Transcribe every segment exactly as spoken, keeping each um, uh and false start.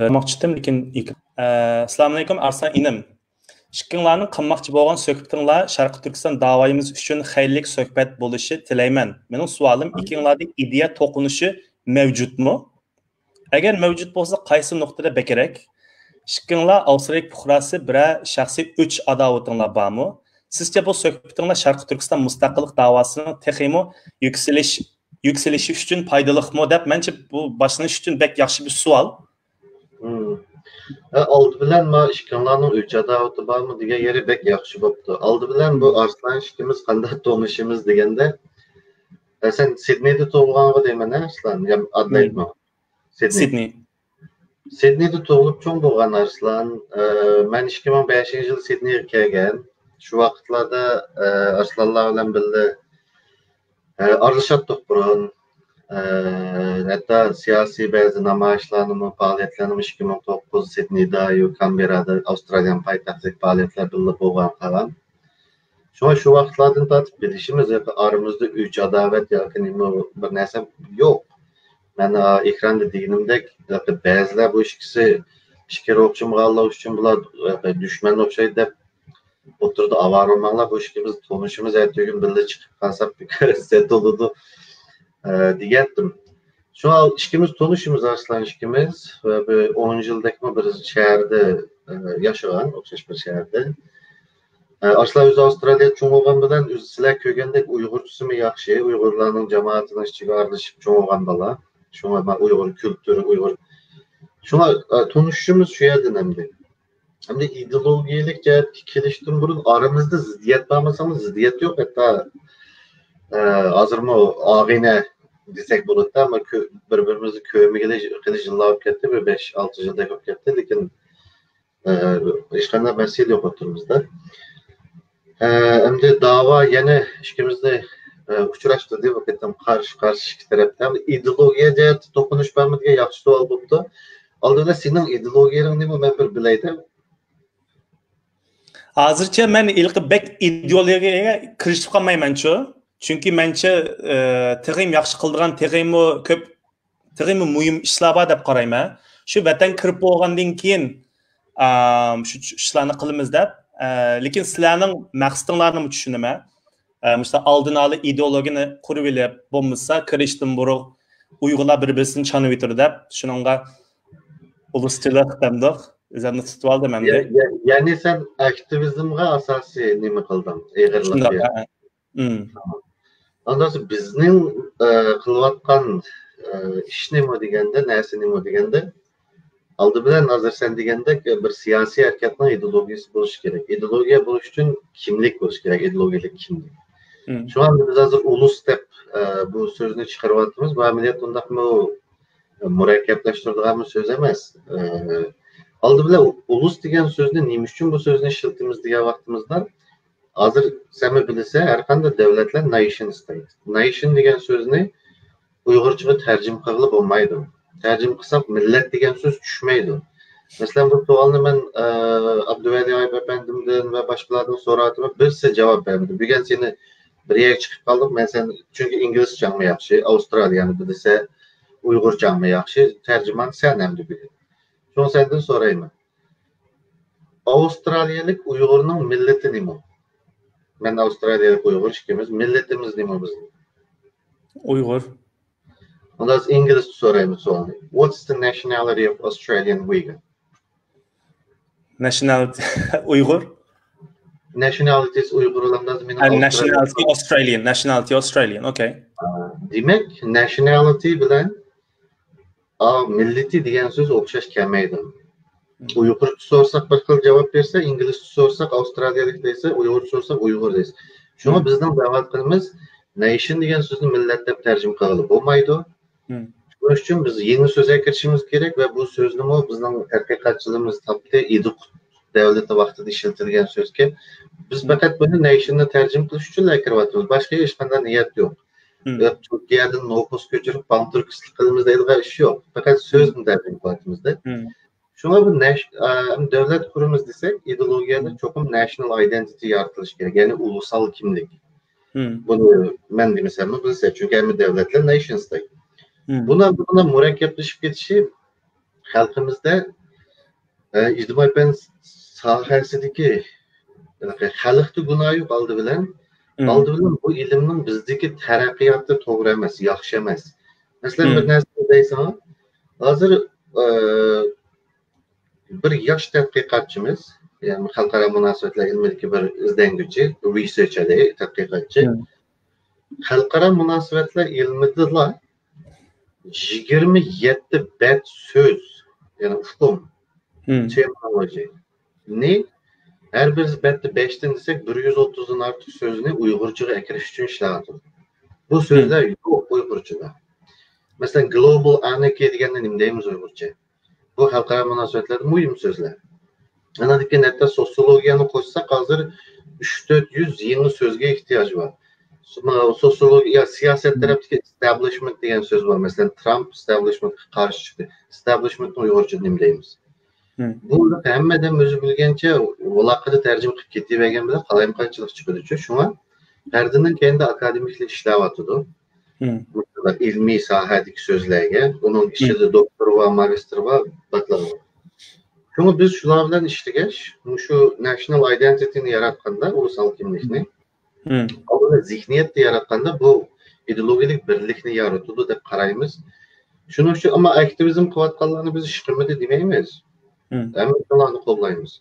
بەرمەكچىدىم، لېكىن ئىك-، ئە، ئەسسالامۇئەلەيكۇم، ئارسلان ئىنىم. ئىككىڭلارنىڭ قىلماقچى بولغان سۆھبىتىڭلار شەرقىي تۈركىستان داۋايىمىز ئۈچۈن خەيرلىك سۆھبەت بولۇشى تىلەيمەن. مېنىڭ سوئالىم، ئىككىڭلاردا ئىدىيە توقۇنۇشى مەۋجۇتمۇ؟ ئەگەر مەۋجۇت بولسا، قايسى نۇقتىدا بەكرەك؟ ئىككىڭلار ئاۋسترالىيە پۇقراسى، بىرەر شەخسىي ئۆچ ئاداۋىتىڭلار بارمۇ؟ سىزچە بۇ سۆھبىتىڭلار شەرقىي تۈركىستان مۇستەقىللىق داۋاسىنىڭ تېخىمۇ يۈكسىلىش، يۈكسىلىشى ئۈچۈن پايدىلىقمۇ دەپ، مەنچە بۇ باشلىنىش ئۈچۈن بەك ياخشى بىر سوئال. مم. ھە، ئالدى بىلەن ما ئىككىڭلارنىڭ ئۆچ ئاداۋىتى بارمۇ دېگەن يېرى بەك ياخشى بوپتۇ. ئالدى بىلەن بۇ ئارسلان ئىككىمىز قانداق تونۇشىمىز دېگەندە، ھە، سەن سىدنېيدا تۇغۇلغانغۇ دەيمەن، ھە، ئارسلان؟ يا ئادېلايدمۇ؟ سىدنېي. سىدنېي. سىدنېيدا تۇغۇلۇپ چوڭ بولغان ئارسلان. ئە، مەن ئىككى مىڭ بەشىنچى يىلى سىدنېيغا كەلگەن. شۇ ۋاقىتلاردا، ئە، ئارسلانلار بىلەن بىللە، ئە، ئارىلىشاتتۇق بۇرۇن. ئە، ھەتتا سىياسىي بەزى نامايىشلارنىمۇ، پائالىيەتلەرنىمۇ ئىككى مىڭ توققۇز سىدنېيدا، يۇ كامبېررادا، ئاۋسترالىيەنىڭ پايتەختىدىكى پائالىيەتلەر بىللە بولغان قالغان. شۇڭا شۇ ۋاقىتلاردىن تارتىپ بىلىشىمىز، ياكى ئارىمىزدا ئۆچ ئاداۋەت ياكى نېمە بىر نەرسە يوق. مەن، ئا، ئېكراندا دېگىنىمدەك، ياكى بەزىلەر بۇ ئىككىسى پىكىر ئوخشىمىغانلىقى ئۈچۈن بۇلار، ياكى دۈشمەن ئوخشايدۇ دەپ ئوتتۇرىدا ئاۋارە بولماڭلار، بۇ ئىككىمىز تونۇشىمىز، ئەتىگۈن بىللە چىقىپ قالساق بىكار ئىززەت بولىدۇ، ئە، دېگەنتىم. شۇڭا ئىككىمىز تونۇشىمىز، ئارسلان ئىككىمىز، ۋە بىر ئون يىلدەكمۇ بىر شەھەردە، ئە، ياشىغان، ئوخشاش بىر شەھەردە. ئە، ئارسلان ئۆزى ئاۋسترالىيەدە چوڭ بولغان بىلەن، ئۆزى سىلەر كۆرگەندەك ئۇيغۇرچىسىمۇ ياخشى، ئۇيغۇرلارنىڭ جامائىتىنىڭ ئىچىگە ئارىلىشىپ چوڭ بولغان بالا. شۇڭا مەن ئۇيغۇر كۈلتۈرى، ئۇيغۇر، شۇڭا، ئە، تونۇشۇشىمىز شۇ يەردىن ئەمدى. ئەمدى ئىدېئولوگىيەلىك جەھەتتە كېلىشتىن بۇرۇن ئارىمىزدا زىددىيەت بار دېسەڭلار، زىددىيەت يوق. ھەتتا، ئە، ھازىرمۇ ئاغىنە دېسەك بولىدۇ، ئەمما كۆ-، بىر-بىرىمىزنى كۆرمىگىلى خېلى يىللار بولۇپ كەتتى، بىر بەش-ئالتە يىلدەك بولۇپ كەتتى، لېكىن، ئە، ھېچقانداق مەسىلە يوق ئوتتۇرىمىزدا. ئە، ئەمدى داۋا يەنە ئىككىمىزنى، ئە، ئۇچراشتۇردى، بۇ قېتىم قارشى-قارشى ئىككى تەرەپتە. ئەمدى ئىدېئولوگىيە جەھەتتە توقۇنۇش بارمۇ دېگەن ياخشى سوئال بوپتۇ. ئالدى بىلەن سېنىڭ ئىدېئولوگىيەڭنى نېمە، مەن بىر بىلەي دە. ھازىرچە مەن ھېلىقى بەك ئىدېئولوگىيەگە كىرىشىپ قالمايمەنچۇ. چۈنكى مەنچە، ئە، تېخىمۇ ياخشى قىلىدىغان، تېخىمۇ كۆپ، تېخىمۇ مۇھىم ئىشلار بار دەپ قارايمەن. شۇ ۋەتەنگە كىرىپ بولغاندىن كېيىن، ئام، شۇ، شۇ ئىشلارنى قىلىمىز دەپ. ئە، لېكىن سىلەرنىڭ مەقسىتىڭلارنىمۇ چۈشىنىمەن. ئە، مۇشۇنداق ئالدىن ئالا ئىدېئولوگىيەنى قۇرۇۋېلىپ، بولمىسا كىرىشتىن بۇرۇن ئۇيغۇرلار بىر-بىرسىنى چانىۋېتىدۇ دەپ، شۇنىڭغا ئۇلۇسچىلىق دەمدۇق، ئۆزۈمنى تۇتۇۋالدىم ئەمدى. يە-، يە-، يەنى سەن ئاكتىۋىزمغا ئاساسىي نېمە قىلدىڭ؟ ئېغىرلىق شۇنداق، بەردىڭ. ھە، ھە. ئۇم. ئاندىن بىزنىڭ، ئە، قىلىۋاتقان، ئە، ئىش نېمە دېگەندە، نەرسە نېمە دېگەندە، ئالدى بىلەن ھازىر سەن دېگەندەك، بىر سىياسىي ھەرىكەتنىڭ ئىدېئولوگىيىسى بولۇشى كېرەك. ئىدېئولوگىيە بولۇش ئۈچۈن كىملىك بولۇشى كېرەك، ئىدېئولوگىيەلىك كىملىك. مم. شۇڭا بىز ھازىر ئۇلۇس دەپ، ئە، بۇ سۆزنى چىقىرىۋاتىمىز. بۇ ئەمەلىيەتتە ئۇنداقمۇ مۇرەككەپلەشتۈرىدىغان بىر سۆز ئەمەس. ئە، ئالدى بىلەن ئۇلۇس دېگەن سۆزنى نېمە ئۈچۈن بۇ سۆزنى ئىشلىتىمىز دېگەن ۋاقتىمىزدا، ھازىر سەنمۇ بىلىسەن، ھەر قانداق دۆلەتلەر نەيشن ئىستەيدۇ. نەيشن دېگەن سۆزنى ئۇيغۇرچىغا تەرجىمە قىلغىلى بولمايدۇ. تەرجىمە قىلساق، مىللەت دېگەن سۆز چۈشمەيدۇ. مەسىلەن، بۇ سوئالنى مەن، ئە، ئابدۇۋەلى ئايۇپ ئەپەندىمدىن ۋە باشقىلاردىن سوراۋاتىمەن، بىرسى جاۋاب بەرمىدى. بۈگۈن سېنى بىر يەرگە چىقىپ قالدۇق، مەن سەن، چۈنكى ئىنگلىزچەڭمۇ ياخشى، ئاۋسترالىيەنى بىلىسەن، ئۇيغۇرچاڭمۇ ياخشى، تەرجىمان سەن ئەمدى بۈگۈن. شۇڭا سەندىن سورايمەن. ئاۋسترالىيەلىك ئۇيغۇرنىڭ مىللىتى نېمە؟ مەن ئاۋسترالىيەلىك ئۇيغۇر ئىككىمىز. مىللىتىمىز نېمە بىزنىڭ؟ ئۇيغۇر. ئۇندا ئىنگلىزچە سورايمىز سوئالنى. What's the nationality of Australian Uyghur? Nationality ئۇيغۇر. Nationalities ئۇيغۇر ئۇلامدا مېنىڭ And ئاۋسترالىيە nationality Australian. Nationality Australian. Okay. دېمەك، nationality بىلەن ئا، مىللىتى دېگەن سۆز ئوخشاش كەلمەيدۇ. مم. ئۇيغۇرچە سورىساق بىر خىل جاۋاب بەرسە، ئىنگلىزچە سورىساق ئاۋسترالىيەلىك دەيسە، ئۇيغۇرچە سورىساق ئۇيغۇر دەيسە. شۇڭا مم. بىزنىڭ دەۋاتقىنىمىز نەيشن دېگەن سۆزنى مىللەت دەپ تەرجىمە قىلغىلى بولمايدۇ. مم. شۇنىڭ ئۈچۈن بىز يېڭى سۆزگە كىرىشىمىز كېرەك ۋە بۇ سۆزنىمۇ بىزنىڭ تەتقىقاتچىلىرىمىز تاپتى، ئىدىقۇت دەۋلىتى ۋاقتىدا ئىشلىتىلگەن سۆزكەن. بىز مم. پەقەت بۇنى نەيشننى تەرجىمە قىلىش ئۈچۈنلا كىرىۋاتىمىز. باشقا ھېچقانداق نىيەت يوق. مم. يا تۈركىيەدىن نوپۇس كۆچۈرۈپ، پانتۈركىستلىك قىلىمىز دەيدىغان ئىش يوق. پەقەت سۆزنى تەرجىمە قىلىۋاتىمىز-دە. مم. شۇڭا بۇ نەش-، ئە، دۆلەت قۇرىمىز دېسەك، ئىدېئولوگىيەدە مم. چوقۇم نەشنال ئايدېنتىتى يارىتىلىشى كېرەك، يەنى ئۇلۇسال كىملىك. مم. بۇنى مەن دېمىسەممۇ بىلىسە، چۈنكى ھەممە دۆلەتلەر نەيشنس دەيدۇ. مم. بۇنىڭ، بۇنىڭ مۇرەككەپلىشىپ كېتىشى خەلقىمىزدە ئىجتىمائىي پەن ساھەسىدىكى خەلقتە گۇناھ يوق ئالدى بىلەن. ئالدى بىلەن بۇ ئىلىمنىڭ بىزدىكى تەرەققىياتى توغرا ئەمەس، ياخشى ئەمەس. مەسىلەن، بىر نەرسە دەيسەن، ھازىر بىر ياش تەتقىقاتچىمىز، يەنى خەلقئارا مۇناسىۋەتلەر ئىلمىدىكى بىر ئىزدەنگۈچى، رىسېرچەر، تەتقىقاتچى. خەلقئارا مۇناسىۋەتلەر ئىلمىدىلا يىگىرمە يەتتە بەت سۆز، يەنى ئۇقۇم، terminology نى ھەر بىر بەتتە بەشتىن دېسەك، بىر يۈز ئوتتۇزدىن ئارتۇق سۆزنى ئۇيغۇرچىغا ئەكىرىش ئۈچۈن ئىشلەۋاتىدۇ. بۇ سۆزلەر يوق ئۇيغۇرچىدا. مەسىلەن، global anarchy دېگەننى نېمە دەيمىز ئۇيغۇرچە؟ بۇ خەلقئارا مۇناسىۋەتلەردە مۇھىم سۆزلەر. ئاندىن كېيىن ھەتتا سوسىيولوگىيەنى قوشساق، ھازىر ئۈچ تۆت يۈز يېڭى سۆزگە ئېھتىياج بار. سوسىيولوگىيە، سىياسەت تەرەپتىكى ئىستابلىشمېنت دېگەن سۆز بار. مەسىلەن، ترامپ ئىستابلىشمېنتقا قارشى چىقتى. ئىستابلىشمېنتنى ئۇيغۇرچە نېمە دەيمىز؟ بۇ ھەممە ئادەم ئۆزى بىلگەنچە ۋالاقىدا تەرجىمە قىلىپ كېتىۋەرگەن بىلەن قالايمىقانچىلىق چىقىدۇچۇ. شۇڭا پەردىنىڭ كەينىدە ئاكادېمىكلار ئىشلەۋاتىدۇ. مۇشۇنداق ئىلمىي ساھەدىكى سۆزلەرگە، ئۇنىڭ ئىچىدە دوكتور بار، ماگىستىر بار، باكلاۋر بار. شۇڭا بىز شۇلار بىلەن ئىشلىگەچ، مۇشۇ ناشنال ئايدېنتىتىنى ياراتقاندا، ئۇلۇسئال كىملىكنى، ئالدىدا زېھنىيەتنى ياراتقاندا، بۇ ئىدېئولوگىيەلىك بىرلىكنى يارىتىدۇ دەپ قارايمىز. شۇنىڭ ئۈچۈن، ئەمما ئاكتىۋىزم قىلىۋاتقانلارنى بىز ئىش قىلمىدى دېمەيمىز. ھەممىمىز ئۇلارنى قوللايمىز.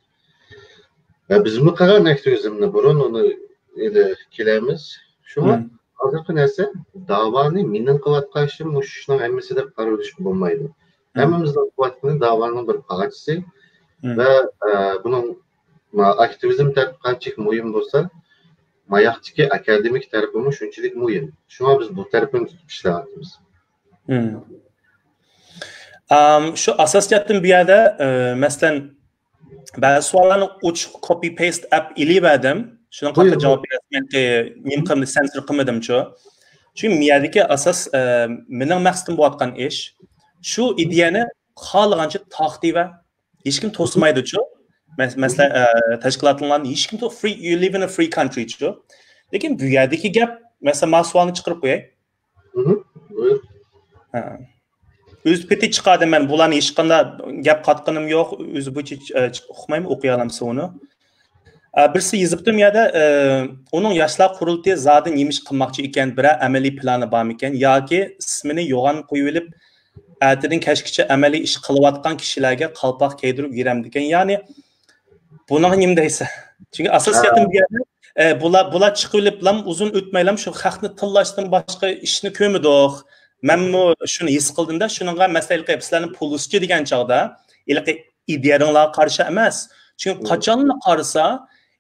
ۋە بىزمۇ قىلغان ئاكتىۋىزمنى بۇرۇن، ئۇنى ئېلى كېلەمىز. شۇڭا ھازىرقى نەرسە، داۋانى مېنىڭ قىلىۋاتقان ئىشىم مۇشۇ ئىشنىڭ ھەممىسى دەپ قارىۋېلىشقا بولمايدۇ. ھەممىمىزنىڭ قىلىۋاتقىنى داۋانىڭ بىر پارچىسى ۋە، ئە، بۇنىڭ، ما، ئاكتىۋىزم تەرىپى قانچىلىك مۇھىم بولسا، ماياقتىكى ئاكادېمىك تەرىپىمۇ شۇنچىلىك مۇھىم. شۇڭا بىز بۇ تەرىپىنى تۇتۇپ ئىشلەۋاتىمىز. ئام، شۇ ئاساسىيەتتىن بۇ يەردە، ئە، مەسىلەن، بەزى سوئاللارنى ئوچۇق copy paste ئەپ ئېلىۋەردىم. شۇنىڭغا قارىتا جاۋاب بېرەسىز. مەن نېمە قىلدىم، سەنسۇر قىلمىدىمچۇ؟ چۈنكى بۇ يەردىكى ئاساس، ئە، مېنىڭ مەقسىتىم بولۇۋاتقان ئىش، شۇ ئىدىيەنى خالىغانچە تارقىتىۋەر. ھېچكىم توسمايدۇچۇ. مەس-، مەسىلەن، ئە، تەشكىلاتىڭلارنى ھېچكىم تو-، free، you live in a free country چۇ. لېكىن بۇ يەردىكى گەپ، مەسىلەن، مانا سوئالنى چىقىرىپ قوياي. ھە. ئۆز پېتى چىقاردىم مەن، بۇلارنى ھېچقانداق گەپ قاتقىنىم يوق، ئۆزى بويىچە چ-، ئە، چ-، ئۇقمايمەن، ئوقۇيالامسىز ئۇنى. ئە، بىرسى يېزىپتۇ مۇ يەردە، ئە، ئۇنىڭ ياشلار قۇرۇلتىيى زادى نېمە ئىش قىلماقچى ئىكەن، بىرەر ئەمەلىي پىلانى بارمىكەن ياكى ئىسمىنى يوغان قويۇۋېلىپ، ئەتىدىن كەچكىچە ئەمەلىي ئىش قىلىۋاتقان كىشىلەرگە قالپاق كىيدۈرۈپ يۈرەمدىكەن. يەنى بۇنىڭغا نېمە دەيسەن؟ چۈنكى ئاساسىيەتتىن بۇ يەردە، ئە، بۇلار، بۇلار چىقىۋېلىپلام ئۇزۇن ئۆتمەيلام شۇ خەقنى تىللاشتىن باشقا ئىشنى كۆرمىدۇق. مەنمۇ شۇنى ھېس قىلدىم-دە، شۇنىڭغا مەسىلەن، ھېلىقى سىلەرنى پۇللىسىچە دېگەن چاغدا، ھېلىقى ئىدىيەڭلارغا قارشى ئەمەس. چۈنكى قاچانلا قارىسا،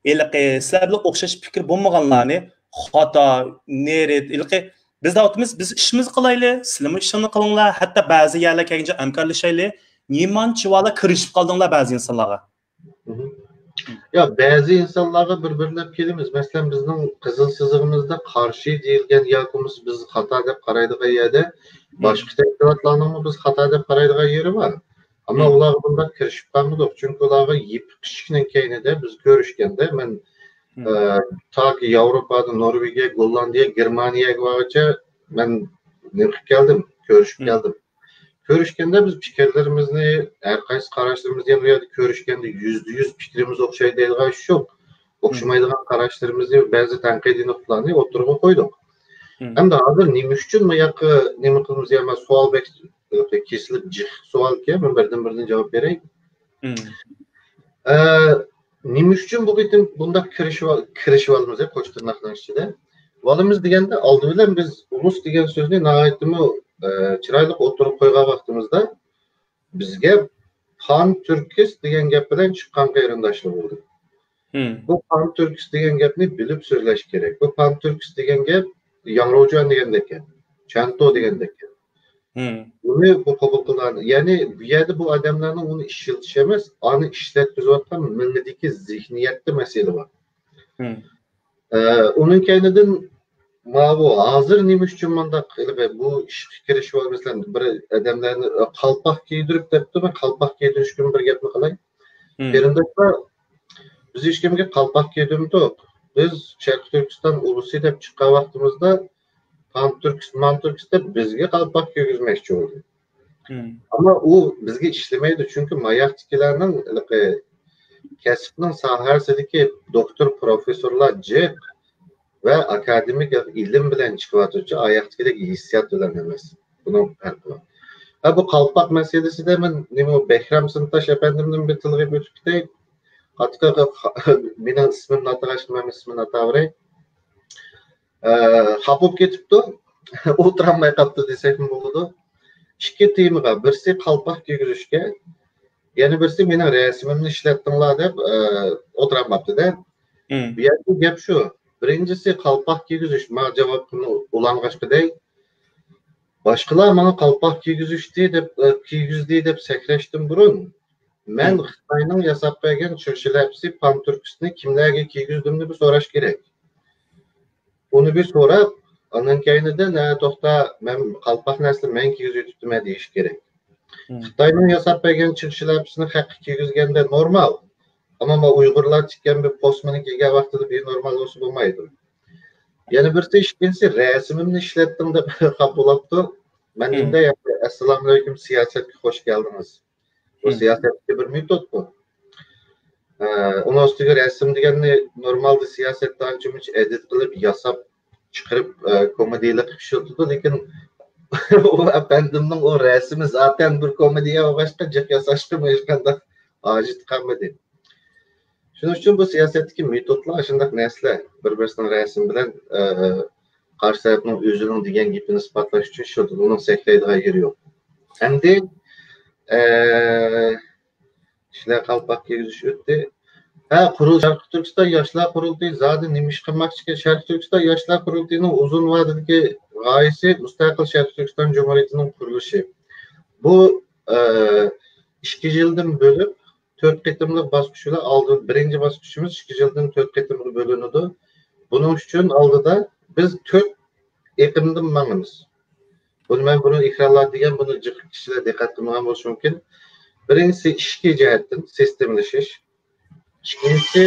ھېلىقى سىلەر بىلەن ئوخشاش پىكىر بولمىغانلارنى خاتا، نېرى، ھېلىقى بىز دەۋاتىمىز، بىز ئىشىمىزنى قىلايلى، سىلەرمۇ ئىشىڭلارنى قىلىڭلار، ھەتتا بەزى يەرلەر كەلگەنچە ھەمكارلىشايلى. نېمانچىۋالا كىرىشىپ قالدىڭلار بەزى ئىنسانلارغا. يا، بەزى ئىنسانلارغا بىر-بىرلەپ كېلىمىز. مەسىلەن، بىزنىڭ قىزىل سىزىقىمىزدا قارشى دېيىلگەن ياكى بولمىسا بىز خاتا دەپ قارايدىغان يەردە باشقا تەشكىلاتلارنىڭمۇ بىز خاتا دەپ قارايدىغان يېرى بار. ئەمما ئۇلارغا بۇنداق كىرىشىپ قالمىدۇق. چۈنكى ئۇلارغا يېپىق ئىشىكنىڭ كەينىدە بىز كۆرۈشكەندە، مەن، ئە، تاكى ياۋروپادا، نورۋېگىيە، گوللاندىيە، گېرمانىيەگە بارغىچە مەن نېمە قىلىپ كەلدىم، كۆرۈشۈپ كەلدىم. كۆرۈشكەندە بىز پىكىرلىرىمىزنى، ھەر قايسى قاراشلىرىمىزنى، يەنە ئۇ يەردە كۆرۈشكەندە يۈزدە يۈز پىكرىمىز ئوخشايدۇ دەيدىغان ئىش يوق. ئوخشىمايدىغان قاراشلىرىمىزنى، بەزى تەنقىدىي نۇقتىلارنى ئوتتۇرىغا قويدۇق. ھەمدە ھازىر نېمە ئۈچۈن مۇياققا نېمە قىلىمىز؟ يا، مانا سوئال بەك كېسىلىپ جىق سوئالكەن، مەن بىردىن-بىردىن جاۋاب بېرەي. ئە، نېمە ئۈچۈن بۇ قېتىم بۇنداق كىرىشىۋال-، كىرىشىۋالىمىز دەپ قوش تىرناقنىڭ ئىچىدە؟ ۋالىمىز دېگەندە، ئالدى بىلەن بىز ئۇلۇس دېگەن سۆزنى ناھايىتىمۇ، ئە، چىرايلىق ئوتتۇرىغا قويغان ۋاقتىمىزدا، بىزگە پان تۈركىست دېگەن گەپ بىلەن چىققان قېرىنداشلار بولدى. بۇ پان تۈركىست دېگەن گەپنى بىلىپ سۆزلەش كېرەك. بۇ پان تۈركىست دېگەن گەپ ياڭروجۇەن دېگەندەك گەپ، چەنتو دېگەندەك گەپ. بۇنى بۇ قوبۇل قىلغان، يەنى بۇ يەردە بۇ ئادەملەرنىڭ ئۇنى ئىشلىتىش ئەمەس، ئانى ئىشلەتكۈزۈۋاتقان مىڭىدىكى زېھنىيەتتە مەسىلە بار. ئە، ئۇنىڭ كەينىدىن ماۋۇ ھازىر نېمە ئۈچۈن مۇنداق ھېلىقى بۇ ئىشقا كىرىشىۋال-، مەسىلەن، بىر ئادەملەرنى، ئە، قالپاق كىيدۈرۈپ دەپتۇ، مەن قالپاق كىيدۈرۈش كۈنى بىر گەپنى قىلاي. قېرىنداشلار، بىز ھېچكىمگە قالپاق كىيدۈرمىدۇق. بىز شەرقىي تۈركىستان ئۇلۇسى دەپ چىققان ۋاقتىمىزدا پان تۈركىست، مان تۈركىست دەپ بىزگە قالپاق كىيگۈزمەكچى بولدى. ئەمما ئۇ بىزگە ئىشلىمەيدۇ، چۈنكى ماياقتىكىلەرنىڭ ھېلىقى كەسىپنىڭ ساھەسىدىكى دوكتور، پروفېسسورلار جىق ۋە ئاكادېمىك ئىلىم بىلەن چىقىۋاتىدۇ، ئاياقتىكىدەك ھېسسىيات بىلەن ئەمەس. بۇنىڭ پەرقى بار. ھە، بۇ قالپاق مەسىلىسىدە مەن نېمە بەھرام سىنتاش ئەپەندىمدىن بىر تىلغا ئۆتۈپ كېتەي. ئاتىقى مېنىڭ ئىسمىمنى ئاتىغاچقا مەن ئىسمىنى ئاتاۋېرەي. ئە، خاپا بولۇپ كېتىپتۇ. ئولتۇرالماي قاپتۇ دېسەكمۇ بولىدۇ. ئىككى تېمىغا، بىرسى قالپاق كىيگۈزۈشكە، يەنە بىرسى مېنىڭ رەسىمىمنى ئىشلەتتىڭلار دەپ، ئە، ئولتۇرالماپتۇ-دە. بۇ يەردىكى گەپ شۇ. بىرىنچىسى قالپاق كىيگۈزۈش، ماڭا جاۋاب قىلما ئۇلانغاچقىدەي. باشقىلار ماڭا قالپاق كىيگۈزۈشتى دەپ، ئە، كىيگۈزدى دەپ سەكرەشتىن بۇرۇن، مەن خىتاينىڭ ياساپ بەرگەن چىغ شىلەپىسى، پانتۈركىسىنى كىملەرگە كىيگۈزدۈمنى بىر سوراش كېرەك. ئۇنى بىر سوراپ، ئاندىن كەينىدىن، ھە، توختا، مەن قالپاقنى ئەسلى مەن كىيگۈزۈۋېتىپتىمەن دېيىش كېرەك. خىتاينىڭ ياساپ بەرگەن چىغ شىلەپىسىنى خەققە كىيگۈزگەندە نورمال. ئەمما مانا ئۇيغۇرلار تىككەن بىر پوسمىنى كىيگەن ۋاقتىدا بىر نورمال بولسا بولمايدۇ. يەنە بىرسى، ئىككىنچىسى، رەسىمىمنى ئىشلەتتىڭ دەپ خاپا بولۇپتۇ. مەن دېدىمدە، ئەسسالامۇئەلەيكۇم، سىياسەتكە خوش كەلدىڭىز. بۇ سىياسەتتىكى بىر مېتود بۇ. ئە، ئۇنىڭ ئۈستىگە رەسىم دېگەننى نورمالدا سىياسەتتە ئانچە-مۇنچە ئېدىت قىلىپ، ياساپ چىقىرىپ، ئە، كومېدىيىلىق قىلىپ ئىشلىتىدۇ، لېكىن ئۇ ئەپەندىمنىڭ ئۇ رەسىمى زاتەن بىر كومېدىيە بولغاچقا، جىق ياساشقىمۇ ھېچقانداق ھاجىتى قالمىدى. شۇنىڭ ئۈچۈن بۇ سىياسەتتىكى مېتودلار ئاشۇنداق نەرسىلەر، بىر-بىرسىنىڭ رەسىمى بىلەن، ئە، قارشى تەرەپنىڭ ئۆزىنىڭ دېگەن گېپىنى ئىسپاتلاش ئۈچۈن ئىشلىتىدۇ، ئۇنىڭ سەكرەيدىغان يېرى يوق. ئەمدى، ئە، كىشىلەر قالپاق كىيگۈزۈش ئۆتتى. ھە، قۇرۇل-، شەرقىي تۈركىستان ياشلار قۇرۇلتىيى زادى نېمە ئىش قىلماقچىكەن؟ شەرقىي تۈركىستان ياشلار قۇرۇلتىيىنىڭ ئۇزۇن ۋادىدىكى غايىسى مۇستەقىل شەرقىي تۈركىستان جۇمھۇرىيىتىنىڭ قۇرۇلۇشى. بۇ، ئە، ئىككى يىلدىن بۆلۈپ، تۆت قېتىملىق باسقۇچ بىلەن ئالدىن، بىرىنچى باسقۇچىمىز ئىككى يىلدىن تۆت قېتىمغا بۆلۈنىدۇ. بۇنىڭ ئۈچۈن ئالدىدا بىز تۆت ئېقىمدىن ماڭىمىز. بۇنى مەن بۇرۇن ئېكرانلاردا دېگەن، بۇنى جىق كىشىلەر دىققەت قىلمىغان بولۇشى مۇمكىن. بىرىنچىسى ئىچكى جەھەتتىن سىستېمىلىشىش. ئىككىنچىسى،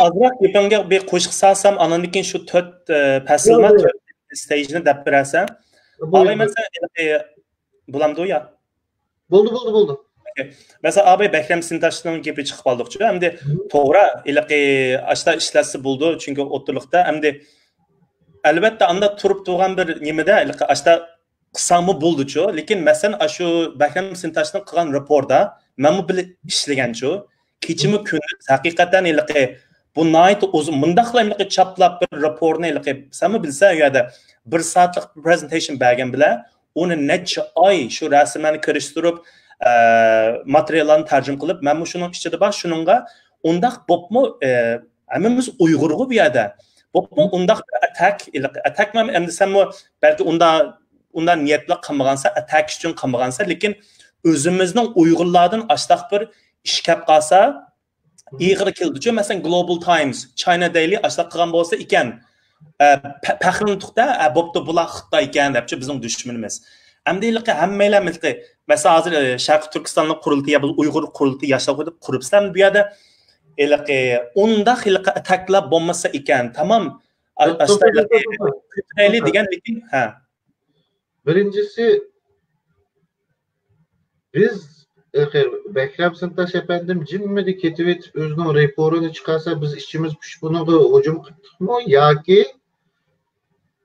ئازراق گېپىڭگە بىر قوشۇق سالسام، ئاندىن كېيىن شۇ تۆت، ئە، پەسىلما، تۆت ستېيجنى دەپ بېرەرسەن. ئاغاي، مەسىلەن، بولامدۇ يا؟ بولدى، بولدى، بولدى. مەسىلەن، ئاباي بەھرەم سىنتاشنىڭ گېپى چىقىپ قالدۇقچۇ. ئەمدى توغرا، ھېلىقى ئاشتا ئىشلەتسە بولىدۇ، چۈنكى ئوتتۇرىلىقتا. ئەمدى ئەلۋەتتە، ئاندا تۇرۇپ تۇرغان بىر نېمىدە، ھېلىقى ئاشتا قىلساڭمۇ بولىدۇچۇ. لېكىن، مەسىلەن، ئاشۇ بەھرەم سىنتاشنىڭ قىلغان راپورىدا مەنمۇ بىللە ئىشلىگەنچۇ. كېچىمۇ كۈندۈز ھەقىقەتەن ھېلىقى بۇ ناھايىتى ئۇزۇن، مۇنداقلا ھېلىقى چاپلاپ بىر راپورنى ھېلىقى سەنمۇ بىلسەن، ئۇ يەردە بىر سائەتلىك پرېزېنتېيشن بەرگەن بىلەن، ئۇنى نەچچە ئاي شۇ رەسىملەرنى كىرىشتۈرۈپ، ئە، ماتېرىياللارنى تەرجىمە قىلىپ، مەنمۇ شۇنىڭ ئىچىدە بار، شۇنىڭغا ئۇنداق بوپمۇ، ئە، ھەممىمىز ئۇيغۇرغۇ بۇ يەردە. بوپمۇ ئۇنداق بىر ئەتەك، ئەتەك مەن ئەمدى سەنمۇ بەلكى ئۇندا، ئۇندا نىيەتلىك قىلمىغانسەن، ئەتەك ئۈچۈن قىلمىغانسەن، لېكىن ئۆزىمىزنىڭ ئۇيغۇرلاردىن ئاشتاق بىر ئىش كەپ قالسا، ئېغىر كېلىدۇچۇ. مەسىلەن، گلوبال تايمز، چاينا دەيلى ئاشتاق قىلغان بولسا ئىكەن، ئە، پە-، پەخىرلىنىدۇق-دە، ئە، بوپتۇ، بۇلار خىتاي ئىكەن دەپچۇ، بىزنىڭ دۈشمىنىمىز. ئەمدى ھېلىقى ھەممەيلەن ھېلىقى، مەسىلەن، ھازىر، ئە، شەرقىي تۈركىستانلىق قۇرۇلتىيى يا بولمىسا ئۇيغۇر قۇرۇلتىيى ياشلار قۇرۇپ، قۇرۇپسىلەر بۇ يەردە. ھېلىقى ئۇنداق ھېلىقى ئەتەكلەر بولمىسا ئىكەن، تامام، ئا-، ئاشتا ھېلىقى كۆتۈرەيلى دېگەن، لېكىن، ھە. بىرىنچىسى، بىز، ئېخىر، بەھرام سىنتاش ئەپەندىم جىممىدە كېتىۋېتىپ ئۆزىنىڭ رېپورىنى چىقارسا، بىز ئىچىمىز پۇشۇپ ئۇنىڭغا ھۇجۇم قىپتۇقمۇ ياكى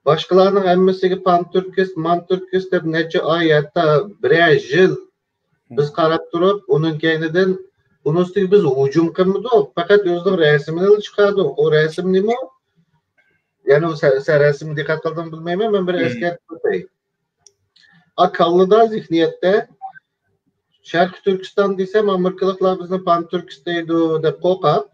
باشقىلارنىڭ ھەممىسىگە پانتۈركىست، مانتۈركىست دەپ نەچچە ئاي، ھەتتا بىرەر يىل بىز قاراپ تۇرۇپ، ئۇنىڭ كەينىدىن ئۇنىڭ ئۈستىگە بىز ھۇجۇم قىلمىدۇق، پەقەت ئۆزىنىڭ رەسىمىنىلا چىقاردۇق. ئۇ رەسىم نېمە؟ يەنى ئۇ سە-، سەن رەسىمنى دىققەت قىلدىڭمۇ بىلمەيمەن، مەن بىر ئەسكەرتىپ ئۆتەي. ئا، كاللىدا، زېھنىيەتتە شەرقىي تۈركىستان دېسەم، ئامېرىكىلىقلار بىزنى پانتۈركىست دەيدۇ دەپ قورقۇپ،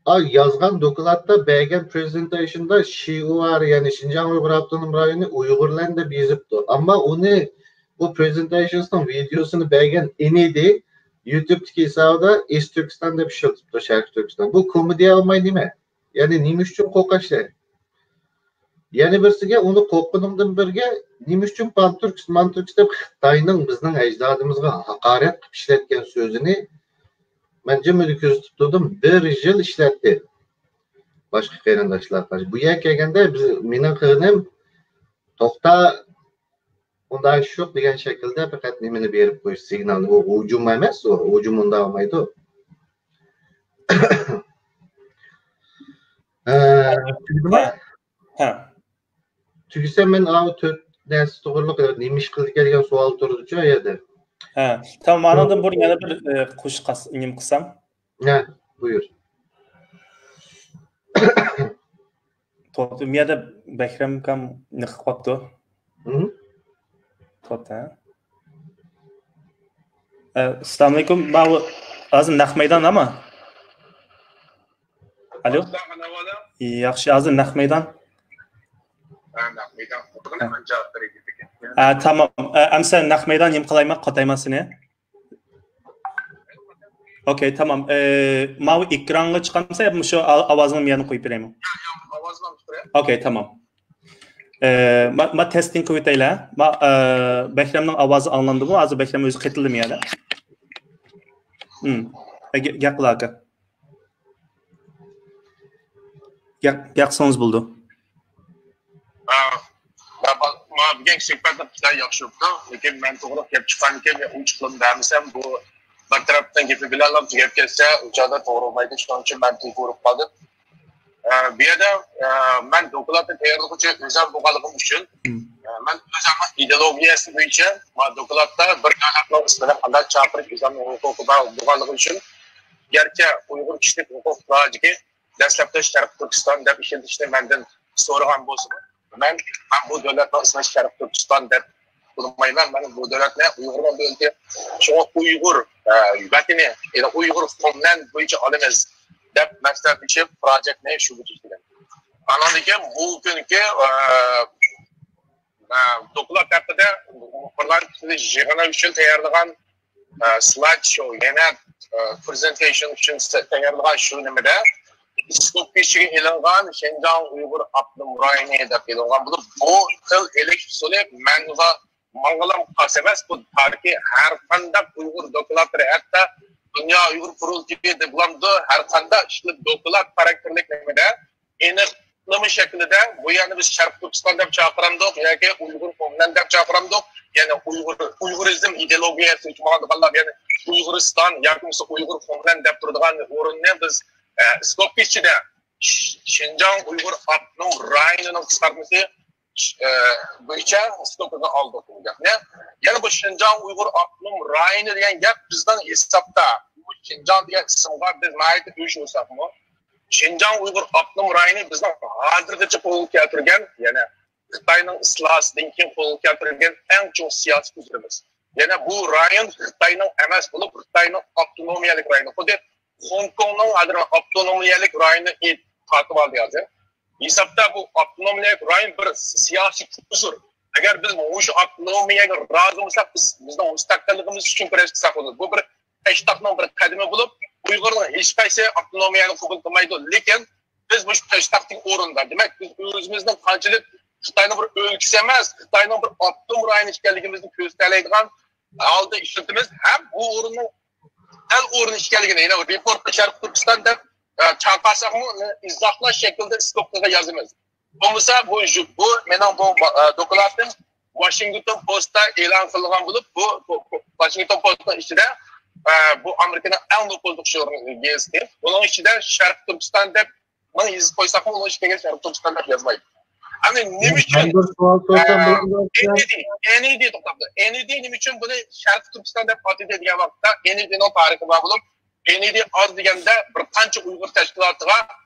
ئا، يازغان دوكلاتتا، بەرگەن پرېزېنتېيشندا شىئۇئار، يەنى شىنجاڭ ئۇيغۇر ئاپتونوم رايونى ئۇيغۇرلەن دەپ يېزىپتۇ. ئەمما ئۇنى، بۇ پرېزېنتېيشننىڭ ۋىدېئوسىنى بەرگەن ئېنىدى يۇتۇبتىكى ھېسابىدا ئېست تۈركىستان دەپ ئىشلىتىپتۇ، شەرقىي تۈركىستان. بۇ كومېدىيە بولماي نېمە؟ يەنى نېمە ئۈچۈن قورقاشلار؟ يەنە بىرسىگە، ئۇنى قورققىنىڭدىن بىرگە، نېمە ئۈچۈن پانتۈركىست، مانتۈركىست دەپ خىتاينىڭ بىزنىڭ ئەجدادىمىزغا ھاقارەت قىلىپ ئىشلەتكەن سۆزىنى مەن جىممىدە كۆزىتىپ تۇردۇم، بىر يىل ئىشلەتتى. باشقا قېرىنداشلارغا قارشى. بۇ يەرگە كەلگەندە بىز، مېنىڭ قىلغىنىم، توختا، ئۇنداق ئىش يوق دېگەن شەكىلدە پەقەت نېمىنى بېرىپ قويۇش سىگنالى. ئۇ ھۇجۇم ئەمەس، ئۇ ھۇجۇم ئۇنداق بولمايدۇ. ئە، تۈگىدىما؟ ھە. تۈگىسە مەن ئاۋۇ تۆت نەرسە توغرىلىق نېمە ئىش قىلىدىكەن دېگەن سوئال تۇرىدىچۇ ئۇ يەردە. ھە. تامام، ئانىڭدىن بۇرۇن يەنە بىر، ئە، قوشۇق قاس-، نېمە قىلسام؟ ھە، بۇيۇر. توختى، مۇ يەردە بەكرەم ئاكام نېقىپ قاپتۇ. ھە؟ توختى، ھە؟ ئە، ئەسسالامۇئەلەيكۇم. ماۋۇ ھازىر نەق مەيدان ئەمما. ئالو. ياخشى، ھازىر نەق مەيدان. ھە، نەق مەيدان. ھە. ھە، تامام. ئە، ئەمسە نەق مەيدان نېمە قىلايما، قاتايما سېنى. ئوكەي، تامام. ئە، ماۋۇ ئېكرانغا چىقامسا، مۇشۇ ئا-، ئاۋازنىمۇ يەنە قويۇپ بېرەيمۇ؟ ئوكەي، تامام. ئە، ما، ما تېستىڭ قىلىۋېتەيلى. ما، ئە، بەكرەمنىڭ ئاۋازى ئاڭلاندىمۇ؟ ھازىر بەكرەم ئۆزى قېتىلدىمۇ يەنە؟ ھىم. ئە، گە-، گەپ قىل ئاكا. گەپ، گەپ قىلسىڭىز بولىدۇ. ئا، ما، ما، ما بۈگۈنكى سۆھبەتنى خۇداي ياخشى ئۇقتۇم. لېكىن مەن توغرا گەپ چىققانىكەن، يا ئوچۇقلىما بەرمىسەم، بۇ بىر تەرەپنىڭ گېپى بىلەنلا تۈگەپ كەتسە، ئۇ چاغدا توغرا بولمايدۇ. شۇنىڭ ئۈچۈن مەن تېز ئۇرۇپ قالدىم. ئا، بۇ يەردە، ئا، مەن دوكلاتنى تەييارلىغۇچى ئۆزۈم بولغانلىقىم ئۈچۈن، مم. ئا، مەن ئۆزۈمنىڭ ئىدېئولوگىيەسى بويىچە ما دوكلاتتا بىر دۆلەتنىڭ ئىسمىنى قانداق چاقىرىپ ئۆزۈمنىڭ ھوقۇقى بار بولغانلىقى ئۈچۈن، گەرچە ئۇيغۇر كىشىلىك ھوقۇق راجىكى دەسلەپتە شەرقىي تۈركىستان دەپ ئىشلىتىشنى مەندىن سورىغان بولسىمۇ، مەن، مەن بۇ دۆلەتنىڭ ئىسمىنى شەرقىي تۈركىستان دەپ قۇرمايمەن. مەن بۇ دۆلەتنى ئۇيغۇرلار دۆلىتى، شۇڭا ئۇيغۇر، ئە، ۋەتىنى، يەنى ئۇيغۇر خۇمنەن بويىچە ئالىمىز دەپ مەسلىھەتلىشىپ، پروجېكتنى شۇ بويىچە ئىشلىگەن. ئانىڭدىن كېيىن بۇ كۈنكى، ئە، ئە، دوكلات ھەققىدە مۇخبىرلارنى كۈتۈۋېلىش يىغىنى ئۈچۈن تەييارلىغان، ئە، سلايد شو، يەنە، ئە، پرېزېنتېيشن ئۈچۈن تەييارلىغان شۇ نېمىدە، ئىسكوپكا ئىچىگە ئېلىنغان شىنجاڭ ئۇيغۇر ئاپتونوم رايونى دەپ ئېلىنغان بولۇپ، بۇ خىل ئېلىش ئۇسۇلى مەنغا، ماڭغىلا خاس ئەمەس، بۇ تارىخىي ھەر قانداق ئۇيغۇر دوكلاتلىرى، ھەتتا دۇنيا ئۇيغۇر قۇرۇلتىيى دېگەنلەمدۇ، ھەر قانداق ئىشلىك دوكلات خاراكتېرلىك نېمىدە، ئېنىقلىما شەكلىدە، بۇ يەرنى بىز شەرقىي تۈركىستان دەپ چاقىرامدۇق ياكى ئۇيغۇر خۇمنەن دەپ چاقىرامدۇق، يەنى ئۇيغۇر، ئۇيغۇرىزم ئىدېئولوگىيەسى ئۇچماغانلار، يەنى ئۇيغۇرىستان ياكى بولمىسا ئۇيغۇر خۇمنەن دەپ تۇرىدىغان ئورۇننى بىز، ئە، ئىسكوپكا ئىچىدە ش-، شىنجاڭ ئۇيغۇر ئاپتونوم رايونىنىڭ قىسقارتمىسى، ئە، بويىچە ئىسكوپكىغا ئالدۇق بۇ گەپنى. يەنى بۇ شىنجاڭ ئۇيغۇر ئاپتونوم رايونى دېگەن گەپ بىزنىڭ ھېسابتا، بۇ شىنجاڭ دېگەن ئىسىمغا بىز ناھايىتى ئۆچ بولساقمۇ، شىنجاڭ ئۇيغۇر ئاپتونوم رايونى بىزنىڭ ھازىرغىچە قولغا كەلتۈرگەن، يەنى خىتاينىڭ ئىسلاھاتىدىن كېيىن قولغا كەلتۈرگەن ئەڭ چوڭ سىياسىي ئۇچۇرىمىز. يەنى بۇ رايون خىتاينىڭ ئەمەس بولۇپ، خىتاينىڭ ئاپتونومىيەلىك رايونى. خۇددى خوڭكوڭنىڭ ھازىر ئاپتونومىيەلىك رايونى تارتىپ ئالدى ھازىر. ھېسابتا بۇ ئاپتونومىيەلىك رايون بىر سىياسىي ئۇچۇر. ئەگەر بىز مۇشۇ ئاپتونومىيەگە رازى بولساق، بىز، بىزنىڭ مۇستەقىللىقىمىز ئۈچۈن كۈرەش قىلساق بولىدۇ. بۇ بىر پەشتاقنىڭ بىر قەدىمى بولۇپ، ئۇيغۇرنىڭ ھېچقايسى ئاپتونومىيەنى قوبۇل قىلمايدۇ. لېكىن بىز مۇشۇ پەشتاقتىكى ئورۇندا، دېمەك، بىز ئۆزىمىزنىڭ قانچىلىك خىتاينىڭ بىر ئۆلكىسى ئەمەس، خىتاينىڭ بىر ئاپتونوم رايونى ئىكەنلىكىمىزنى كۆرسىتەلەيدىغان ھالدا ئىشلىتىمىز. ھەم بۇ ئورۇننىڭ ئەل ئورنى ئىكەنلىكىنى، يەنى رېپورتتا شەرقىي تۈركىستان دەپ، ئە، چاقىرساقمۇ، ئۇنى ئىزاھلاش شەكلىدە ئىسكوپكىغا يازىمىز. بولمىسا، بۇ، بۇ مېنىڭ بۇ، ئە، دوكلاتىم ۋاشىنگتون پوستتا ئېلان قىلغان بولۇپ، بۇ، بۇ، بۇ ۋاشىنگتون پوستنىڭ ئىچىدە، ئە، بۇ ئامېرىكىنىڭ ئەڭ نوپۇزلۇق ژۇرنال گېزىتى. بۇنىڭ ئىچىدە شەرقىي تۈركىستان دەپ مانا يېزىپ قويساقمۇ، ئۇنىڭ ئىچىدە شەرقىي تۈركىستان دەپ يازمايدۇ. ئەمدى نېمە ئۈچۈن، مەن بىر سوئال سورىسام ئە، بولىدۇ؟ ئېن ئى دى، ئېن ئى دى توختاپ تۇر. ئېن ئى دى نېمە ئۈچۈن بۇنى شەرقىي تۈركىستان دەپ ئاتىدى دېگەن ۋاقىتتا، ئېن ئى دىنىڭ تارىخى بار بولۇپ، ئېن ئى دى ئاز دېگەندە بىر قانچە ئۇيغۇر تەشكىلاتىغا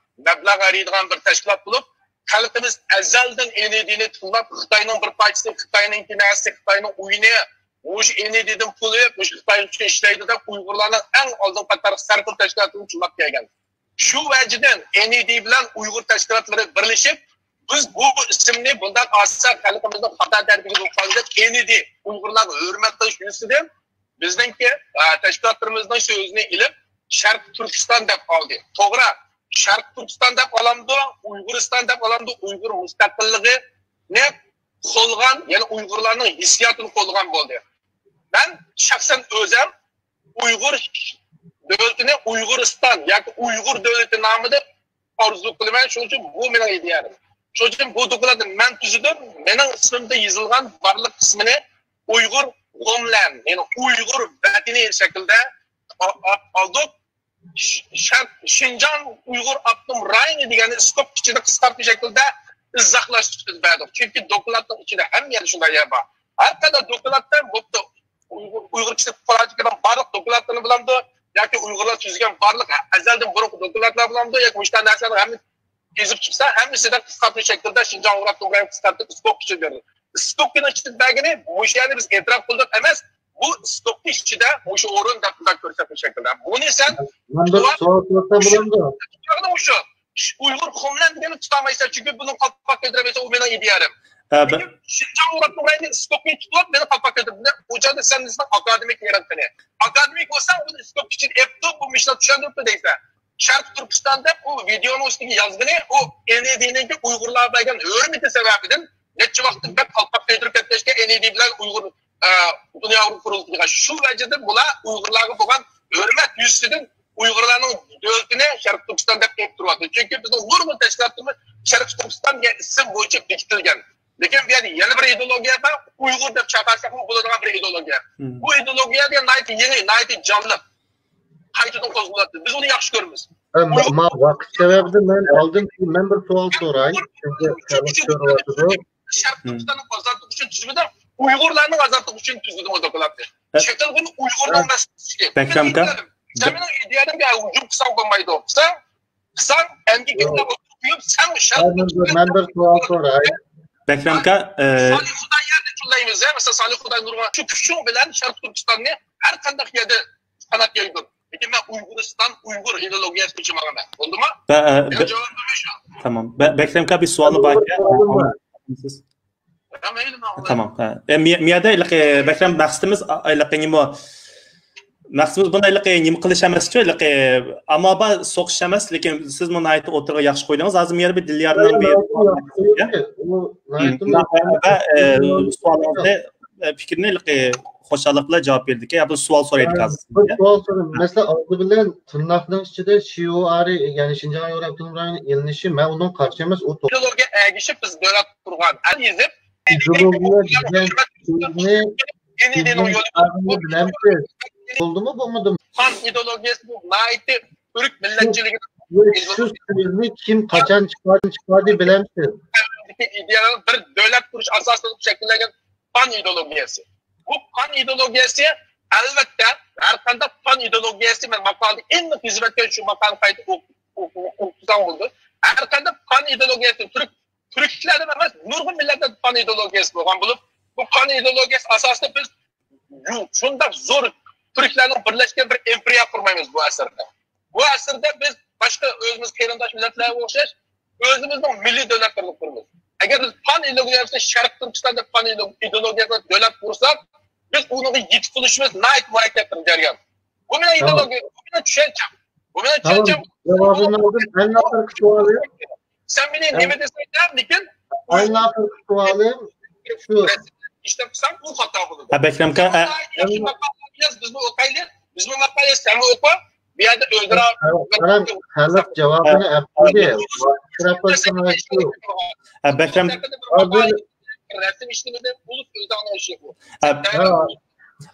مەبلەغ ئەرىيدىغان بىر تەشكىلات بولۇپ، خەلقىمىز ئەزەلدىن ئېن ئى دىنى تىللاپ، خىتاينىڭ بىر پارچىسى، خىتاينىڭكى نەرسىسى، خىتاينىڭ ئويۇنى، مۇشۇ ئېن ئى دىدىن پۇل ئېلىپ، مۇشۇ خىتاي ئۈچۈن ئىشلەيدۇ دەپ، ئۇيغۇرلارنىڭ ئەڭ ئالدىنقى قاتارلىق سەرخىل تەشكىلاتىنى تىللاپ كەلگەن. شۇ ۋەجىدىن ئېن ئى دى بىلەن ئۇيغۇر تەشكىلاتلىرى بىرلىشىپ، بىز بۇ ئىسىمنى بۇنداق ئالساق، خەلقىمىزنىڭ خاتا تەرىپىگە بولۇپ قالىدۇ دەپ، ئېن ئى دى ئۇيغۇرلارغا ھۆرمەت قىلىش يۈزىسىدىن بىزنىڭكى، ئە، تەشكىلاتلىرىمىزنىڭ سۆزىنى ئېلىپ، شەرقىي تۈركىستان دەپ ئالدى. توغرا، شەرقىي تۈركىستان دەپ ئالامدۇ، ئۇيغۇرىستان دەپ ئالامدۇ، ئۇيغۇر مۇستەقىللىقىنى قولغان، يەنى ئۇيغۇرلارنىڭ ھېسسىياتىنى قولغان بولدى. مەن شەخسەن ئۆزۈم ئۇيغۇر دۆلىتىنى ئۇيغۇرىستان ياكى ئۇيغۇر دۆلىتى نامىدا ئارزۇ قىلىمەن. شۇنىڭ ئۈچۈن بۇ مېنىڭ ئىدىيەم. شۇنىڭ ئۈچۈن بۇ دوكلاتنى مەن تۈزىدىم. مېنىڭ ئىسمىمدا يېزىلغان بارلىق قىسمىنى ئۇيغۇر ھوملاند، يەنى ئۇيغۇر ۋەتىنى شەكلىدە ئا-، ئا-، ئالدۇق. ش-، شەرق، شىنجاڭ ئۇيغۇر ئاپتونوم رايونى دېگەننى ئىسكوپ ئىچىدە قىسقارتما شەكلىدە ئىزاھلاش سۈپىتىدە بەردۇق. چۈنكى دوكلاتنىڭ ئىچىدە ھەممە يەردە شۇنداق يەر بار. ھەر قانداق دوكلاتتا بوپتۇ. ئۇيغۇر، ئۇيغۇر كىشىلىك پائالىيەتكە بارلىق دوكلاتلىرىنى بىلەمدۇ؟ ياكى ئۇيغۇرلار تۈزگەن بارلىق ئەزەلدىن بۇرۇنقى دوكلاتلار بىلەمدۇ؟ ياكى مۇشۇنداق نەرسىلەرنى ھەممە يېزىپ چىقسا، ھەممىسىدە قىسقارتما شەكلىدە شىنجاڭ ئۇيغۇر ئاپتونوم رايونى قىسقارتىپ ئىسكوپكا ئىچىدە بېرىلدى. ئىسكوپكىنىڭ ئىچىدە بەرگىنى مۇشۇ يەرنى بىز ئېتىراپ قىلدۇق ئەمەس، بۇ ئىسكوپكا ئىچىدە مۇشۇ ئورۇن دەپ مۇنداق كۆرسەتمە شەكلىدە. بۇنى سەن مەن بىر سوئال سورىسام بولامدۇ؟ مۇشۇ ئۇيغۇر قوملان دېگەننى تۇتالمايسەن، چۈنكى بۇنىڭ قالپاق كۆتۈرەلمەيسەن، ئۇ مېنىڭ ئىدىيەم. ھە، بە- لېكىن شىنجاڭ ئۇيغۇر ئاپتونوم رايونى ئىسكوپنى تۇتۇپ، مېنى قالپاق كۆتۈرۈپ، ئۇ چاغدا سەن دېسەڭ ئاكادېمىك يېرىڭ قېنى؟ ئاكادېمىك بولساڭ، ئۇنى ئىسكوپ ئىچىدە ئېپتۇ، بۇ مىشنى چۈشەندۈرۈپتۇ دەيسەن. شەرقىي تۈركىستان دەپ ئۇ ۋىدېئونىڭ ئۈستىگە يازغىنى، ئۇ ئېن ئى دىنىڭكى ئۇيغۇرلارغا بەرگەن ھۆرمىتى سەۋەبىدىن نەچچە ۋاقىتتىن بەك قالپاق كۆتۈرۈپ كەتكەچكە، ئېن ئى دى بىلەن ئۇيغۇر، ئە، دۇنيا ئۇيغۇر قۇرۇلتىيىغا شۇ ۋەجىدىن بۇلار ئۇيغۇرلارغا بولغان ھۆرمەت يۈزىسىدىن ئۇيغۇرلارنىڭ دۆلىتىنى شەرقىي تۈركىستان دەپ ئېيتىپ تۇرۇۋاتىدۇ. چۈنكى بىزنىڭ نۇرغۇن تەشكىلاتلىرىمىز شەرقىي تۈركىستان دېگەن ئىسىم بويىچە بېكىتىلگەن. لېكىن بۇ يەردە يەنە بىر ئىدېئولوگىيە بار، ئۇيغۇر دەپ چاقىرساقمۇ بولىدىغان بىر ئىدېئولوگىيە. مم. بۇ ئىدېئولوگىيە دېگەن ناھايىتى يېڭى، ناھايىتى جانلىق. قايتىدىن قوزغىلىۋاتىدۇ. بىز ئۇنى ياخشى كۆرىمىز. ھە، ما-، ما ۋاقىت سەۋەبىدىن مەن ئالدىن، مەن بىر سوئال سوراي. چۈنكى خەلق كۆرۈۋاتىدۇ. شەرقىي تۈركىستاننىڭ ئازادلىق ئۈچۈن تۈزۈمىدە ئۇيغۇرلارنىڭ ئازادلىقى ئۈچۈن تۈزۈلدىمۇ دوكلاتنى. ھە. شەكىلگىمۇ ئۇيغۇرنىڭ مەسىلىسى. بەكرەم ئاكا. سەن مېنىڭ ئىدىيەمگە ھۇجۇم قىلساڭ بولمايدۇ. قىلساڭ، قىساڭ، ئەمگىكىڭدە ئولتۇرۇپ قويۇپ، سەن شەرقىي مەن بىر، مەن بىر سوئال سوراي. بەكرەم ئاكا، ئە، سالىھ خۇداي يەردە جۇللايمىز، ھە؟ مەسىلەن، سالىھ خۇداي نۇرغۇن شۇ كۈچۈڭ بىلەن شەرقىي تۈركىستاننى ھەر قانداق يەردە قانات يايدۇر. لېكىن مەن ئۇيغۇرىستان، ئۇيغۇر ئىدېئولوگىيەسى بويىچە ماڭىمەن. بولدىمۇ؟ بە-، ئە، مېنىڭ بە-، جاۋابىم شۇ. تامام. بە-، بەكرەم ئاكا، بىر سوئالى بار ئىكەن. تامام. ھە، مەيلى، ماڭىلا. تامام. ھە. ئە، مىيە-، مىيەدە ھېلىقى بەكرەم مەقسىتىمىز، ئا-، ھېلىقى نېمە، مەقسىتىمىز بۇنى ھېلىقى نېمە قىلىش ئەمەسچۇ، ھېلىقى ئامما بار سوقۇش ئەمەس، لېكىن سىز مۇنۇ ناھايىتى ئوتتۇرىغا ياخشى قويدىڭىز. ھازىر مىيەدە بىر دىليارنىڭ بىر، ئۇ ناھايىتى ۋە، ئە، سوئالىڭىزنى، ئە، پىكرىنى ھېلىقى خۇشاللىق بىلەن جاۋاب بېرىدىكەن. يا بۇ سوئال سورايدىكەن ھازىر بىر سىزگە. سوئال سورايمەن. مەسىلەن، ئالدى بىلەن تىرناقنىڭ ئىچىدە شىئوئارى، يەنى شىنجاڭ ئۇيغۇر ئاپتونوم رايونى ئېلىنىشى، مەن ئۇنىڭ قارشى ئەمەس، ئۇ تو- ئىدېئولوگىيە ئەگىشىپ بىز دۆلەت قۇرغان، ئەل يېزىپ، ئىدېئولوگىيە دېگەن سۆزنى، سۆزنى بىلەمسىز؟ بولدىمۇ، بولمىدىمۇ؟ خان ئىدېئولوگىيەسى بۇ ناھايىتى تۈرك مىللەتچىلىكىنىڭ شۇ سۆزنى كىم، قاچان چىقاردى، چىقاردى، بىلەمسىز؟ ئىدىيەنىڭ بىر دۆلەت قۇرۇش ئاساسىدا شەكىللەنگەن خان ئىدېئولوگىيەسى. بۇ خان ئىدېئولوگىيەسى، ئەلۋەتتە، ھەر قانداق خان ئىدېئولوگىيەسى، مەن ماقالىدە ئېنىق يېزىۋەتكەن شۇ ماقالىنى قايتا ئوق-، ئوق-، ئوق-، ئوقۇساڭ بولىدۇ. ھەر قانداق خان ئىدېئولوگىيەسى تۈرك، تۈركلەردە ئەمەس، نۇرغۇن مىللەتلەردە خان ئىدېئولوگىيەسى بولغان بولۇپ، بۇ خان ئىدېئولوگىيەسى ئاساسىدا بىز يۇ-، شۇنداق زور تۈركلەرنىڭ بىرلەشكەن بىر ئىمپېرىيە قۇرمايمىز بۇ ئەسىردە. بۇ ئەسىردە بىز باشقا ئۆزىمىز قېرىنداش مىللەتلەرگە ئوخشاش ئۆزىمىزنىڭ مىللىي دۆلەتلىرىنى قۇرىمىز. ئەگەر بىز پان ئىدېئولوگىيەسىنى شەرقىي تۈركىستان دەپ پان ئىدېئولوگىيەسىنى دۆلەت قۇرساق، بىز ئۇنىڭغا يېتىپ بولۇشىمىز ناھايىتى مۇرەككەپ بىر جەريان. بۇ مېنىڭ تامام. ئىدېئولوگىيەم، بۇ مېنىڭ چۈشەنچەم. بۇ مېنىڭ تامام. چۈشەنچەم. جاۋابىمنى ئالدىم. ئەڭ ئاخىرقى سوئالى. سەن مېنى ھە. نېمە دېسەڭ دە، لېكىن ئەڭ ئاخىرقى سوئالىم شۇ. ئىشلەپ قىلساڭ، ئۇ خاتا بولىدۇ. ھە، بەكرەم ئاكا، سەن ئە، ياخشى ماقالە ياز، بىزمۇ ئوقايلى. بىزمۇ ماقالە ياز، سەنمۇ ئوقۇ. بۇ يەردە ئۆزئارا قاراڭ، خەلق جاۋابىنى ئەپ قويدى. ئىتراپ قىلسىڭىز شۇ. ھە، بەكرەم. ھازىر رەسىم ئىشلىمىدى، ئۇلۇس ئۆزىنىڭ ئىشى بۇ. ھە،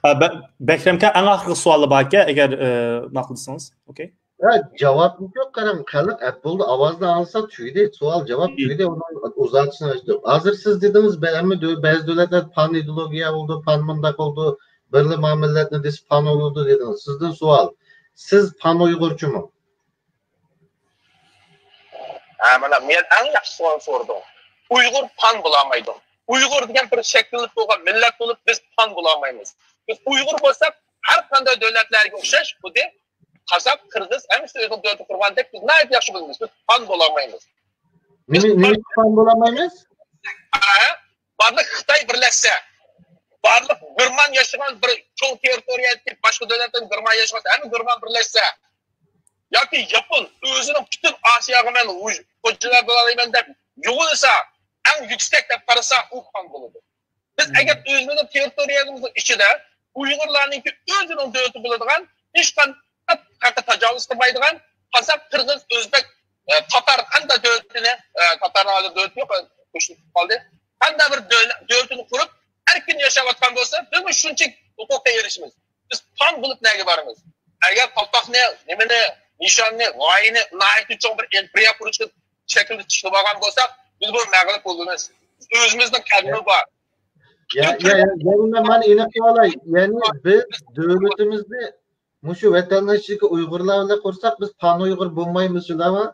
ھە، بە-، بەكرەم ئاكا، ئەڭ ئاخىرقى سوئالى بار ئىكەن، ئەگەر، ئە، ماقۇل دېسىڭىز. ئوكەي. ھە، جاۋابمۇ يوق، قاراڭ، خەلق ئەپ بولدى، ئاۋازنى ئالسا تۈگىدى، سوئال جاۋاب تۈگىدى، ئۇنىڭ ئۇزارتىشنى ئاچتۇق. ھازىر سىز دېدىڭىز، بە-، ھەممە دۆ-، بەزى دۆلەتلەر پان ئىدېئولوگىيە بولىدۇ، پان مۇنداق بولىدۇ، بىرلا ما مىللەتنى دېسە پان بولىدۇ دېدىڭىز. سىزدىن سوئال، سىز پان ئۇيغۇرچىمۇ؟ ھە، مانا، مەن ئەڭ ياخشى سوئال سورىدىڭ. ئۇيغۇر پان بولالمايدۇ. ئۇيغۇر دېگەن بىر شەكىللىنىپ بولغان مىللەت بولۇپ، بىز پان بولالمايمىز. بىز ئۇيغۇر بولساق، ھەر قانداق دۆلەتلەرگە ئوخشاش، خۇددى قازاق، قىرغىز، ھەممىسى ئۆزىنىڭ دۆلىتى قۇرغاندەك، بىز ناھايىتى ياخشى بىلىمىز. بىز پان بولالمايمىز. نېمە، نېمە پان بولالمايمىز؟ ھە؟ بارلىق خىتاي بىرلەشسە، بارلىق بىرمان ياشىغان بىر چوڭ تېررىتورىيەدىكى باشقا دۆلەتتىن بىرمان ياشىغان، ھەممە بىرمان بىرلەشسە، ياكى ياپون ئۆزىنىڭ پۈتۈن ئاسىياغا مەن ھۇج-، خوجىلار بولالايمەن دەپ يۇغۇنسا، ئەڭ يۈكسەك دەپ قارىسا، ئۇ خان بولىدۇ. بىز ئەگەر ئۆزىمىزنىڭ تېررىتورىيەمىزنىڭ ئىچىدە ئۇيغۇرلارنىڭكى ئۆزىنىڭ دۆلىتى بولىدىغان، ھېچقانداق ھەققە تاجاۋۇز قىلمايدىغان، قازاق، قىرغىز، ئۆزبەك، ئە، تاتار قانداق دۆلىتىنى، ئە، تاتارنىڭ ھازىر دۆلىتى يوق، قوشۇلۇپ قالدى. قانداق بىر دۆلە-، دۆلىتىنى قۇرۇپ، ئەركىن ياشاۋاتقان بولسا، بىزمۇ شۇنچە ھوقۇققا ئېرىشىمىز. بىز پان بولۇپ نەگە بارىمىز؟ ئەگەر پالتاقنى، نېمىنى، نىشاننى، غايىنى ناھايىتى چوڭ بىر ئىمپېرىيە قۇرۇشقا شەكىلدە چىقىپ ئالغان بولساق، بىز بۇ مەغلۇپ بولىمىز. ئۆزىمىزنىڭ قەدىمى بار. يا، يا، يا، يەنە مەن ئېنىق قىلالاي. يەنى بىز دۆلىتىمىزنى مۇشۇ ۋەتەنداشلىقى ئۇيغۇرلار بىلەن قۇرساق، بىز پان ئۇيغۇر بولمايمىز، شۇنداقمۇ؟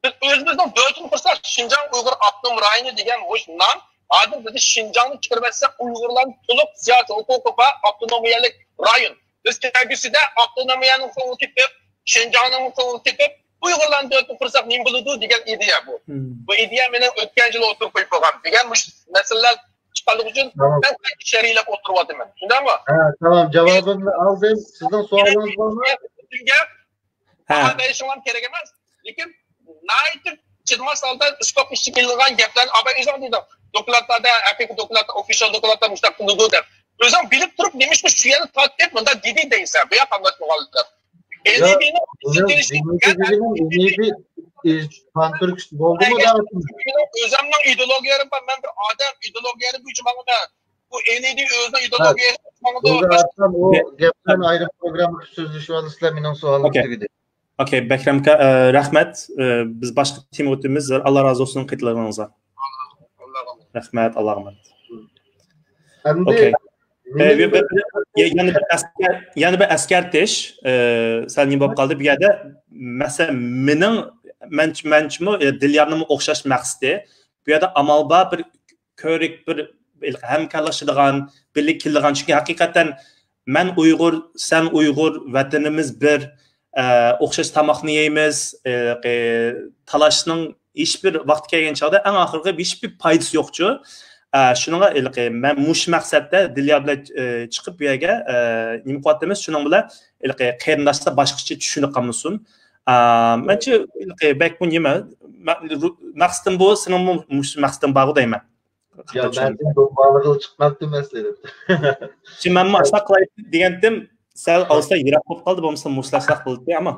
بىز ئۆزىمىزنىڭ دۆلىتىنى قۇرساق، شىنجاڭ ئۇيغۇر ئاپتونوم رايونى دېگەن مۇشۇ نام، ھازىر بىز شىنجاڭنى چىقىرىۋەتسەك، ئۇيغۇرلارنىڭ تولۇق سىياسىي ھوقۇقى بار، ئاپتونومىيەلىك رايون. بىز كەلگۈسىدە ئاپتونومىيەنىڭ كۆڭلى تېپىپ، شىنجاڭنىڭ كۆڭلى تېپىپ، ئۇيغۇرلارنىڭ دۆلىتىنى قۇرساق نېمە بولىدۇ دېگەن ئىدىيە بۇ. بۇ ئىدىيە مېنىڭ ئۆتكەن يىلى ئوتتۇرىغا قويۇپ قويغان دېگەن مۇشۇ مەسىلىلەر چىققانلىقى ئۈچۈن مەن شەرھلەپ ئولتۇرۇۋاتىمەن. شۇنداقمۇ؟ ھە، تامام، جاۋابىمنى ئالدىم. سىزنىڭ سوئالىڭىز بارمۇ؟ بۈگۈنگە باھا بېرىشىڭلار كېرەك ئەمەس. لېكىن ناھايىتى چىدىماس ھالدا ئىسپات ئىچىگە ئېلىنغان گەپلەرنى ئاباي ئۆزۈڭ دېدىڭ. دوكلاتلاردا، ھەقىقىي دوكلاتتا، ئوفىشال دوكلاتتا مۇشۇنداق قىلىدۇ دەپ. ئۆزۈڭ بىلىپ تۇرۇپ نېمىشقا شۇ يەرنى تارتىپ مۇنداق دېدى دەيسەن. بۇ يەر قاملاشمىغانلىقى. يا، ئەنىدىنىڭ بۇنىڭ ئىشلىتىلىشى دېمىسى دېگىنىم ئەنىدى، ئى، پانتۈركىست بولدىمۇ دەۋاتىمەن. ئۆزۈمنىڭ ئىدېئولوگىيەم بار. مەن بىر ئادەم ئىدېئولوگىيەسى بويىچە ماڭىمەن. بۇ ئەنىدى ئۆزىنىڭ ئىدېئولوگىيەسى بويىچە ماڭىدۇ. ئۆزى ئارقام ئۇ گەپتىن ئايرىم پروگرامما قىلىپ سۆزلىشىۋالىسىلەر، مېنىڭ سوئالىم تۈگىدى. ئوكەي، بەكرەم ئاكا، ئە، رەھمەت. ئە، بىز باشقا تېمىغا ئۆتىمىز. ئاللا رازى بولسۇن قېتىلغىنىڭىزغا. رەھمەت، ئاللاغا ئامانەت. ئەمدى ئوكەي. ئە، بىر، بىر، بىر، يەنە بىر ئەسكەر-، يەنە بىر ئەسكەرتىش، ئە، سەل نېمە بولۇپ قالدى بۇ يەردە. مەسىلەن، مېنىڭ، مەن، مەنچىمۇ، ئە، دىليارنىڭمۇ ئوخشاش مەقسىتى. بۇ يەردە ئامال بار بىر كۆرۈك، بىر ھەمكارلىشىدىغان، بىللە كېلىدىغان. چۈنكى ھەقىقەتەن مەن ئۇيغۇر، سەن ئۇيغۇر، ۋەتىنىمىز بىر، ئە، ئوخشاش تاماقنى يەيمىز، ئە، تالاشنىڭ ھېچبىر ۋاقتى كەلگەن چاغدا ئەڭ ئاخىرقى ھېچبىر پايدىسى يوقچۇ. ئە، شۇنىڭغا ھېلىقى مەن مۇشۇ مەقسەتتە دىليار بىلەن، ئە، چىقىپ بۇ يەرگە، ئە، نېمە قىلىۋاتىمىز، شۇنىڭ بىلەن ھېلىقى قېرىنداشلار باشقىچە چۈشىنىپ قالمىسۇن. ئە، مەنچە ھېلىقى بەكمۇ نېمە، مە-، مەقسىتىم بۇ، سېنىڭمۇ مۇشۇ مەقسىتىڭ بارغۇ دەيمەن. يا، مەن دومبالىغىلى چىقماپتىمەن سىلەردىن. شۇ مەنمۇ ئاشۇنداق قىلاي دېگەنتىم، سەل ئاۋۇستا يىراق بولۇپ قالدى، بولمىسا مۇشۇلاشلاق بولاتتى، ئەمما.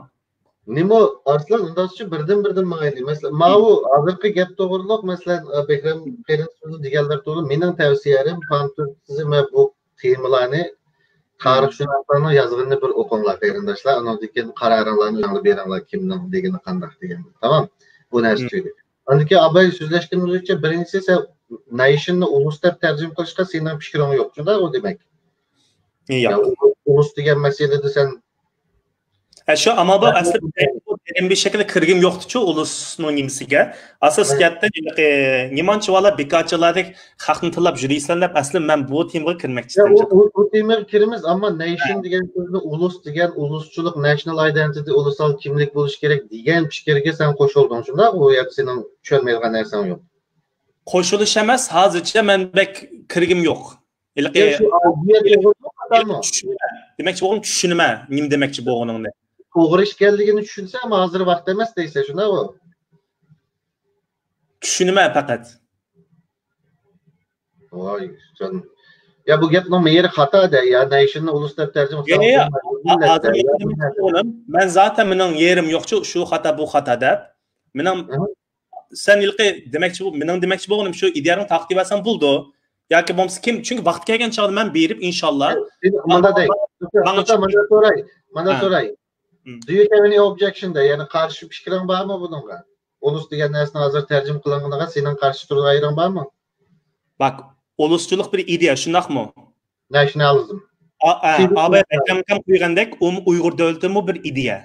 نېمە، ئارسلان، ئۇنداقچە بىردىن-بىردىن ماڭايلى. مەسىلەن، ماۋۇ ھازىرقى گەپ توغرۇلۇق، مەسىلەن، بېكرەم قېرىندىشىمىزنىڭ دېگەنلىرى توغرۇلۇق. مېنىڭ تەۋسىيەم، پانتۇركىزم ۋە بۇ تېمىلارنى تارىخشۇناسلارنىڭ يازغىنىنى بىر ئوقۇڭلار، قېرىنداشلار. ئانىڭدىن كېيىن قارارىڭلارنى ئۆزۈڭلار بېرىڭلار، كىمنىڭ دېگىنى قانداق دېگەننى. تامام؟ بۇ نەرسە تۈگىدى. ئاندىن كېيىن ئاباي سۆزلەشكىنىمىزچە، بىرىنچىسى، سەن نەيشىننى ئۇلۇس دەپ تەرجىمە قىلىشقا سېنىڭ پىكرىڭ يوق، شۇنداقغۇ دېمەك؟ ياق. يا، ئۇ-، ئۇلۇس دېگەن مەسىلىدە سەن ھە، شۇ ئامال بار. ئەسلى دېرىن بىر شەكىلدە كىرگۈم يوقتىچۇ ئۇلۇسنىڭ نېمىسىگە. ئاساسىي جەھەتتىن، ھېلىقى نېمانچىۋالا بىكارچىلاردەك خەقنى تىللاپ يۈرىسەن دەپ، ئەسلى مەن بۇ تېمىغا كىرمەكچى يا، ئىدىم. ئۇ، ئۇ، ئۇ تېمىغا كىرىمىز، ئەمما نەيشىن دېگەن سۆزنى ئۇلۇس دېگەن، ئۇلۇسچىلىق، نەشنال ئايدېنتىتى، ئۇلۇسال كىملىك بولۇشى كېرەك دېگەن پىكىرگە سەن قوشۇلدۇڭ، شۇنداق؟ ئۇ يەردە سېنىڭ چۈشەنمەيدىغان نەرسەڭ يوق. قوشۇلۇش ئەمەس، ھازىرچە مەن بەك كىرگۈم يوق. ھېلىقى يا، شۇ ئىدىيە توغرىمۇ، خاتامۇ؟ چۈشىنىمەن. دېمەكچى بولغىنىم، چۈشىنىمەن نېمە دېمەكچى بولغىنىڭنى. توغرا ئىكەنلىكىنى چۈشىنىسەن، ئەمما ھازىر ۋاقىت ئەمەس دەيسەن، شۇنداقمۇ؟ چۈشىنىمەن پەقەت. ۋاي، سەن، يا، بۇ گەپنىڭ مېيىرى خاتا دە، يا، نەيشىننى ئۇلۇس دەپ تەرجىمە قىلساڭ بولمايدۇ، مىللەت دە، يا، مىللەت دە. مەن زاتەن مېنىڭ يېرىم يوقچۇ، شۇ خاتا، بۇ خاتا دەپ. مېنىڭ، سەن ھېلىقى دېمەكچى بول-، مېنىڭ دېمەكچى بولغىنىم شۇ، ئىدىيەڭنى تارقىتىۋەرسەڭ بولىدۇ. ياكى بولمىسا كىم، چۈنكى ۋاقتى كەلگەن چاغدا مەن بېرىپ، ئىنشاللا. مانا دەي، مانا سوراي، مانا سوراي. Do you have any objection دە، يەنى قارشى پىكرىڭ بارمۇ بۇنىڭغا؟ ئۇلۇس دېگەن نەرسىنىڭ ھازىر تەرجىمە قىلىنغىنىغا سېنىڭ قارشى تۇرىدىغان يېرىڭ بارمۇ؟ باك، ئۇلۇسچىلىق بىر ئىدىيە، شۇنداقمۇ؟ نەشنالىزم. ئاباي ئەكرەم ئاكام قويغاندەك، ئۇمۇ ئۇيغۇر دۆلىتىمۇ بىر ئىدىيە.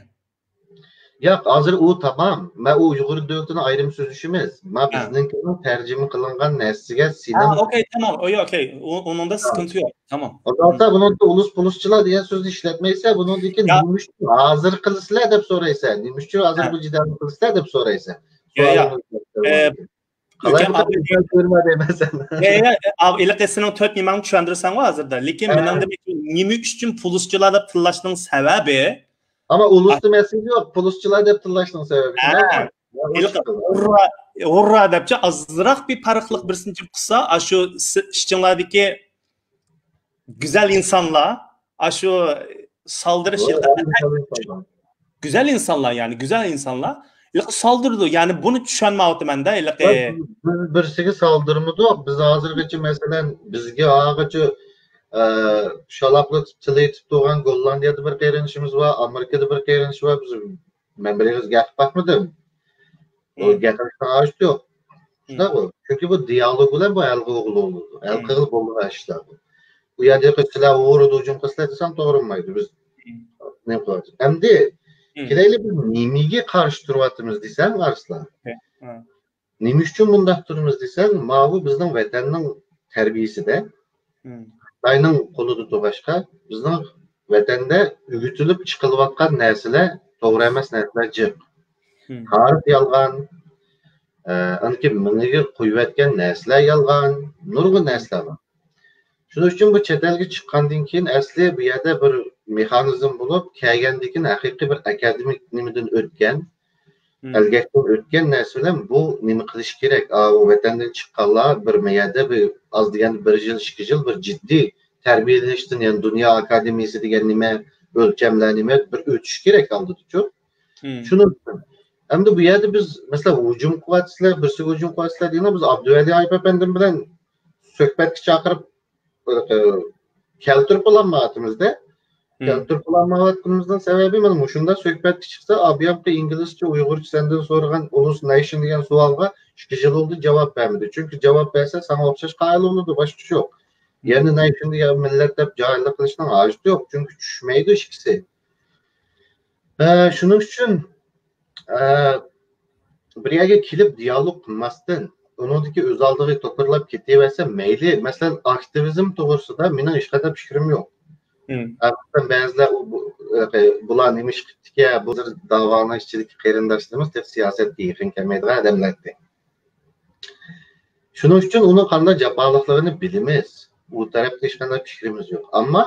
ياق، ھازىر ئۇ تامام. مەن ئۇ ئۇيغۇر دۆلىتىنى ئايرىم سۆزلىشىمىز. مەن بىزنىڭكىنىڭ تەرجىمە قىلىنغان نەرسىگە سېنىڭ. ئوكەي، تامام. ئوكەي، ئۇنىڭدا سىكىنتى يوق. تامام. ئۇنىڭدا ئۇلۇس پۇلۇسچىلار دېگەن سۆزنى ئىشلەتمەيسەن. بۇنىڭدىن كېيىن نېمە ئۈچۈن ھازىر قىلىسىلەر دەپ سورايسەن. نېمە ئۈچۈن ھازىر بۇ جېدەلنى قىلىسىلەر دەپ سورايسەن. ھېلىقى سېنىڭ تۆت نېمەڭنى چۈشەندۈرسەڭغۇ ھازىردا. لېكىن مېنىڭ دېمەكچى، نېمە ئۈچۈن پۇلۇسچىلار دەپ تىللاشنىڭ سەۋەبى؟ ئەمما ئۇلۇس دېمەسلىك يوق، پۇلۇسچىلار دەپ تىللاشنىڭ سەۋەبى. ھە. ھېلىقى ھۇررا، ھۇررا دەپچە ئازراق بىر پەرقلىق بىرسىنى جىم قىلسا، ئاشۇ ئىچىڭلاردىكى گۈزەل ئىنسانلار، ئاشۇ سالدىرىش، گۈزەل ئىنسانلار، يەنى گۈزەل ئىنسانلار ھېلىقى سالدۇرىدۇ. يەنى بۇنى چۈشەنمەيۋاتىمەن-دە، ھېلىقى. بىز، بىز بىرسىگە سالدۇرمىدۇق. بىز ھازىرغىچە، مەسىلەن، بىزگە ھازىرغىچە، ئە، شالاقلىتىپ، تىللىتىپ تۇرغان گوللاندىيەدە بىر قېرىندىشىمىز بار، ئامېرىكىدا بىر قېرىندىشى بار. بىز، مەن بىر ئېغىز گەپ باقمىدىم. ئۇ گەپ قىلىشنىڭ ھاجىتى يوق. شۇنداققۇ؟ چۈنكى بۇ دىيالوگ بىلەن بۇ ھەل قىلغىلى بولىدۇ. ھەل قىلغىلى بولىدىغان ئىشلار بۇ. ئۇ يەردە سىلەر ئۇيغۇرغا ھۇجۇم قىلسىلەر دېسەم توغرا بولمايدۇ. بىز نېمە قىلىۋاتىمىز؟ ئەمدى كېلەيلى، بىز نېمىگە قارشى تۇرۇۋاتىمىز دېسەڭ، ئارسلان. نېمە ئۈچۈن بۇنداق تۇرىمىز دېسەڭ، ماۋۇ بىزنىڭ ۋەتەننىڭ تەربىيىسىدە خىتاينىڭ قولىدا تۇرغاچقا، بىزنىڭ ۋەتەندە ئۆگىتىلىپ چىقىلىۋاتقان نەرسىلەر توغرا ئەمەس نەرسىلەر جىق. تارىخ يالغان، ئە، ئاندىكىن مېڭىگە قويۇۋەتكەن نەرسىلەر يالغان، نۇرغۇن نەرسىلەر بار. شۇنىڭ ئۈچۈن بۇ چەت ئەلگە چىققاندىن كېيىن ئەسلى بۇ يەردە بىر مېخانىزم بولۇپ، كەلگەندىن كېيىن ھەقىقىي بىر ئاكادېمىك نېمىدىن ئۆتكەن، ئەلگەكتىن ئۆتكەن نەرسە بىلەن بۇ نېمە قىلىش كېرەك؟ ئاۋۇ ۋەتەندىن چىققانلار بىر مەيەردە بىر ئاز دېگەندە بىر يىل، ئىككى يىل بىر جىددىي تەربىيەلىنىشتىن، يەنى دۇنيا ئاكادېمىيىسى دېگەن نېمە، ئۆلچەملەر نېمە، بىر ئۆتۈش كېرەك ئالدىدىچۇ. شۇنىڭ ئۈچۈن ئەمدى بۇ يەردە بىز، مەسىلەن، ھۇجۇم قىلىۋاتىسىلەر، بىرسىگە ھۇجۇم قىلىۋاتىسىلەر دېگەندە، بىز ئابدۇۋەلى ئايۇپ ئەپەندىم بىلەن سۆھبەتكە چاقىرىپ، ئە، كەلتۈرۈپ بولالمايۋاتىمىز-دە. كەلتۈرۈپ بولالمايۋاتقىنىمىزنىڭ سەۋەبى، مانا مۇشۇنداق سۆھبەتكە چىقسا، ئابىيامقى ئىنگلىزچە، ئۇيغۇرچە سەندىن سورىغان ئۇلۇس نېيشن دېگەن سوئالغا ئىككى يىل بولدى جاۋاب بەرمىدى. چۈنكى جاۋاب بەرسە، ساڭا ئوخشاش قايىل بولىدۇ، باشقىسى يوق. يەنە نېيشن دېگەن مىللەت دەپ جاھىللىق قىلىشنىڭ ھاجىتى يوق، چۈنكى چۈشمەيدۇ ئىككىسى. ئە، شۇنىڭ ئۈچۈن، ئە، بىر يەرگە كېلىپ دىيالوگ قىلماستىن، ئۇنىڭدىكى ئۆز ئالدىغا توكۇرلاپ كېتىۋەرسە مەيلى. مەسىلەن، ئاكتىۋىزم توغرىسىدا مېنىڭ ھېچقانداق پىكرىم يوق. ئە، مەسىلەن، بەزىلەر ئۇ، بۇ، ئە، بۇلار نېمە ئىش قىپتىكەن، بۇلار داۋانىڭ ئىچىدىكى قېرىنداشلىرىمىز تېخى سىياسەتكە يېقىن كەلمەيدىغان ئادەملەردى. شۇنىڭ ئۈچۈن ئۇنىڭ قانداق جاپالىقلىقىنى بىلىمىز. ئۇ تەرەپتە ھېچقانداق پىكرىمىز يوق. ئەمما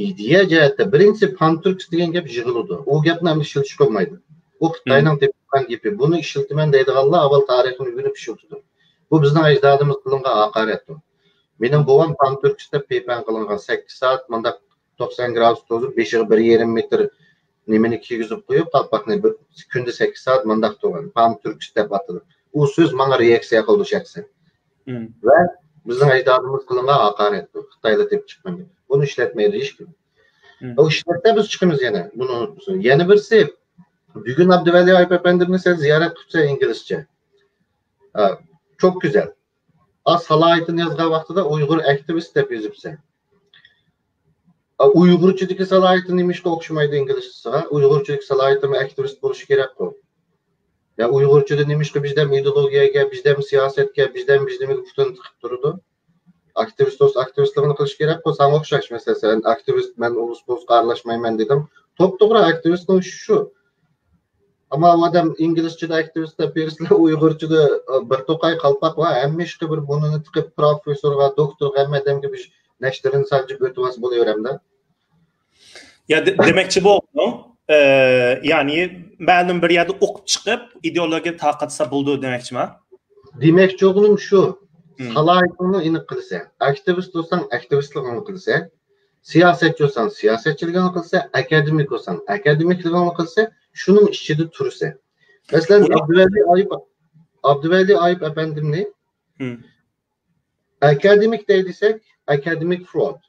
ئىدىيە جەھەتتە، بىرىنچىسى، پانتۈركىست دېگەن گەپ يىغىلىدۇ. ئۇ گەپنى ئەمدى ئىشلىتىشكە بولمايدۇ. ئۇ خىتاينىڭ تېپىپ چىققان گېپى. بۇنى ئىشلىتىمەن دەيدىغانلار ئاۋۋال تارىخنى ئۆگىنىپ ئىشلىتىدۇ. بۇ بىزنىڭ ئەجدادىمىز قىلىنغان ھاقارەتتۇر. مېنىڭ بوۋام پانتۈركىست دەپ پېيپان قىلىنغان، سەككىز سائەت مۇنداق توقسان گرادۇس توزۇپ، بېشىغا بىر يېرىم مېتىر نېمىنى كىيگۈزۈپ قويۇپ، قالپاقنى بىر كۈندە سەككىز سائەت مۇنداق تۇرغان، پانتۈركىست دەپ ئاتىلىپ. ئۇ سۆز ماڭا رېئاكسىيە قىلىدۇ شەخسەن. ۋە بىزنىڭ ئەجدادىمىز قىلىنغان ھاقارەتتۇر، خىتايلار تېپىپ چىققان گەپ. بۇنى ئىشلەتمەيدۇ ھېچكىم. ئۇ ئىشلەتسە بىز چىقىمىز يەنە. بۇنى ئۇنتۇپسىز. يەنە بىرسى، بۈگۈن ئابدۇۋەلى ئايۇپ ئەپەندىمنى سەن زىيارەت قىپسەن ئىنگلىزچە. ئا، چوك گۈزەل. ئا، سالاھىيىتىنى يازغان ۋاقتىدا ئۇيغۇر ئاكتىۋىست دەپ يېزىپسەن. ئا، ئۇيغۇرچىدىكى سالاھىيىتى نېمىشقا ئوخشىمايدۇ ئىنگلىزچىسىغا؟ ئۇيغۇرچىدىكى سالاھىيىتىمۇ ئاكتىۋىست بولۇشى كېرەكقۇ. يا ئۇيغۇرچىدا نېمىشقا بىردەم ئىدېئولوگىيەگە، بىردەم سىياسەتكە، بىردەم بىردەمگە پۇتىنى تىقىپ تۇرىدۇ؟ ئاكتىۋىست بولسا ئاكتىۋىستلىقىنى قىلىشى كېرەكقۇ. ساڭا ئوخشاش، مەسىلەن، سەن ئاكتىۋىست، مەن ئۇلۇس بولسا ئارىلاشمايمەن دېدىڭ. توپتوغرا، ئاكتىۋىستنىڭ ئىشى شۇ. ئەمما ئۇ ئادەم ئىنگلىزچىدا ئاكتىۋىست دەپ بېرىسىلەر، ئۇيغۇرچىدا، ئە، بىر توقاي قالپاق بار، ھەممە ئىشقا بىر بۇرنىنى تىقىپ، پروفېسسورغا، دوكتورغا، ھەممە ئادەمگە بىر نەشتىرىنى سانجىپ ئۆتۈۋالسا بولۇۋېرەمدە. يا، دې-، دېمەكچى بولدۇم، ئە، يەنى مەلۇم بىر يەردە ئوقۇپ چىقىپ، ئىدېئولوگىيە تارقاتسا بولىدۇ دېمەكچىما؟ دېمەكچى بولغىنىم شۇ، سالاھىيىتىڭنى ئېنىق قىلىسەن. ئاكتىۋىست بولساڭ، ئاكتىۋىستلىقىڭنى قىلىسەن. سىياسەتچى بولساڭ، سىياسەتچىلىكىڭنى قىلىسەن. ئاكادېمىك بولساڭ، ئاكادېمىكلىقىڭنى قىلىسەن. شۇنىڭ ئىچىدە تۇرىسەن. مەسىلەن، ئابدۇۋەلى ئايۇپ، ئابدۇۋەلى ئايۇپ ئەپەندىمنى ئاكادېمىك دەي دېسەك، ئاكادېمىك فرود.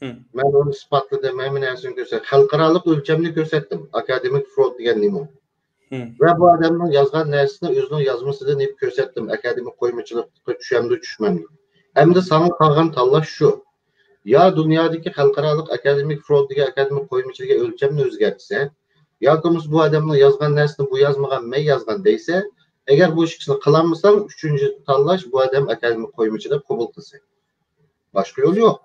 مەن ئۇنى ئىسپاتلىدىم، ھەممە نەرسىنى كۆرسەتتىم. خەلقئارالىق ئۆلچەمنى كۆرسەتتىم، ئاكادېمىك فرود دېگەن نېمە؟ ۋە بۇ ئادەمنىڭ يازغان نەرسىسىنى ئۆزىنىڭ يازمىسىدىن ئېلىپ كۆرسەتتىم، ئاكادېمىك قويمىچىلىققا چۈشەمدۇ، چۈشمەمدۇ. ئەمدى ساڭا قالغان تاللاش شۇ. يا دۇنيادىكى خەلقئارالىق ئاكادېمىك فرود دېگەن ئاكادېمىك قويمىچىلىقى ئۆلچەمنى ئۆزگەرتسە، ياكى بولمىسا بۇ ئادەمنىڭ يازغان نەرسىنى بۇ يازمىغان، مەن يازغان دەيسە، ئەگەر بۇ ئىككىسىنى قىلالمىساڭ، ئۈچىنچى تاللاش بۇ ئادەم ئاكادېمىك قويمىچى دەپ قوبۇل قىلسا. باشقا يول يوق.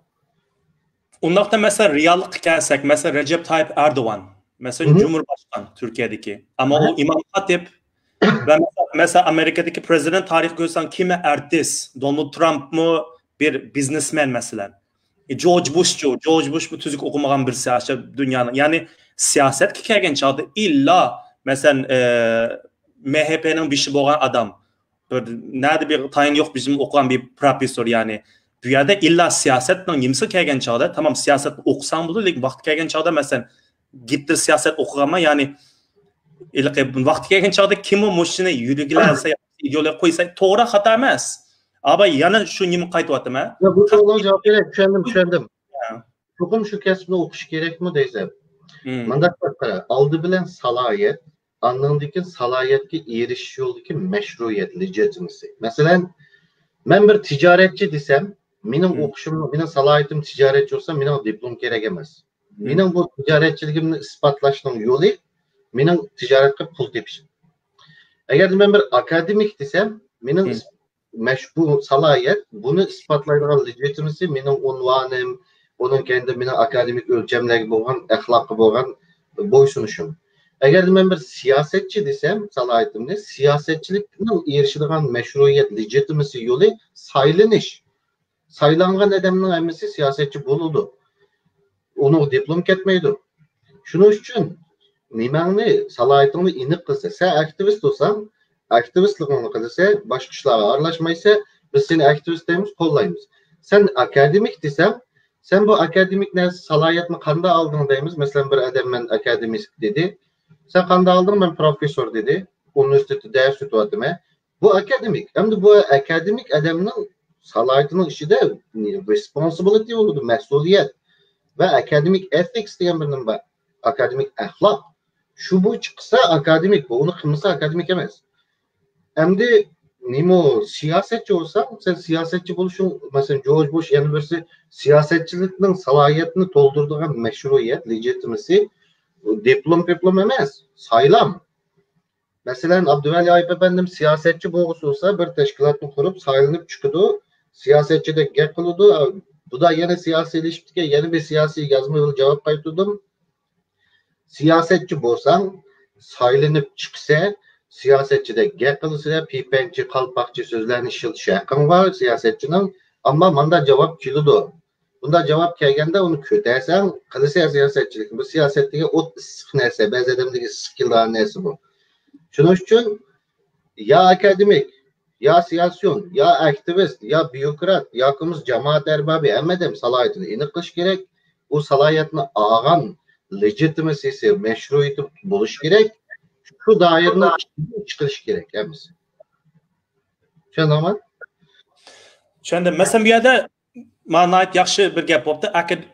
ئۇنداقتا، مەسىلەن، رېئاللىققا كەلسەك، مەسىلەن، رەجەپ تايىپ ئەردوغان، مەسىلەن، جۇمھۇرباشقان تۈركىيەدىكى. ئەمما ئۇ ئىمام خاتىپ ۋە مەسىلەن، مەسىلەن، ئامېرىكىدىكى پرېزىدېنت تارىخى كۆرسەڭ، كىم ئارتىس؟ دونالد ترامپمۇ بىر بىزنېسمەن، مەسىلەن. جورج بۇشچۇ، جورج بۇشمۇ تۈزۈك ئوقۇمىغان بىرسى، ئاشۇ دۇنيانىڭ. يەنى سىياسەتكە كەلگەن چاغدا ئىللا، مەسىلەن، ئە، مەھەپەنىڭ بېشى بولغان ئادەم، بىر نەدە بىر تايىنى يوق بىزنىڭ ئوقۇغان بىر پروفېسسور، يەنى بۇ يەردە ئىللا سىياسەتنىڭ نېمىسىگە كەلگەن چاغدا، تامام سىياسەتنى ئوقۇساڭ بولىدۇ، لېكىن ۋاقتى كەلگەن چاغدا، مەسىلەن، گىتتىر سىياسەت ئوقۇغانمەن، يەنى ھېلىقى ۋاقتى كەلگەن چاغدا كىممۇ مۇشۇنى يۈرگۈلەنسە، ئىدېئولوگىيە قويسا، توغرا خاتا ئەمەس. ئاباي، يەنە شۇ نېمە قايتىۋاتىمەن؟ ياق، بۇ سوئالغا جاۋاب بېرەي، چۈشەندىم، چۈشەندىم. ھە. چوقۇم شۇ كەسىپنى ئوقۇش كېرەكمۇ دەيسەن؟ مم. مۇنداق قىلىپ قارا، ئالدى بىلەن سالاھىيەت، ئاندىن كېيىن سالاھىيەتكە ئېرىشىش يولىدىكى مەشرۇئىيەت، لېجىتىمىسى. مەسىلەن، مەن بىر تىجارەتچى دېسەم، مېنىڭ مم. ئوقۇشۇم، مېنىڭ سالاھىيىتىم تىجارەتچى بولسا، مېنىڭ دىپلوم كېرەك ئەمەس. مم. مېنىڭ بۇ تىجارەتچىلىكىمنى ئىسپاتلاشنىڭ يولى مېنىڭ تىجارەت قىلىپ پۇل تېپىشىم. ئەگەر مەن بىر ئاكادېمىك دېسەم، مېنىڭ مم. ئىس-، مەش-، بۇ سالاھىيەت، بۇنى ئىسپاتلايدىغان لېجىتىمىسى مېنىڭ ئۇنۋانىم، ئۇنىڭ كەينىدە مېنىڭ ئاكادېمىك ئۆلچەملەرگە بولغان، ئەخلاققا بولغان بويسۇنۇشۇم. ئەگەر مەن بىر سىياسەتچى دېسەم، سالاھىيىتىمنى، سىياسەتچىلىكنىڭ ئېرىشىدىغان مەشرۇئىيەت، لېجىتىمىسى يولى سايلىنىش. سايلانغان ئادەمنىڭ ھەممىسى سىياسەتچى بولىدۇ. ئۇنىڭ دىپلوم كەتمەيدۇ. شۇنىڭ ئۈچۈن نېمەڭنى، سالاھىيىتىڭنى ئېنىق قىلسا، سەن ئاكتىۋىست بولساڭ، ئاكتىۋىستلىقىڭنى قىلسا، باشقا ئىشلارغا ئارىلاشمايسا، بىز سېنى ئاكتىۋىست دەيمىز، قوللايمىز. سەن ئاكادېمىك دېسەڭ، سەن بۇ ئاكادېمىك نەرسە، سالاھىيەتنى قانداق ئالدىڭ دەيمىز. مەسىلەن، بىر ئادەم مەن ئاكادېمىك دېدى. سەن قانداق ئالدىڭ؟ مەن پروفېسسور دېدى. ئۇنىۋېرسىتېتتا دەرس ئۆتۈۋاتىمەن. بۇ ئاكادېمىك. ئەمدى بۇ ئاكادېمىك ئادەمنىڭ سالاھىيىتىنىڭ ئىچىدە responsibility بولىدۇ، مەسئۇلىيەت. ۋە ئاكادېمىك ethics دېگەن بىر نېمە بار. ئاكادېمىك ئەخلاق. شۇ بويىچە قىلسا ئاكادېمىك، بۇ ئۇنى قىلمىسا ئاكادېمىك ئەمەس. ئەمدى نېمە سىياسەتچى بولساڭ، سەن سىياسەتچى بولۇشۇڭ، مەسىلەن، جورج بۇش، يەنە بىرسى، سىياسەتچىلىكنىڭ سالاھىيەتنى تولدۇرىدىغان مەشرۇئىيەت، لېجىتىمىسى، دىپلوم، دىپلوم ئەمەس، سايلام. مەسىلەن، ئابدۇۋەلى ئايۇپ ئەپەندىم سىياسەتچى بولغۇسى بولسا، بىر تەشكىلاتنى قۇرۇپ، سايلىنىپ چىقىدۇ، سىياسەتچىدەك گەپ قىلىدۇ. بۇدا يەنە سىياسىيلىشىپتىكەن، يەنە بىر سىياسىي يازما يولى جاۋاب قايتۇردۇم. سىياسەتچى بولساڭ، سايلىنىپ چىقسا، سىياسەتچىدەك گەپ قىلسا، پىپەنچى، قالپاقچى سۆزلەرنى ئىشلىتىش ھەققىڭ بار سىياسەتچىنىڭ. ئەمما ماندا جاۋاب كېلىدۇ. بۇنداق جاۋاب كەلگەندە ئۇنى كۆتەرسەڭ، قىلىسەن سىياسەتچىلىكنى. بۇ سىياسەتتىكى ئوت ئىسسىق نەرسە، بەزى ئادەملەرگە ئىسسىق كېلىدىغان نەرسە بۇ. شۇنىڭ ئۈچۈن يا ئاكادېمىك، يا سىياسىيون، يا ئاكتىۋىست، يا بيۇروكرات، ياكى بولمىسا جامائەت ئەربابى، ھەممە ئادەم سالاھىيىتىنى ئېنىق قىلىش كېرەك. ئۇ سالاھىيەتنى ئالغان، لېجىتىمىسىسى، مەشرۇئىيىتى بولۇشى كېرەك. شۇ دائىرىنىڭ ئىچىدىن چىقىرىش كېرەك ھەممىسى. چۈشەندىڭمۇ؟ چۈشەندىم. مەسىلەن، بۇ يەردە مانا ناھايىتى ياخشى بىر گەپ بوپتۇ. ئاكاد-،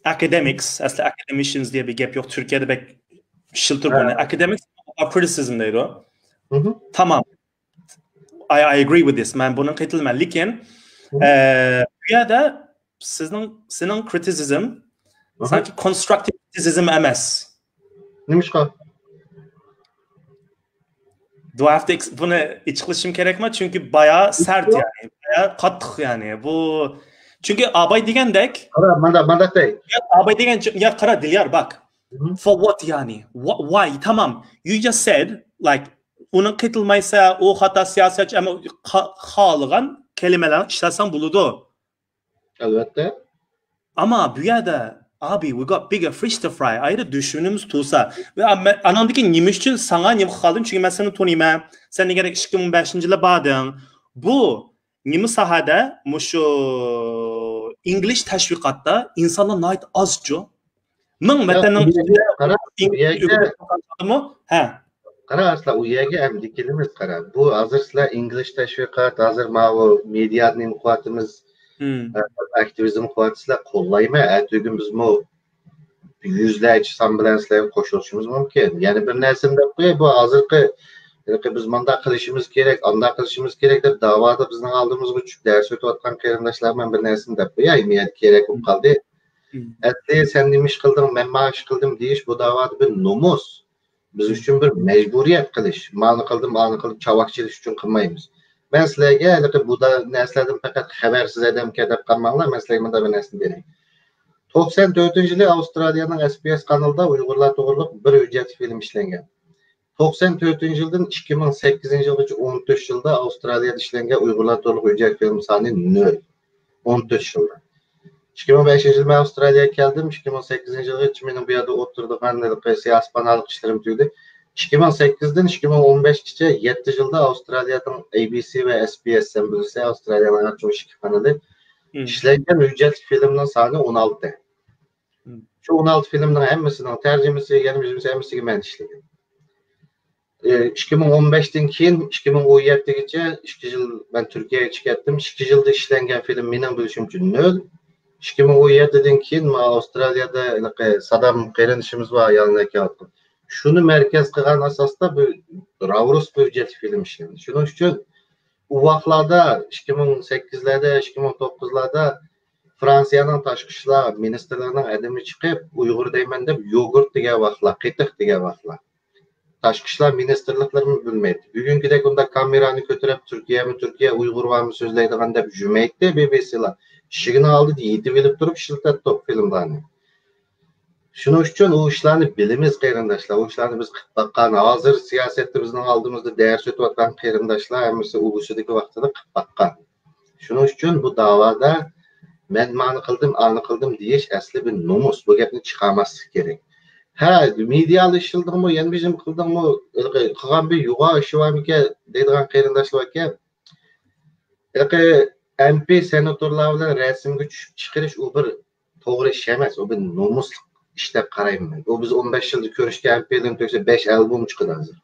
ئاكادېمىكس، ئەسلى ئاكادېمىشنز دېگەن بىر گەپ يوق. تۈركىيەدە بەك ئىشلىتىلىدۇ بۇنى. ئاكادېمىكس، كرىتىسىزم دەيدۇ. تامام. I, I agree with this. مەن بۇنى قېتىلىمەن. لېكىن، ئە، بۇ يەردە سىزنىڭ، سېنىڭ كرىتىسىزم سانكى كونستراكتىپ كرىتىسىزم ئەمەس. نېمىشقا؟ Do I have to ex-، بۇنى ئېچىقلىشىم كېرەكمۇ؟ چۈنكى بايا سەرت، يەنى، بايا قاتتىق، يەنى. بۇ، چۈنكى ئاباي دېگەندەك، قارا، مانداق، مانداق دەي. يا ئاباي دېگەن، يا قارا، دىليار، باك. For what، يەنى؟ Wha-، why؟ تامام. You just said, like، ئۇنى قېتىلمايسا، ئۇ خاتا سىياسەتچى، ئەمما خا-، خالىغان كەلىمىلەرنى ئىشلەتسەڭ بولىدۇ. ئەلۋەتتە. ئەمما بۇ يەردە، ئابى، we got bigger fish to fry. ئايرى دۈشمىنىمىز تۇرسا. ۋە مەن، ئاناندىن كېيىن نېمە ئۈچۈن ساڭا نېمە قىلدىم؟ چۈنكى مەن سېنى تونۇيمەن. سەن دېگەندەك ئىككى مىڭ بەشىنچى يىلى باردىڭ. بۇ نېمە ساھەدە؟ مۇشۇ ئىنگلىش تەشۋىقاتتا ئىنسانلار ناھايىتى ئازچۇ. مىڭ ۋەتەننىڭ ئىچىدە قارا، ئىنگلىز ئۆگىتىدىغانمۇ؟ ھە. قارا، ئەسلا ئۇ يەرگە ئەمدى كېلىمىز، قارا. بۇ ھازىر سىلەر ئىنگلىش تەشۋىقات، ھازىر ماۋۇ مېدىيانى نېمە قىلىۋاتىمىز، ئە، ئاكتىۋىزم قىلىۋاتىسىلەر، قوللايمەن. ئەتىگۈن بىزمۇ يۈزلەرچە سان بىلەن سىلەرگە قوشۇلۇشىمىز مۇمكىن. يەنە بىر نەرسىنى دەپ قوياي، بۇ ھازىرقى، ھېلىقى بىز مۇنداق قىلىشىمىز كېرەك، ئانداق قىلىشىمىز كېرەك دەپ داۋادا بىزنىڭ ئالدىمىزغا چۈشۈپ دەرس ئۆتۈۋاتقان قېرىنداشلار بىلەن بىر نەرسىنى دەپ قوياي، مېيەدە كېرەك بولۇپ قالدى. ئەسلى سەن نېمە ئىش قىلدىڭ، مەن ما ئىش قىلدىم دېيىش بۇ داۋادا بىر نومۇس. بىز ئۈچۈن بىر مەجبۇرىيەت قىلىش. مانى قىلدىم، ئانى قىلدىم، چاۋاك چېلىش ئۈچۈن قىلمايمىز. مەن سىلەرگە ھېلىقى بۇ دا-، نەرسىلەردىن پەقەت خەۋەرسىز ئادەمكەن دەپ قالماڭلار، مەن سىلەرگە مۇنداق بىر نەرسىنى بېرەي. توقسان تۆتىنچى يىلى ئاۋسترالىيەنىڭ S B S قانىلىدا ئۇيغۇرلار توغرىلىق بىر ھۆججەتلىك فىلىم ئىشلەنگەن. توقسان تۆتىنچى يىلدىن ئىككى مىڭ سەككىزىنچى يىلغىچە ئون تۆت يىلدا ئاۋسترالىيەدە ئىشلەنگەن ئۇيغۇرلار توغرىلىق ھۆججەت فىلىم سانى نۆل. ئون تۆت يىلدا. ئىككى مىڭ بەشىنچى يىلى مەن ئاۋسترالىيەگە كەلدىم. ئىككى مىڭ سەككىزىنچى يىلغىچە مېنىڭ بۇ يەردە ئولتۇرىدىغان ھېلىقى سىياسىي پاناھلىق ئىشلىرىم تۈگىدى. ئىككى مىڭ سەككىزدىن ئىككى مىڭ ئون بەشكىچە يەتتە يىلدا ئاۋسترالىيەنىڭ A B C ۋە S B S، سەن بىلىسەن، ئاۋسترالىيەنىڭ ئەڭ چوڭ ئىككى قانىلى. ئىشلەنگەن ھۆججەتلىك فىلىمنىڭ سانى ئون ئالتە. شۇ ئون ئالتە فىلىمنىڭ ھەممىسىنىڭ تەرجىمىسى، يەنە بىر ھەممىسىگە مەن ئىشلىگەن. ئىككى مىڭ ئون بەشتىن كېيىن ئىككى مىڭ ئون يەتتىگىچە ئىككى يىل مەن تۈركىيەگە كەتتىم. ئىككى يىلدا ئىشلەنگەن فىلىم مېنىڭ بىلىشىمچە نۆل. ئىككى مىڭ ئون يەتتىدىن كېيىن مانا ئاۋسترالىيەدە ھېلىقى سادام قېرىندىشىمىز بار، ئايالىنى ئەكەۋاتقان. شۇنى مەركەز قىلغان ئاساستا بۇ راۋرۇس بۆجەكلىك فىلىم ئىشلەندى. شۇنىڭ ئۈچۈن ئۇ ۋاقىتلاردا، ئىككى مىڭ سەككىزلەردە، ئىككى مىڭ توققۇزلاردا فرانسىيەنىڭ تاشقى ئىشلار مىنىستىرلىرىنىڭ ئادىمى چىقىپ، ئۇيغۇر دەيمەن دەپ، يوگۇرت دېگەن ۋاقىتلار، قېتىق دېگەن ۋاقىتلار. تاشقى ئىشلار مىنىستىرلىقلىرىمۇ بىلمەيتتى. بۈگۈنكىدەك ئۇنداق كامېرانى كۆتۈرۈپ، تۈركىيەمۇ تۈركىيە، ئۇيغۇر بارمۇ سۆزلەيدىغان دەپ يۈرمەيتتى بىبىسىلار. ئىشىكنىڭ ئالدىدا يېتىۋېلىپ تۇرۇپ ئىشلىتەتتۇق فىلىملارنى. شۇنىڭ ئۈچۈن ئۇ ئىشلارنى بىلىمىز، قېرىنداشلار. ئۇ ئىشلارنى بىز قىلىپ باققان. ھازىر سىياسەتتە بىزنىڭ ئالدىمىزدا دەرس ئۆتۈۋاتقان قېرىنداشلار ھەممىسى ئۇ ئىشىدىكى ۋاقتىدا قىلىپ باققان. شۇنىڭ ئۈچۈن بۇ داۋادا مەن مانى قىلدىم، ئانى قىلدىم دېيىش ئەسلى بىر نومۇس. بۇ گەپنى چىقارماسلىق كېرەك. ھە، مېدىيادا ئىشلىدىڭمۇ، يەنە بىر نېمە قىلدىڭمۇ، ھېلىقى قىلغان بىر يوغان ئىشى بارمىكەن دەيدىغان قېرىنداشلار باركەن. ھېلىقى ئەمپى سېناتورلار بىلەن رەسىمگە چۈشۈپ چىقىرىش ئۇ بىر توغرا ئىش ئەمەس، ئۇ بىر نومۇسلۇق ئىش دەپ قارايمەن مەن. ئۇ بىز ئون بەش يىلدا كۆرۈشكەن ئەمپىلىرنى تۆكسە بەش ئالبوم چىقىدۇ ھازىر.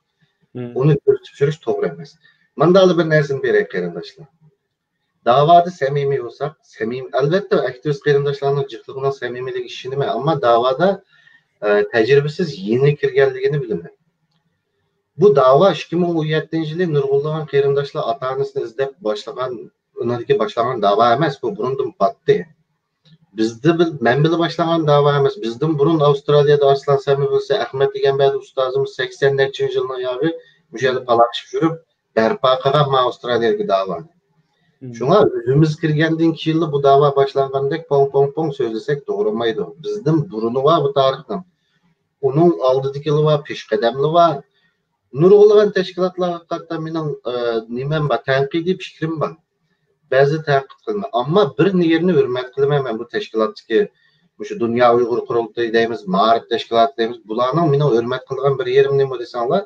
مم. ئۇنى كۆرسىتىپ يۈرۈش توغرا ئەمەس. مانداقلا بىر نەرسىنى بېرەي قېرىنداشلار. داۋادا سەمىمىي بولساق، سەمىمىي، ئەلۋەتتە، ئاكتىۋىست قېرىنداشلارنىڭ جىقلىقىنىڭ سەمىمىيلىكىگە ئىشىنىمەن، ئەمما داۋادا، ئە، تەجرىبىسىز يېڭى كىرگەنلىكىنى بىلىمەن. بۇ داۋا ئىككى مىڭ ئون يەتتىنچى يىلى نۇرغۇنلىغان قېرىنداشلار ئاتا-ئانىسىنى ئىزدەپ باشلىغان، ئۇنىڭدىكى باشلانغان داۋا ئەمەس، بۇ بۇرۇندىن باتتى. بىزدە بىل-، مەن بىلەن باشلانغان داۋا ئەمەس. بىزدىن بۇرۇن ئاۋسترالىيەدە ئارسلان سەمى بىلسە، ئەخمەت ئىگەمبەردى ئۇستازىمىز سەكسەن نەچچە يىلنىڭ ياغى مۇشۇ يەردە پالاقشىپ يۈرۈپ، بەرپا قىلغان ما ئاۋسترالىيەدىكى داۋانى. مم. شۇڭا ئۆزىمىز كىرگەندىن كېيىنلا بۇ داۋا باشلانغاندەك پوڭ، پوڭ، پوڭ سۆزلىسەك توغرىلمايدۇ. بىزدىن بۇرۇنى بار بۇ تارىخنىڭ. ئۇنىڭ ئالدىدىكىلا بار، پېشقەدەملا بار. نۇرغۇنلىغان تەشكىلاتلارغا قارىتا مېنىڭ، ئە، نېمەم بار، تەنقىدىي پىكرىم بار. بەزى تەنقىد قىلىمەن. ئەمما بىر يېرىنى ھۆرمەت قىلىمەن مەن بۇ تەشكىلاتتىكى، مۇشۇ دۇنيا ئۇيغۇر قۇرۇلتىيى دەيمىز، مائارىپ تەشكىلاتى دەيمىز. بۇلارنىڭ مېنىڭ ھۆرمەت قىلىدىغان بىر يېرىم نېمە دېسەڭلار،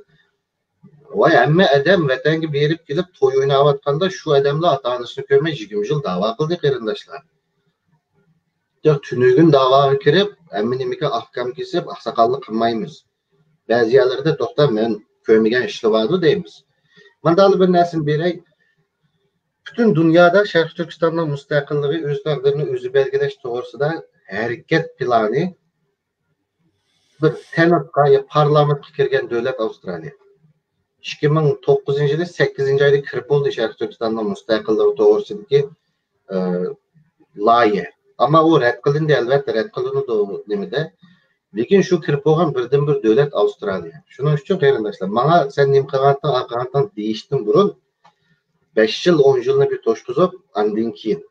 ۋاي، ھەممە ئادەم ۋەتەنگە بېرىپ كېلىپ توي ئويناۋاتقاندا شۇ ئادەملەر ئاتا-ئانىسىنى كۆرمەي يىگىرمە يىل داۋا قىلدى، قېرىنداشلار. ياق، تۈنۈگۈن داۋاغا كىرىپ، ھەممە نېمىگە ئاھكام كېسىپ، ئاقساقاللىق قىلمايمىز. بەزى يەرلەردە، توختا، مەن كۆرمىگەن ئىشلار باردۇ دەيمىز. مانداقلا بىر نەرسىنى بېرەي. پۈتۈن دۇنيادا شەرقىي تۈركىستاننىڭ مۇستەقىللىقى، ئۆز تەقدىرىنى ئۆزى بەلگىلەش توغرىسىدا ھەرىكەت پىلانى بىر سېناتقا يا پارلامېنتقا كىرگەن دۆلەت ئاۋسترالىيە. ئىككى مىڭ توققۇزىنچى يىلى سەككىزىنچى ئايدا كىرىپ بولدى شەرقىي تۈركىستاننىڭ مۇستەقىللىقى توغرىسىدىكى، ئە، لايىھە. ئەمما ئۇ رەت قىلىندى، ئەلۋەتتە، رەت قىلىنىدۇ نېمىدە. لېكىن شۇ كىرىپ بولغان بىردىنبىر دۆلەت ئاۋسترالىيە. شۇنىڭ ئۈچۈن، قېرىنداشلار، ماڭا سەن نېمە قىلغانتىڭ، ئالغانتىڭ دېيىشتىن بۇرۇن، بەش يىل، ئون يىلنى بىر توشقۇزۇپ، ئاندىن كېيىن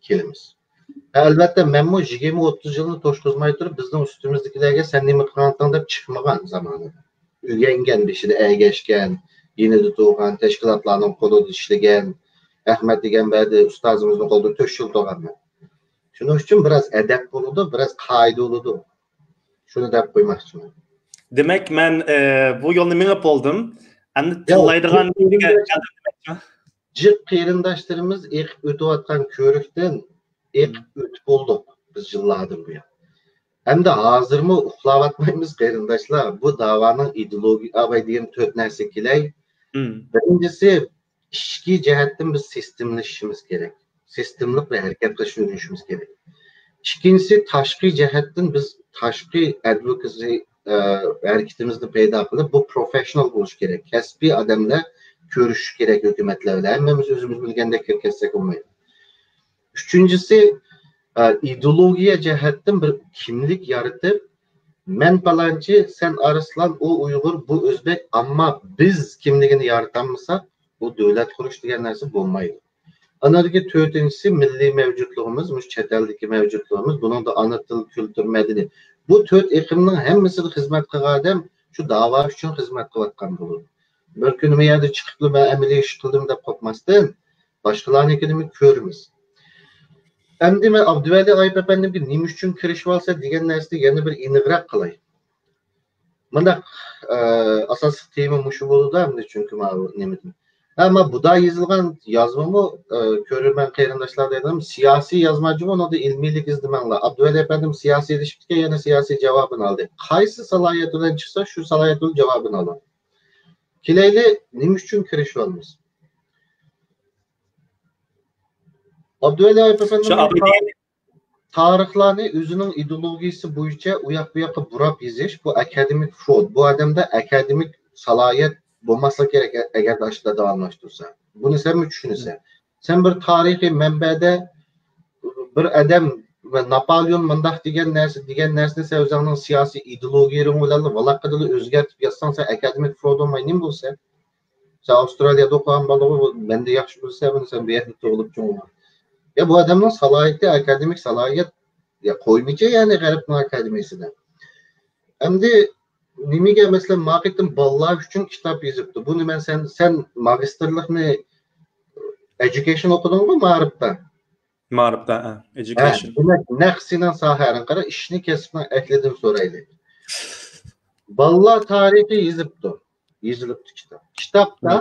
كېلىمىز. ئەلۋەتتە، مەنمۇ يىگىرمە، ئوتتۇز يىلنى توشقۇزماي تۇرۇپ، بىزنىڭ ئۈستىمىزدىكىلەرگە سەن نېمە قىلغانتىڭ دەپ چىقمىغان زامانىدا. ئۆگەنگەن، بېشىدا ئەگەشكەن، يېنىدا تۇرغان، تەشكىلاتلارنىڭ قولىدا ئىشلىگەن، ئەخمەت ئىگەمبەردى ئۇستازىمىزنىڭ قولىدا تۆت يىل تۇرغان مەن. شۇنىڭ ئۈچۈن بىراز ئەدەپ بولىدۇ، بىراز قائىدە بولىدۇ. شۇنى دەپ قويماقچىمەن. دېمەك، مەن، ئە، بۇ يولنى مېڭىپ بولدۇم. ئەمدى ياق، تىللايدىغان جىق قېرىنداش-، جىق قېرىنداشلىرىمىز ئېقىپ ئۆتۈۋاتقان كۆۋرۈكتىن ئېقىپ ئۆتۈپ بولدۇق بىز يىللاردىن بۇيان. ئەمدى ھازىرمۇ ئۇخلاۋاتمايمىز، قېرىنداشلار. بۇ داۋانىڭ ئىدېئولوگىيە، ئاۋاي دېگەن تۆت نەرسە كېلەي. مم. بىرىنچىسى، ئىچكى جەھەتتىن بىز سىستېمىلىشىشىمىز كېرەك. سىستېمىلىق بىر ھەرىكەت قىلىشنى ئۆگىنىشىمىز كېرەك. ئىككىنچىسى، تاشقى جەھەتتىن بىز تاشقى ئادۋوكاسى، ئە، ھەرىكىتىمىزنى پەيدا قىلىپ، بۇ پروفېشنال بولۇشى كېرەك. كەسپىي ئادەملەر كۆرۈشۈشى كېرەك ھۆكۈمەتلەر بىلەن. ھەممىمىز ئۆزىمىز بىلگەندەك كىرىپ كەتسەك بولمايدۇ. ئۈچىنچىسى، ئە، ئىدېئولوگىيە جەھەتتىن بىر كىملىك يارىتىپ، مەن پالانچى، سەن ئارسلان، ئۇ ئۇيغۇر، بۇ ئۆزبېك، ئەمما بىز كىملىكىنى يارىتالمىساق، بۇ دۆلەت قۇرۇش دېگەن نەرسە بولمايدۇ. ئاندىن كېيىن تۆتىنچىسى، مىللىي مەۋجۇتلۇقىمىز، مۇشۇ چەت ئەلدىكى مەۋجۇتلۇقىمىز، بۇنىڭدا ئانا تىل، كۈلتۈر، مەدەنىيەت. بۇ تۆت ئېقىمنىڭ ھەممىسىگە خىزمەت قىلغان ئادەم شۇ داۋا ئۈچۈن خىزمەت قىلىۋاتقان بولىدۇ. بىر كۈنى مۇ يەردە چىقىپلا، مەن ئەمەلىي ئىش قىلدىم دەپ قوپماستىن، باشقىلارنىڭكىنىمۇ كۆرىمىز. ئەمدى مەن ئابدۇۋەلى غايىپ ئەپەندىمگە نېمە ئۈچۈن كىرىشىۋالسا دېگەن نەرسىنى يەنە بىر ئېنىقراق قىلاي. مۇنداق، ئە، ئاساسلىق تېما مۇشۇ بولىدۇ ئەمدى، چۈنكى ماۋۇ نېمىدىن. ئەمما بۇدا يېزىلغان يازمىمۇ، ئە، كۆرۈرمەن قېرىنداشلار دېدىم، سىياسىي يازما جۇمۇ، ئۇنىڭدا ئىلمىيلىك ئىزدىمەڭلار. ئابدۇۋەلى ئەپەندىم سىياسىي دېيىشىپتىكەن، يەنە سىياسىي جاۋابىنى ئالدى. قايسى سالاھىيەت بىلەن چىقسا، شۇ سالاھىيەت بىلەن جاۋابىنى ئالىدۇ. كېلەيلى، نېمە ئۈچۈن كىرىشىۋالىمىز؟ ئابدۇۋەلى ئايۇپ ئەپەندىم شۇ ئابىدى تا-، تارىخلارنى ئۆزىنىڭ ئىدېئولوگىيىسى بويىچە ئۇ ياق بۇ ياققا بۇراپ يېزىش، بۇ ئاكادېمىك فرود. بۇ ئادەمدە ئاكادېمىك سالاھىيەت بولماسلىقى كېرەك، ئەگەر ئاشۇنداق داۋاملاشتۇرسا. بۇنى سەنمۇ چۈشىنىسەن. سەن بىر تارىخىي مەنبەدە بىر ئادەم ۋە ناپالېئون مۇنداق دېگەن نەرسە، دېگەن نەرسىنى سەن ئۆزۈڭنىڭ سىياسىي ئىدېئولوگىيەڭ بىلەن ۋالاققىدىلا ئۆزگەرتىپ يازساڭ، سەن ئاكادېمىك فرود بولماي نېمە بولىسەن؟ سەن ئاۋسترالىيەدە ئوقۇغان بالا، مەندە ياخشى بىلىسەن بۇنى، سەن بۇ يەردە تۇغۇلۇپ چوڭ بولغان. يا بۇ ئادەمنىڭ سالاھىيىتى، ئاكادېمىك سالاھىيەت، يا قويمىچە، يەنى غەربنىڭ ئاكادېمىيىسىدە. ئەمدى نېمىگە، مەسىلەن، ما قېتىم بالىلار ئۈچۈن كىتاب يېزىپتۇ. بۇنى مەن، سەن، سەن ماگىستىرلىقنى، ئېديۇكېيشن ئوقۇدۇڭغۇ مائارىپتا؟ مائارىپتا، ھە، ھە، ئېديۇكېيشن. دېمەك، نەق سېنىڭ ساھەڭ، قارا، ئىشنى كەسىپنىڭ ئەھلىدىن سورايلى. بالىلار تارىخى يېزىپتۇ. يېزىلىپتۇ كىتاب. كىتابتا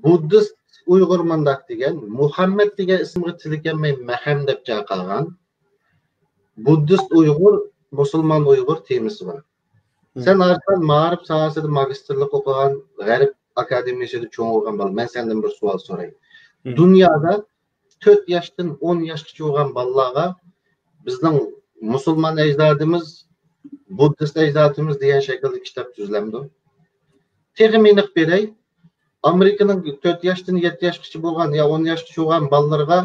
بۇددىست ئۇيغۇر مۇنداق دېگەن، مۇھەممەد دېگەن ئىسىمغا تىلى كەلمەي مەھەم دەپ چاقالغان. بۇددىست ئۇيغۇر، مۇسۇلمان ئۇيغۇر تېمىسى بار. سەن ھازىر مائارىپ ساھەسىدە ماگىستىرلىق ئوقۇغان، غەرب ئاكادېمىيىسىدە چوڭ بولغان بالا، مەن سەندىن بىر سوئال سوراي. دۇنيادا تۆت ياشتىن ئون ياشقىچە بولغان بالىلارغا بىزنىڭ مۇسۇلمان ئەجدادىمىز، بۇددىست ئەجدادىمىز دېگەن شەكىلدە كىتاب تۈزۈلەمدۇ؟ تېخىمۇ ئېنىق بېرەي. ئامېرىكىنىڭ تۆت ياشتىن يەتتە ياشقىچە بولغان يا ئون ياشقىچە بولغان بالىلىرىغا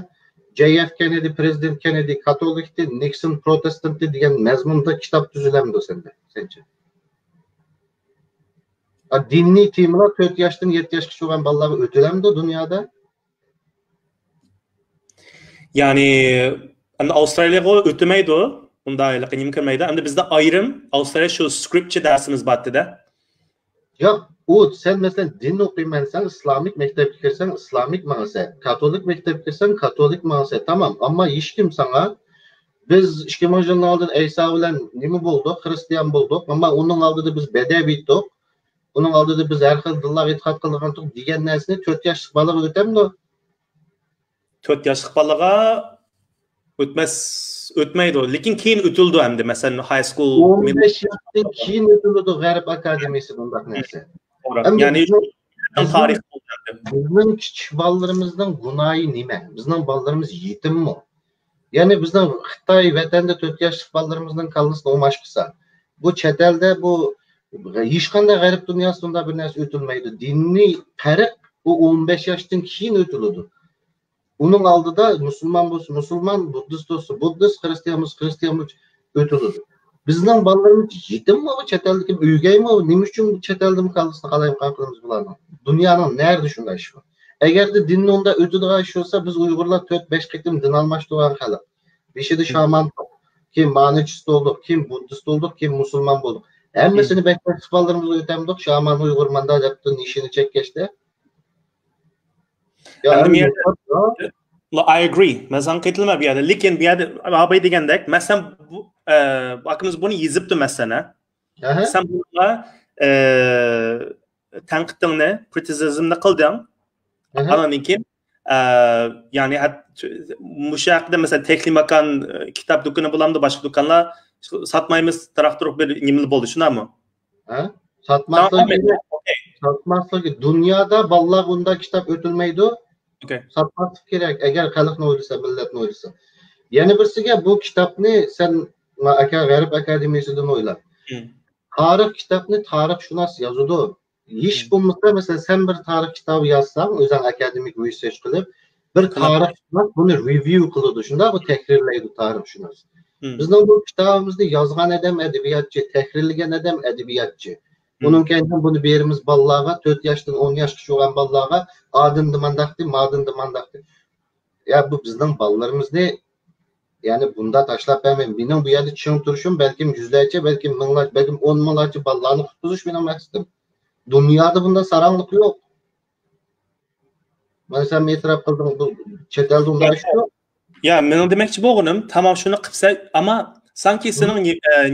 جەي ئېف كېننېدى، پىرېزىدېنت كېننېدى كاتولىكتى، نىكسون پروتېستانتى دېگەن مەزمۇندا كىتاب تۈزۈلەمدۇ سەندە، سەنچە؟ ئا، دىنىي تېمىلار تۆت ياشتىن يەتتە ياشقىچە بولغان بالىلارغا ئۆتۈلەمدۇ دۇنيادا؟ يەنى، ئەمدى ئاۋسترالىيەگە ئۆتمەيدۇ، ئۇنداق ھېلىقى نېمە كىرمەيدۇ. ئەمدى بىزدە ئايرىم ئاۋسترالىيە شۇ سكرىپچە دەرسىمىز بارتىدە. ياق، ئۇ سەن مەسىلەن دىن ئوقۇيمەن دېسەڭ، ئىسلامىك مەكتەپكە كىرسەڭ، ئىسلامىك ماڭىسەن. كاتولىك مەكتەپكە كىرسەڭ، كاتولىك ماڭىسەن. تامام. ئەمما ھېچكىم ساڭا، بىز ئىككى مىڭ يىلنىڭ ئالدىدا ئەيسا بىلەن نېمە بولدۇق؟ خرىستىيان بولدۇق. ئەمما ئۇنىڭ ئالدىدا بىز بەدەۋى ئىدۇق. ئۇنىڭ ئالدىدا بىز ھەر خىل دىنلارغا ئېتىقاد قىلىدىغان ئىدۇق دېگەن نەرسىنى تۆت ياشلىق بالىغا ئۆتەمدۇ؟ تۆت ياشلىق بالىغا ئۆتمەس، ئۆتمەيدۇ. لېكىن كېيىن ئۆتۈلىدۇ ئەمدى، مەسىلەن، ھاي سكۇل. ئون بەش ياشتىن كېيىن ئۆتۈلىدۇ غەرب ئاكادېمىيىسىدە ئۇنداق نەرسە. ئەمدى يەنى بىزنىڭ، بىزنىڭ، بىزنىڭ كىچىك بالىلىرىمىزنىڭ گۇناھى نېمە؟ بىزنىڭ بالىلىرىمىز يېتىممۇ؟ يەنى بىزنىڭ خىتاي ۋەتەندە تۆت ياشلىق بالىلىرىمىزنىڭ كاللىسىنى ئوماش قىلسا، بۇ چەت ئەلدە بۇ ھېچقانداق غەرب دۇنياسىدا ئۇنداق بىر نەرسە ئۆتۈلمەيدۇ. دىنىي پەرق ئۇ ئون بەش ياشتىن كېيىن ئۆتۈلىدۇ. ئۇنىڭ ئالدىدا مۇسۇلمان بولسا مۇسۇلمان، بۇددىست بولسا بۇددىست، خرىستىيان بولسا خرىستىيان بولسا ئۆتۈلىدۇ. بىزنىڭ بالىلىرىمىز يېتىممۇ، چەت ئەلدىكى ئۆگەيمۇ؟ نېمە ئۈچۈن چەت ئەلدىمۇ كاللىسىنى قالايمىقان قىلىمىز بۇلارنىڭ؟ دۇنيانىڭ نەرىدە شۇنداق ئىش بار؟ ئەگەردە دىننى ئۇنداق ئۆتىدىغان ئىش بولسا، بىز ئۇيغۇرلار تۆت بەش قېتىم دىن ئالماشتۇرغان خەلق. بېشىدا شامان، كېيىن مانىچىست بولدۇق، كېيىن بۇددىست بولدۇق، كېيىن مۇسۇلمان بولدۇق. ھەممىسىنى بەك تەكلىپ بالىلىرىمىزغا ئۆتەمدۇق، شامان ئۇيغۇر ماندا دەپتۇ نىشىنى چەككەچتە. I agree. مەن ساڭا قېتىلىمەن بۇ يەردە. لېكىن بۇ يەردە ئاباي دېگەندەك، مەسىلەن، بۇ، ئە، ئاكىمىز بۇنى يېزىپتۇ، مەسىلەن، ھە؟ سەن بۇنىڭغا، ئە، تەنقىدىڭنى، كرىتىسىزمنى قىلدىڭ. ئاندىن كېيىن، ئە، يەنى مۇشۇ ھەققىدە، مەسىلەن، تەكلىماكان، ئە، كىتاب دۇكىنى بولامدۇ، باشقا دۇكانلار ساتمايمىز، تاراق-تۇرۇق بىر نېمىلا بولدى، شۇنداقمۇ؟ ھە؟ ساتماسلىقى، ساتماسلىقى. دۇنيادا بالىلارغا ئۇنداق كىتاب ئۆتۈلمەيدۇ. ساتماسلىق كېرەك، ئەگەر خەلقنى ئويلىسا، مىللەتنى ئويلىسا. يەنە بىرسىگە، بۇ كىتابنى سەن غەرب ئاكادېمىيىسىدىن ئويلا. تارىخ كىتابنى تارىخشۇناس يازىدۇ. ھېچ بولمىسا، مەسىلەن، سەن بىر تارىخ كىتابى يازساڭ، ئۆزۈڭ ئاكادېمىك رېسېرچ قىلىپ، بىر تارىخشۇناس بۇنى رېۋيۇ قىلىدۇ، شۇنداقمۇ؟ تەھرىرلەيدۇ تارىخشۇناس. بىزنىڭ بۇ كىتابىمىزنى يازغان ئادەم ئەدەبىياتچى، تەھرىرلىگەن ئادەم ئەدەبىياتچى. ئۇنىڭ كەينىدىن بۇنى بېرىمىز بالىلارغا، تۆت ياشتىن ئون ياشقىچە بولغان بالىلارغا، ئادىن دېمانداقتى، مادىن دېمانداقتى. يا بۇ بىزنىڭ بالىلىرىمىزنى، يەنى بۇنداق تاشلاپ بەرمەي، مېنىڭ بۇ يەردە چىڭ تۇرۇشۇم بەلكىم يۈزلەرچە، بەلكىم مىڭلارچە، بەلكىم ئون مىڭلارچە بالىلارنى قۇتقۇزۇش مېنىڭ مەقسىتىم. دۇنيادا بۇنداق ساراڭلىق يوق. مانا سەن ئېتىراپ قىلدىڭ، بۇ چەت ئەلدە ئۇنداق ئىش يوق. يا، مېنىڭ دېمەكچى بولغىنىم، تامام شۇنى قىپسەن، ئەمما سانكى سېنىڭ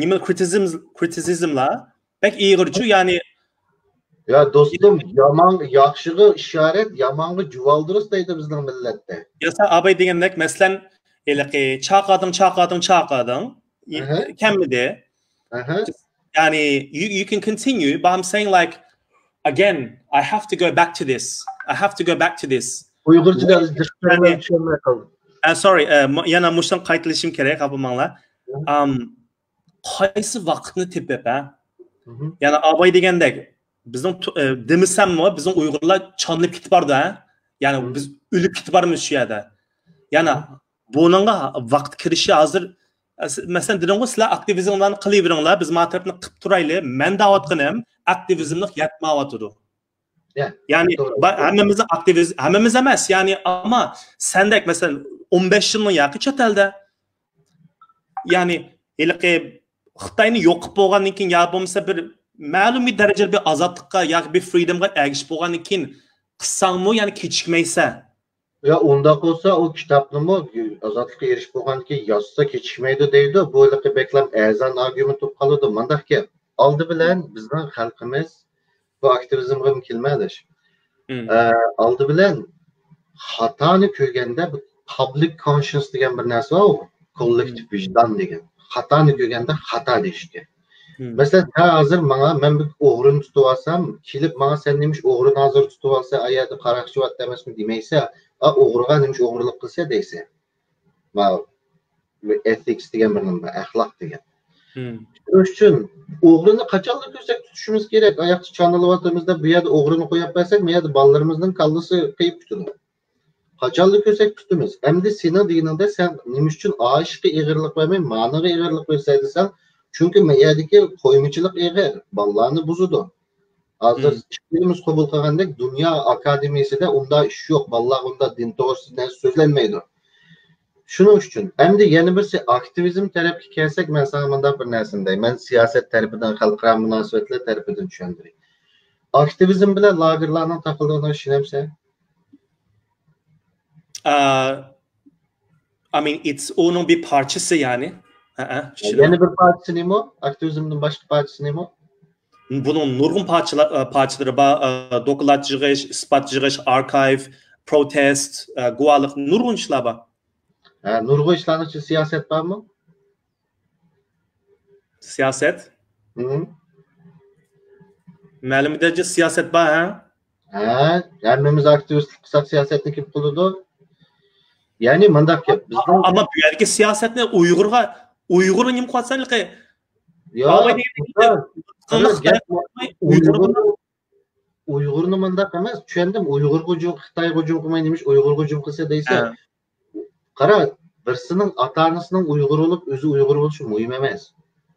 نېمە، كرىتىزم، كرىتىزملار بەك ئېغىرچۇ، يەنى. يا دوستۇم، يامان، ياخشىغا ئىشارەت، يامانغا جۇۋالدۇرۇس دەيدۇ بىزنىڭ مىللەتتە. ياسا ئاباي دېگەندەك، مەسىلەن، ھېلىقى چاقادىڭ، چاقادىڭ، چاقادىڭ. ئەھە. كەممىدى. ئەھە. يەنى you, you can continue, but I'm saying, like, again, I have to go back to this. I have to go back to this. ئۇيغۇرچىدا يەنى- چۈشەنمەي قالدىم. Uh, sorry, uh, yana مۇشۇنى قايتىلىشىم كېرەك، خاپا بولماڭلار. Um, قايسى ۋاقىتنى تېپىپ، ھە؟ يەنى ئاباي دېگەندەك، بىزنىڭ تو- ئە، دېمىسەممۇ، بىزنىڭ ئۇيغۇرلار چانىلىپ كېتىپ بارىدۇ، ھە؟ يەنى بىز ئۆلۈپ كېتىپ بارىمىز شۇ يەردە. يەنى بۇنىڭغا ۋاقىت كىرىشى ھازىر، ئە، س- مەسىلەن، دېدىڭغۇ، سىلەر ئاكتىۋىزملارنى قىلىۋېرىڭلار، بىز ما تەرەپنى قىلىپ تۇرايلى. مەن دەۋاتقىنىم، ئاكتىۋىزملىق يەتمەيۋاتىدۇ. يا، يەنى توغرا. با- ھەممىمىز ئاكتىۋىز ھەممىمىز ئەمەس، يەنى، ئەمما سەندەك، مەسىلەن، ئون بەش يىلنىڭ ياقى چەت ئەلدە، يەنى ھېلىقى خىتاينى يوقىتىپ بولغاندىن كېيىن يا بولمىسا بىر مەلۇم بىر دەرىجىدە بىر ئازادلىققا ياكى بىر فرىدومغا ئەگىشىپ بولغاندىن كېيىن قىلساڭمۇ يەنى كېچىكمەيسەن. يا ئۇنداق بولسا ئۇ كىتابنىمۇ ئازادلىققا ئېرىشىپ بولغاندىن كېيىن يازسا كېچىكمەيدۇ دەيدۇ. بۇ ھېلىقى بەكلەم ئەرزان ئارگۇمېنت بولۇپ قالىدۇ. مۇنداق گەپ. ئالدى بىلەن بىزنىڭ خەلقىمىز بۇ ئاكتىۋىزمغىمۇ كېلىمەن ئاداش. ئە، ئالدى بىلەن خاتانى كۆرگەندە بۇ پابلىك كونشنس دېگەن بىر نەرسە بار، كوللېكتىپ ۋىجدان دېگەن. خاتانى كۆرگەندە خاتا دېيىشكە. مەسىلەن، سەن ھازىر ماڭا، مەن بىر ئوغرىنى تۇتۇپ ئالسام، كېلىپ ماڭا سەن نېمىش ئوغرىنى ھازىر تۇتۇپ ئالسا، ئا يەردە قاراقچى بار ئەمەسمۇ دېمەيسە، ئا ئوغرىغا نېمىش ئوغرىلىق قىلسا دەيسە. ماۋۇ ئېتىكس دېگەن بىر نېمە بار، ئەخلاق دېگەن. شۇنىڭ ئۈچۈن ئوغرىنى قاچانلا كۆرسەك تۇتۇشىمىز كېرەك. ئاياقتا چانىلىۋاتىمىز دەپ بۇ يەردە ئوغرىنى قويۇپ بەرسەك، بۇ يەردە بالىلىرىمىزنىڭ كاللىسى قېيىپ كېتىدۇ. قاچانلا كۆرسەك تۇتىمىز. ئەمدى سېنىڭ دېگىنىڭدە سەن نېمە ئۈچۈن ئا ئىشقا ئېغىرلىق بەرمەي، مانىغا ئېغىرلىق بەرسەي دېسەڭ، چۈنكى مەن يەردىكى قويمىچىلىق ئېغىر، بالىلارنى بۇزىدۇ. ھازىر ئىككىمىز قوبۇل قىلغاندەك دۇنيا ئاكادېمىيەسىدە ئۇنداق ئىش يوق، بالىلارغا ئۇنداق دىن توغرىسىدا نەرسە سۆزلەنمەيدۇ. شۇنىڭ ئۈچۈن ئەمدى يەنە بىرسى ئاكتىۋىزم تەرەپكە كەلسەك، مەن ساڭا مۇنداق بىر نەرسىنى دەي. مەن سىياسەت تەرىپىدىن، خەلقئارا مۇناسىۋەتلەر تەرىپىدىن چۈشەندۈرەي. ئاكتىۋىزم بىلەن لاگېرلارنىڭ تاقىلىدىغىنىغا ئىشىنەمسەن؟ ئا، I mean, it's ئۇنىڭ بىر پارچىسى يەنى. ھەئە، چۈشىنىمەن. يەنە بىر پارچىسى نېمە؟ ئاكتىۋىزمنىڭ باشقا پارچىسى نېمە؟ بۇنىڭ نۇرغۇن پارچىلار، ئا، پارچىلىرى بار. ئا، دوكلات يىغىش، ئىسپات يىغىش، ئاركايىف، پروتېست، ئا، گۇۋاھلىق، نۇرغۇن ئىشلار بار. ھە، نۇرغۇن ئىشلارنىڭ ئىچىدە سىياسەت بارمۇ؟ سىياسەت؟ مەلۇم دەرىجىدە سىياسەت بار، ھە؟ ھە، ھەممىمىز ئاكتىۋىستلىق قىلساق سىياسەتنى كىم قىلىدۇ؟ يەنى مۇنداق گەپ، بىزنىڭ. ئەمما بۇ يەردىكى سىياسەتنى ئۇيغۇرغا، ئۇيغۇرنى نېمە قىلىۋاتسان؟ ياق، ئۇيغۇرنى مۇنداق ئەمەس، چۈشەندىم، ئۇيغۇرغا ھۇجۇم، خىتايغا ھۇجۇم قىلماي، نېمىش ئۇيغۇرغا ھۇجۇم قىلسا دەيسەن. قارا، بىرسىنىڭ ئاتا-ئانىسىنىڭ ئۇيغۇر بولۇپ، ئۆزى ئۇيغۇر بولۇشى مۇھىم ئەمەس.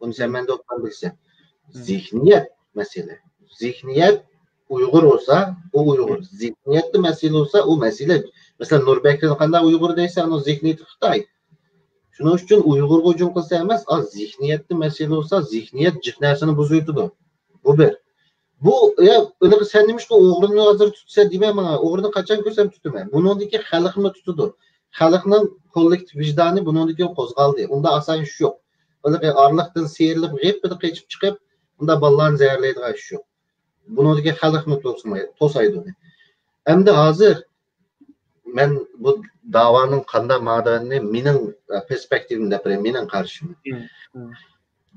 ئۇنى سەن مەندىن ئوبدان بىلىسەن. زېھنىيەت مەسىلە. زېھنىيەت ئۇيغۇر بولسا، ئۇ ئۇيغۇر. زېھنىيەتتە مەسىلە بولسا، ئۇ مەسىلە. مەسىلەن، نۇربەكرىنى قانداق ئۇيغۇر دەيسەن، ئۇنىڭ زېھنىيىتى خىتاي. شۇنىڭ ئۈچۈن ئۇيغۇرغا ھۇجۇم قىلسا ئەمەس، ئا، زېھنىيەتتە مەسىلە بولسا، زېھنىيەت جىق نەرسىنى بۇزۇۋېتىدۇ. بۇ بىر. بۇ، يا، ئۇنىڭغا سەن نېمىشقا ئوغرىنى ھازىر تۇتىسەن دېمە ماڭا. ئوغرىنى قاچان كۆرسەم تۇتىمەن. بۇنىڭدىكى خەلقمۇ تۇتىدۇ. خەلقنىڭ كوللېكتىپ ۋىجدانى بۇنىڭدىن كېيىن قوزغالدى. ئۇندا ئاسان ئىش يوق. ھېلىقى ئارىلىقتىن سىيرىلىپ، غىپپىدە قېچىپ چىقىپ، ئۇندا بالىلارنى زەھەرلەيدىغان ئىش يوق. بۇنىڭدىكى خەلقمۇ توسماي-، توسايدۇ ئۇنى. ئەمدى ھازىر مەن بۇ داۋانىڭ قانداق ماڭىدىغىنىنى مېنىڭ، ئە، پېرسپېكتىۋىمدىن دەپ بېرەي، مېنىڭ قارىشىم.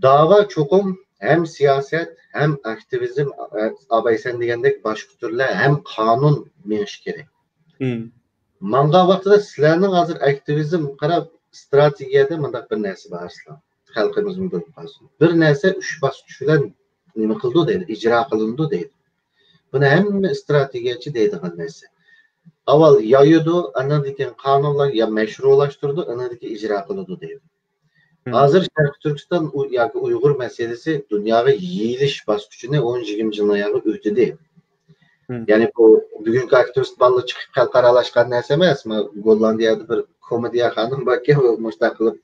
داۋا چوقۇم ھەم سىياسەت، ھەم ئاكتىۋىزم، ئە، ئابايسەن دېگەندەك باشقا تۈرلەر، ھەم قانۇن مېڭىشى كېرەك. ماڭغان ۋاقتىدا سىلەرنىڭ ھازىر ئاكتىۋىزم، قاراپ، ئىستراتېگىيەدە مۇنداق بىر نەرسە بار ئەسلى. خەلقىمىزمۇ بىلىپ قالسۇن. بىر نەرسە ئۈچ باسقۇچ بىلەن نېمە قىلىدۇ دەيدۇ، ئىجرا قىلىنىدۇ دەيدۇ. بۇنى ھەممە ئىستراتېگىيەچى دەيدىغان نەرسە. ئاۋۋال يايىدۇ، ئاندىن كېيىن قانۇنلار يا مەشرۇلاشتۇرىدۇ، ئاندىن كېيىن ئىجرا قىلىدۇ دەيدۇ. ھازىر شەرقىي تۈركىستان ئۇ-، ياكى ئۇيغۇر مەسىلىسى دۇنياغا يېيىلىش باسقۇچىنى ئون يىگىرمە يىلنىڭ ياغى ئۆتىدى. يەنى بۇ بۈگۈنكى ئاكتىۋىست بالىلار چىقىپ خەلقئارالاشقان نەرسە ئەمەس. مانا گوللاندىيەدە بىر كومېدىيە خانىم باركەن، ئۇ مۇشۇنداق قىلىپ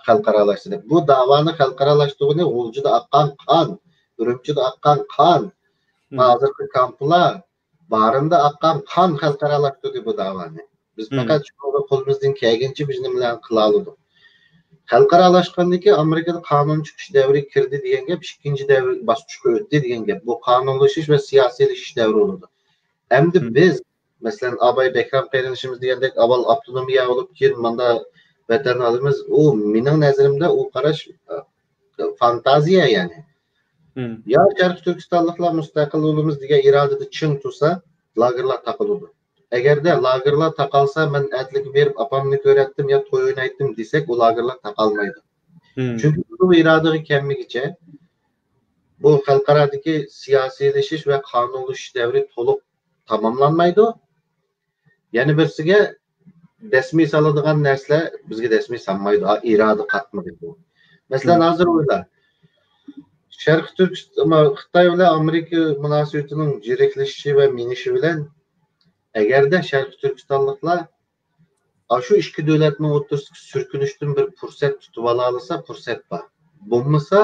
خەلقئارالاشتى دەپ. بۇ داۋانى خەلقئارالاشتۇرغىنى غۇلجىدا ئاققان قان، ئۈرۈمچىدە ئاققان قان، ھازىرقى كامپلار، بارىندا ئاققان قان خەلقئارالاشتۇردى بۇ داۋانى. بىز پەقەت شۇنىڭغا قولىمىزدىن كەلگىنىچە بىز نېمىلەرنى قىلالىدۇق. خەلقئارالاشقاندىن كېيىن ئامېرىكىدا قانۇن چىقىش دەۋرى كىردى دېگەن گەپ، ئىككىنچى دەۋر باسقۇچقا ئۆتتى دېگەن گەپ. بۇ قانۇنلىشىش ۋە سىياسىيلىشىش دەۋرى بولىدۇ. ئەمدى بىز، مەسىلەن، ئاباي بەكرەم قېرىندىشىمىز دېگەندەك، ئاۋۋال ئاپتونومىيە بولۇپ، كېيىن ماندا ۋەتەننى ئالىمىز، ئۇ مېنىڭ نەزىرىمدە ئۇ قاراش، ئە، فانتازىيە، يەنى. يا شەرقىي تۈركىستانلىقلار مۇستەقىل بولىمىز دېگەن ئىرادىدە چىڭ تۇرسا، لاگېرلار تاقىلىدۇ. ئەگەردە لاگېرلار تاقالسا، مەن ئەتىلىكى بېرىپ ئاپامنى كۆرەتتىم يا توي ئوينايتتىم دېسەك، ئۇ لاگېرلار تاقالمايدۇ. چۈنكى بۇ ئىرادىگە كەلمىگىچە بۇ خەلقئارادىكى سىياسىيلىشىش ۋە قانۇنلىشىش دەۋرى تولۇق تاماملانمايدۇ. يەنە بىرسىگە دەسمىي سالىدىغان نەرسىلەر بىزگە دەسمىي سالمايدۇ. ئا، ئىرادە قاتمىدى بۇ. مەسىلەن، ھازىر ئويلا. شەرقىي تۈركىست-، ما-، خىتاي بىلەن ئامېرىكا مۇناسىۋىتىنىڭ جىرىكلىشىشى ۋە مېڭىشى بىلەن، ئەگەردە شەرقىي تۈركىستانلىقلار ئاشۇ ئىككى دۆلەتنىڭ ئوتتۇرىسىدىكى سۈركىلىشتىن بىر پۇرسەت تۇتۇۋالالىسا، پۇرسەت بار. بولمىسا،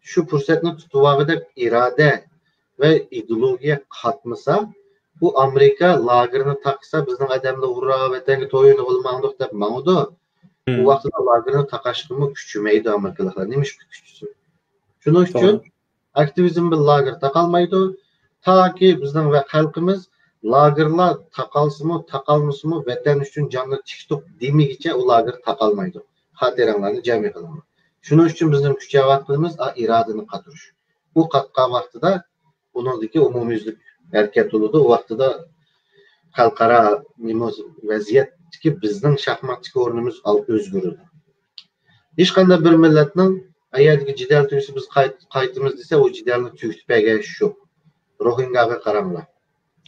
شۇ پۇرسەتنى تۇتۇۋالغۇدەك ئىرادە ۋە ئىدېئولوگىيە قاتمىسا، بۇ ئامېرىكا لاگېرنى تاقىسا، بىزنىڭ ئادەملەر ھۇررا، ۋەتەنگە توي ئوينىغىلى ماڭدۇق دەپ ماڭىدۇ. ئۇ ۋاقىتتا لاگېرنى تاقاشقىمۇ كۈچىمەيدۇ ئامېرىكىلىقلار. نېمىشقا كۈچىسۇن؟ شۇنىڭ ئۈچۈن ئاكتىۋىزم بىلەن لاگېر تاقالمايدۇ. تاكى بىزنىڭ ۋە خەلقىمىز لاگېرلار تاقالسىمۇ، تاقالمىسىمۇ، ۋەتەن ئۈچۈن جاننى تىكتۇق دېمىگىچە ئۇ لاگېر تاقالمايدۇ. خاتىرەڭلارنى جەم قىلىڭلار. شۇنىڭ ئۈچۈن بىزنىڭ كۈچەۋاتقىنىمىز، ئا، ئىرادىنى قاتۇرۇش. ئۇ قاتقان ۋاقتىدا ئۇنىڭدىكى ئومۇميۈزلۈك ھەرىكەت بولىدۇ. ئۇ ۋاقتىدا خەلقئارا نېمە ۋەزىيەتتىكى بىزنىڭ شاھماتتىكى ئورنىمىز ئال-، ئۆزگىرىدۇ. ھېچقانداق بىر مىللەتنىڭ ئەگەردىكى جېدەل تۈگىسە بىز قايت-، قايتىمىز دېسە، ئۇ جېدەلنى تۈگىتىپ بەرگەن شۇ. روھىنگاغا قاراڭلار.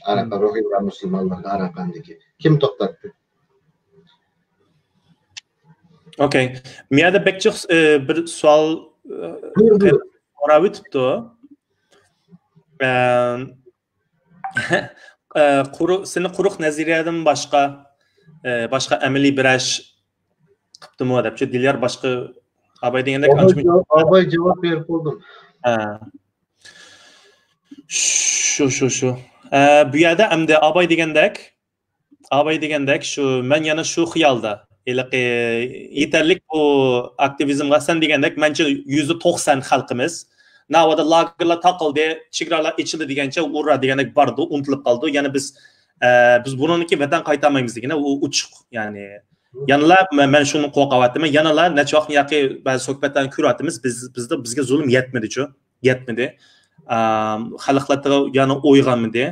ئاراقان، روھىنگا مۇسۇلمانلىرىغا ئاراقاندىكى. كىم توختاتتى؟ ئوكەي. مۇ يەردە بەك جىق، ئى، بىر سوئال، ئى، سوراپ ئۆتۈپتۇ. ئە، ئە، قۇرۇق، سېنى قۇرۇق نەزەرىيەدىن باشقا، ئە، باشقا ئەمەلىي بىرەر ئىش قىپتىمۇ دەپچۇ. دىليار باشقا ئاباي دېگەندەك ئاباي ئانچە جاۋاب، ئاباي جاۋاب بېرىپ بولدۇم. ھە. شۇ، شۇ، شۇ. ئە، بۇ يەردە ئەمدى ئاباي دېگەندەك، ئاباي دېگەندەك شۇ، مەن يەنە شۇ خىيالدا. ھېلىقى يېتەرلىك بۇ ئاكتىۋىزمغا سەن دېگەندەك، مەنچە يۈزدە توقسان خەلقىمىز. ناۋادا لاگېرلار تاقىلدى، چېگرالار ئېچىلدى دېگەنچە ئۇررا دېگەندەك باردۇ، ئۇنتۇلۇپ قالدى. يەنە بىز، ئە، بىز بۇنىڭدىن كېيىن ۋەتەن قايتالمايمىز دېگىنى ئۇ ئوچۇق. يەنى يەنىلا مە-، مەن شۇنى قورقۇۋاتىمەن. يەنىلا نەچچە ۋاقىتتىن ياقى بەزى سۆھبەتلەرنى كۆرۈۋاتىمىز. بىز، بىزدە، بىزگە زۇلۇم يەتمىدىچۇ. يەتمىدى. ئام، خەلقلەر يەنە ئويغانمىدى.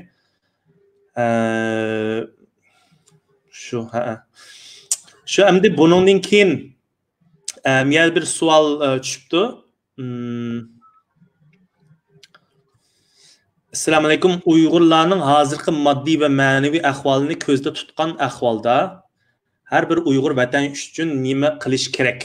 ئە، شۇ، ھە. شۇ ئەمدى بۇنىڭدىن كېيىن، ئە، يەنە بىر سوئال، ئە، چۈشۈپتۇ. ئەسسالامۇئەلەيكۇم. ئۇيغۇرلارنىڭ ھازىرقى ماددىي ۋە مەنىۋى ئەھۋالىنى كۆزدە تۇتقان ئەھۋالدا، ھەر بىر ئۇيغۇر ۋەتەن ئۈچۈن نېمە قىلىش كېرەك؟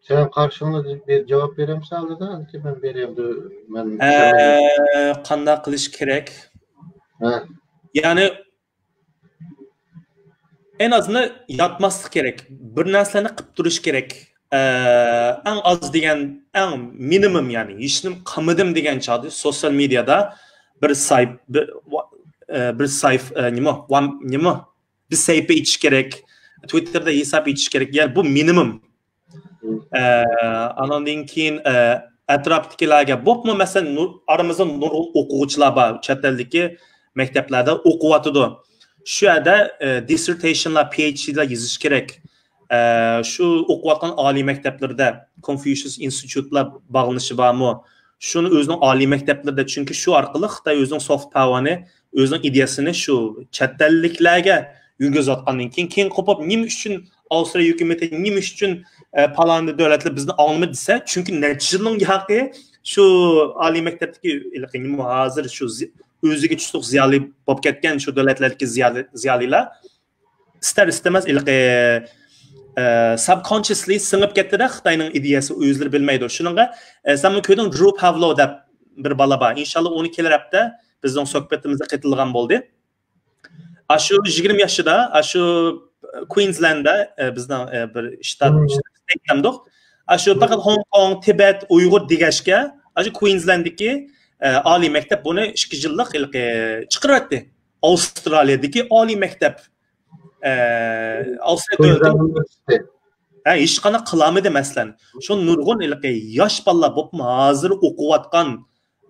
سەن قارىشىڭنى بىر جاۋاب بېرەمسەن ئالدىدا؟ ئەمدى مەن بېرەي، ئەمدى مەن ئە، قانداق قىلىش كېرەك؟ ھە. يەنى ئەڭ ئازىنى ياتماسلىق كېرەك. بىر نەرسىلەرنى قىپ تۇرۇش كېرەك. ئە، ئەڭ ئاز دېگەن، ئەڭ مىنىمۇم، يەنى ھېچنېمە قىلمىدىم دېگەن چاغدا سوتسىيال مېدىيادا بىر سايپ-، بىر، ئە، بىر سايف-، ئە، نېمە، ۋان-، نېمە؟ بىر سەھىپە ئېچىش كېرەك، تىۋىتتېردا ھېساب ئېچىش كېرەك. يەنى بۇ مىنىمۇم. ئە، ئانىڭدىن كېيىن، ئە، ئەتراپتىكىلەرگە، بولۇپمۇ مەسىلەن، نۇر-، ئارىمىزدا نۇرغۇن ئوقۇغۇچىلار بار، چەت ئەلدىكى مەكتەپلەردە ئوقۇۋاتىدۇ. شۇ يەردە، ئە، دىسسېرتېيشنلار، پى ئېيچ دىلار يېزىش كېرەك. ئە، شۇ ئوقۇۋاتقان ئالىي مەكتەپلىرىدە كونفۇشيس ئىنستىتۇتلار باغلىنىشى بارمۇ؟ شۇنى ئۆزىنىڭ ئالىي مەكتەپلىرىدە، چۈنكى شۇ ئارقىلىق خىتاي ئۆزىنىڭ سوفت پاۋېرنى، ئۆزىنىڭ ئىدىيەسىنى شۇ چەت ئەللىكلەرگە يۈرگۈزۈۋاتقاندىن كېيىن، كېيىن قوپۇپ، نېمە ئۈچۈن ئاۋسترالىيە ھۆكۈمىتى، نېمە ئۈچۈن، ئە، پالانى دۆلەتلەر بىزنى ئاڭلىمىدى دېسە، چۈنكى نەچچە يىلنىڭ ياقى شۇ ئالىي مەكتەپتىكى، ھېلىقى نېمە، ھازىر شۇ زى-، ئۆزىگە تۇتۇق زىيالىي بولۇپ كەتكەن شۇ دۆلەتلەردىكى زىيالىي-، زىيالىيلار ئىستەر-ئىستىمەس ھېلىقى، ئە، سابكونشىيسلى سىڭىپ كەتتىدە خىتاينىڭ ئىدىيەسى، ئۆزلىرى بىلمەيدۇ. شۇنىڭغا، ئە، سەنمۇ كۆردۈڭ، درۇ پاۋلو دەپ بىر بالا بار. ئىنشاللا ئۇنى كېلەر ھەپتە بىزنىڭ سۆھبىتىمىزگە قېتىلىدىغان بولدى. ئاشۇ يىگىرمە ياشىدا، ئاشۇ كوينزلەنددا، ئە، بىزنىڭ، ئە، بىر شتات، شتات دەمدۇق. ئاشۇ پەقەت ھوڭ كوڭ، تىبەت، ئۇيغۇر دېگەچكە، ئاشۇ كوينزلەنددىكى، ئە، ئالىي مەكتەپ بۇنى ئىككى يىللىق ھېلىقى چىقىرىۋەتتى. ئاۋسترالىيەدىكى ئالىي مەكتەپ، ئە، ئاۋسترالىيە دۆلىتى. ھە، ھېچقانداق قىلالمىدى، مەسىلەن. شۇ نۇرغۇن ھېلىقى ياش بالىلار بولۇپمۇ ھازىر ئوقۇۋاتقان،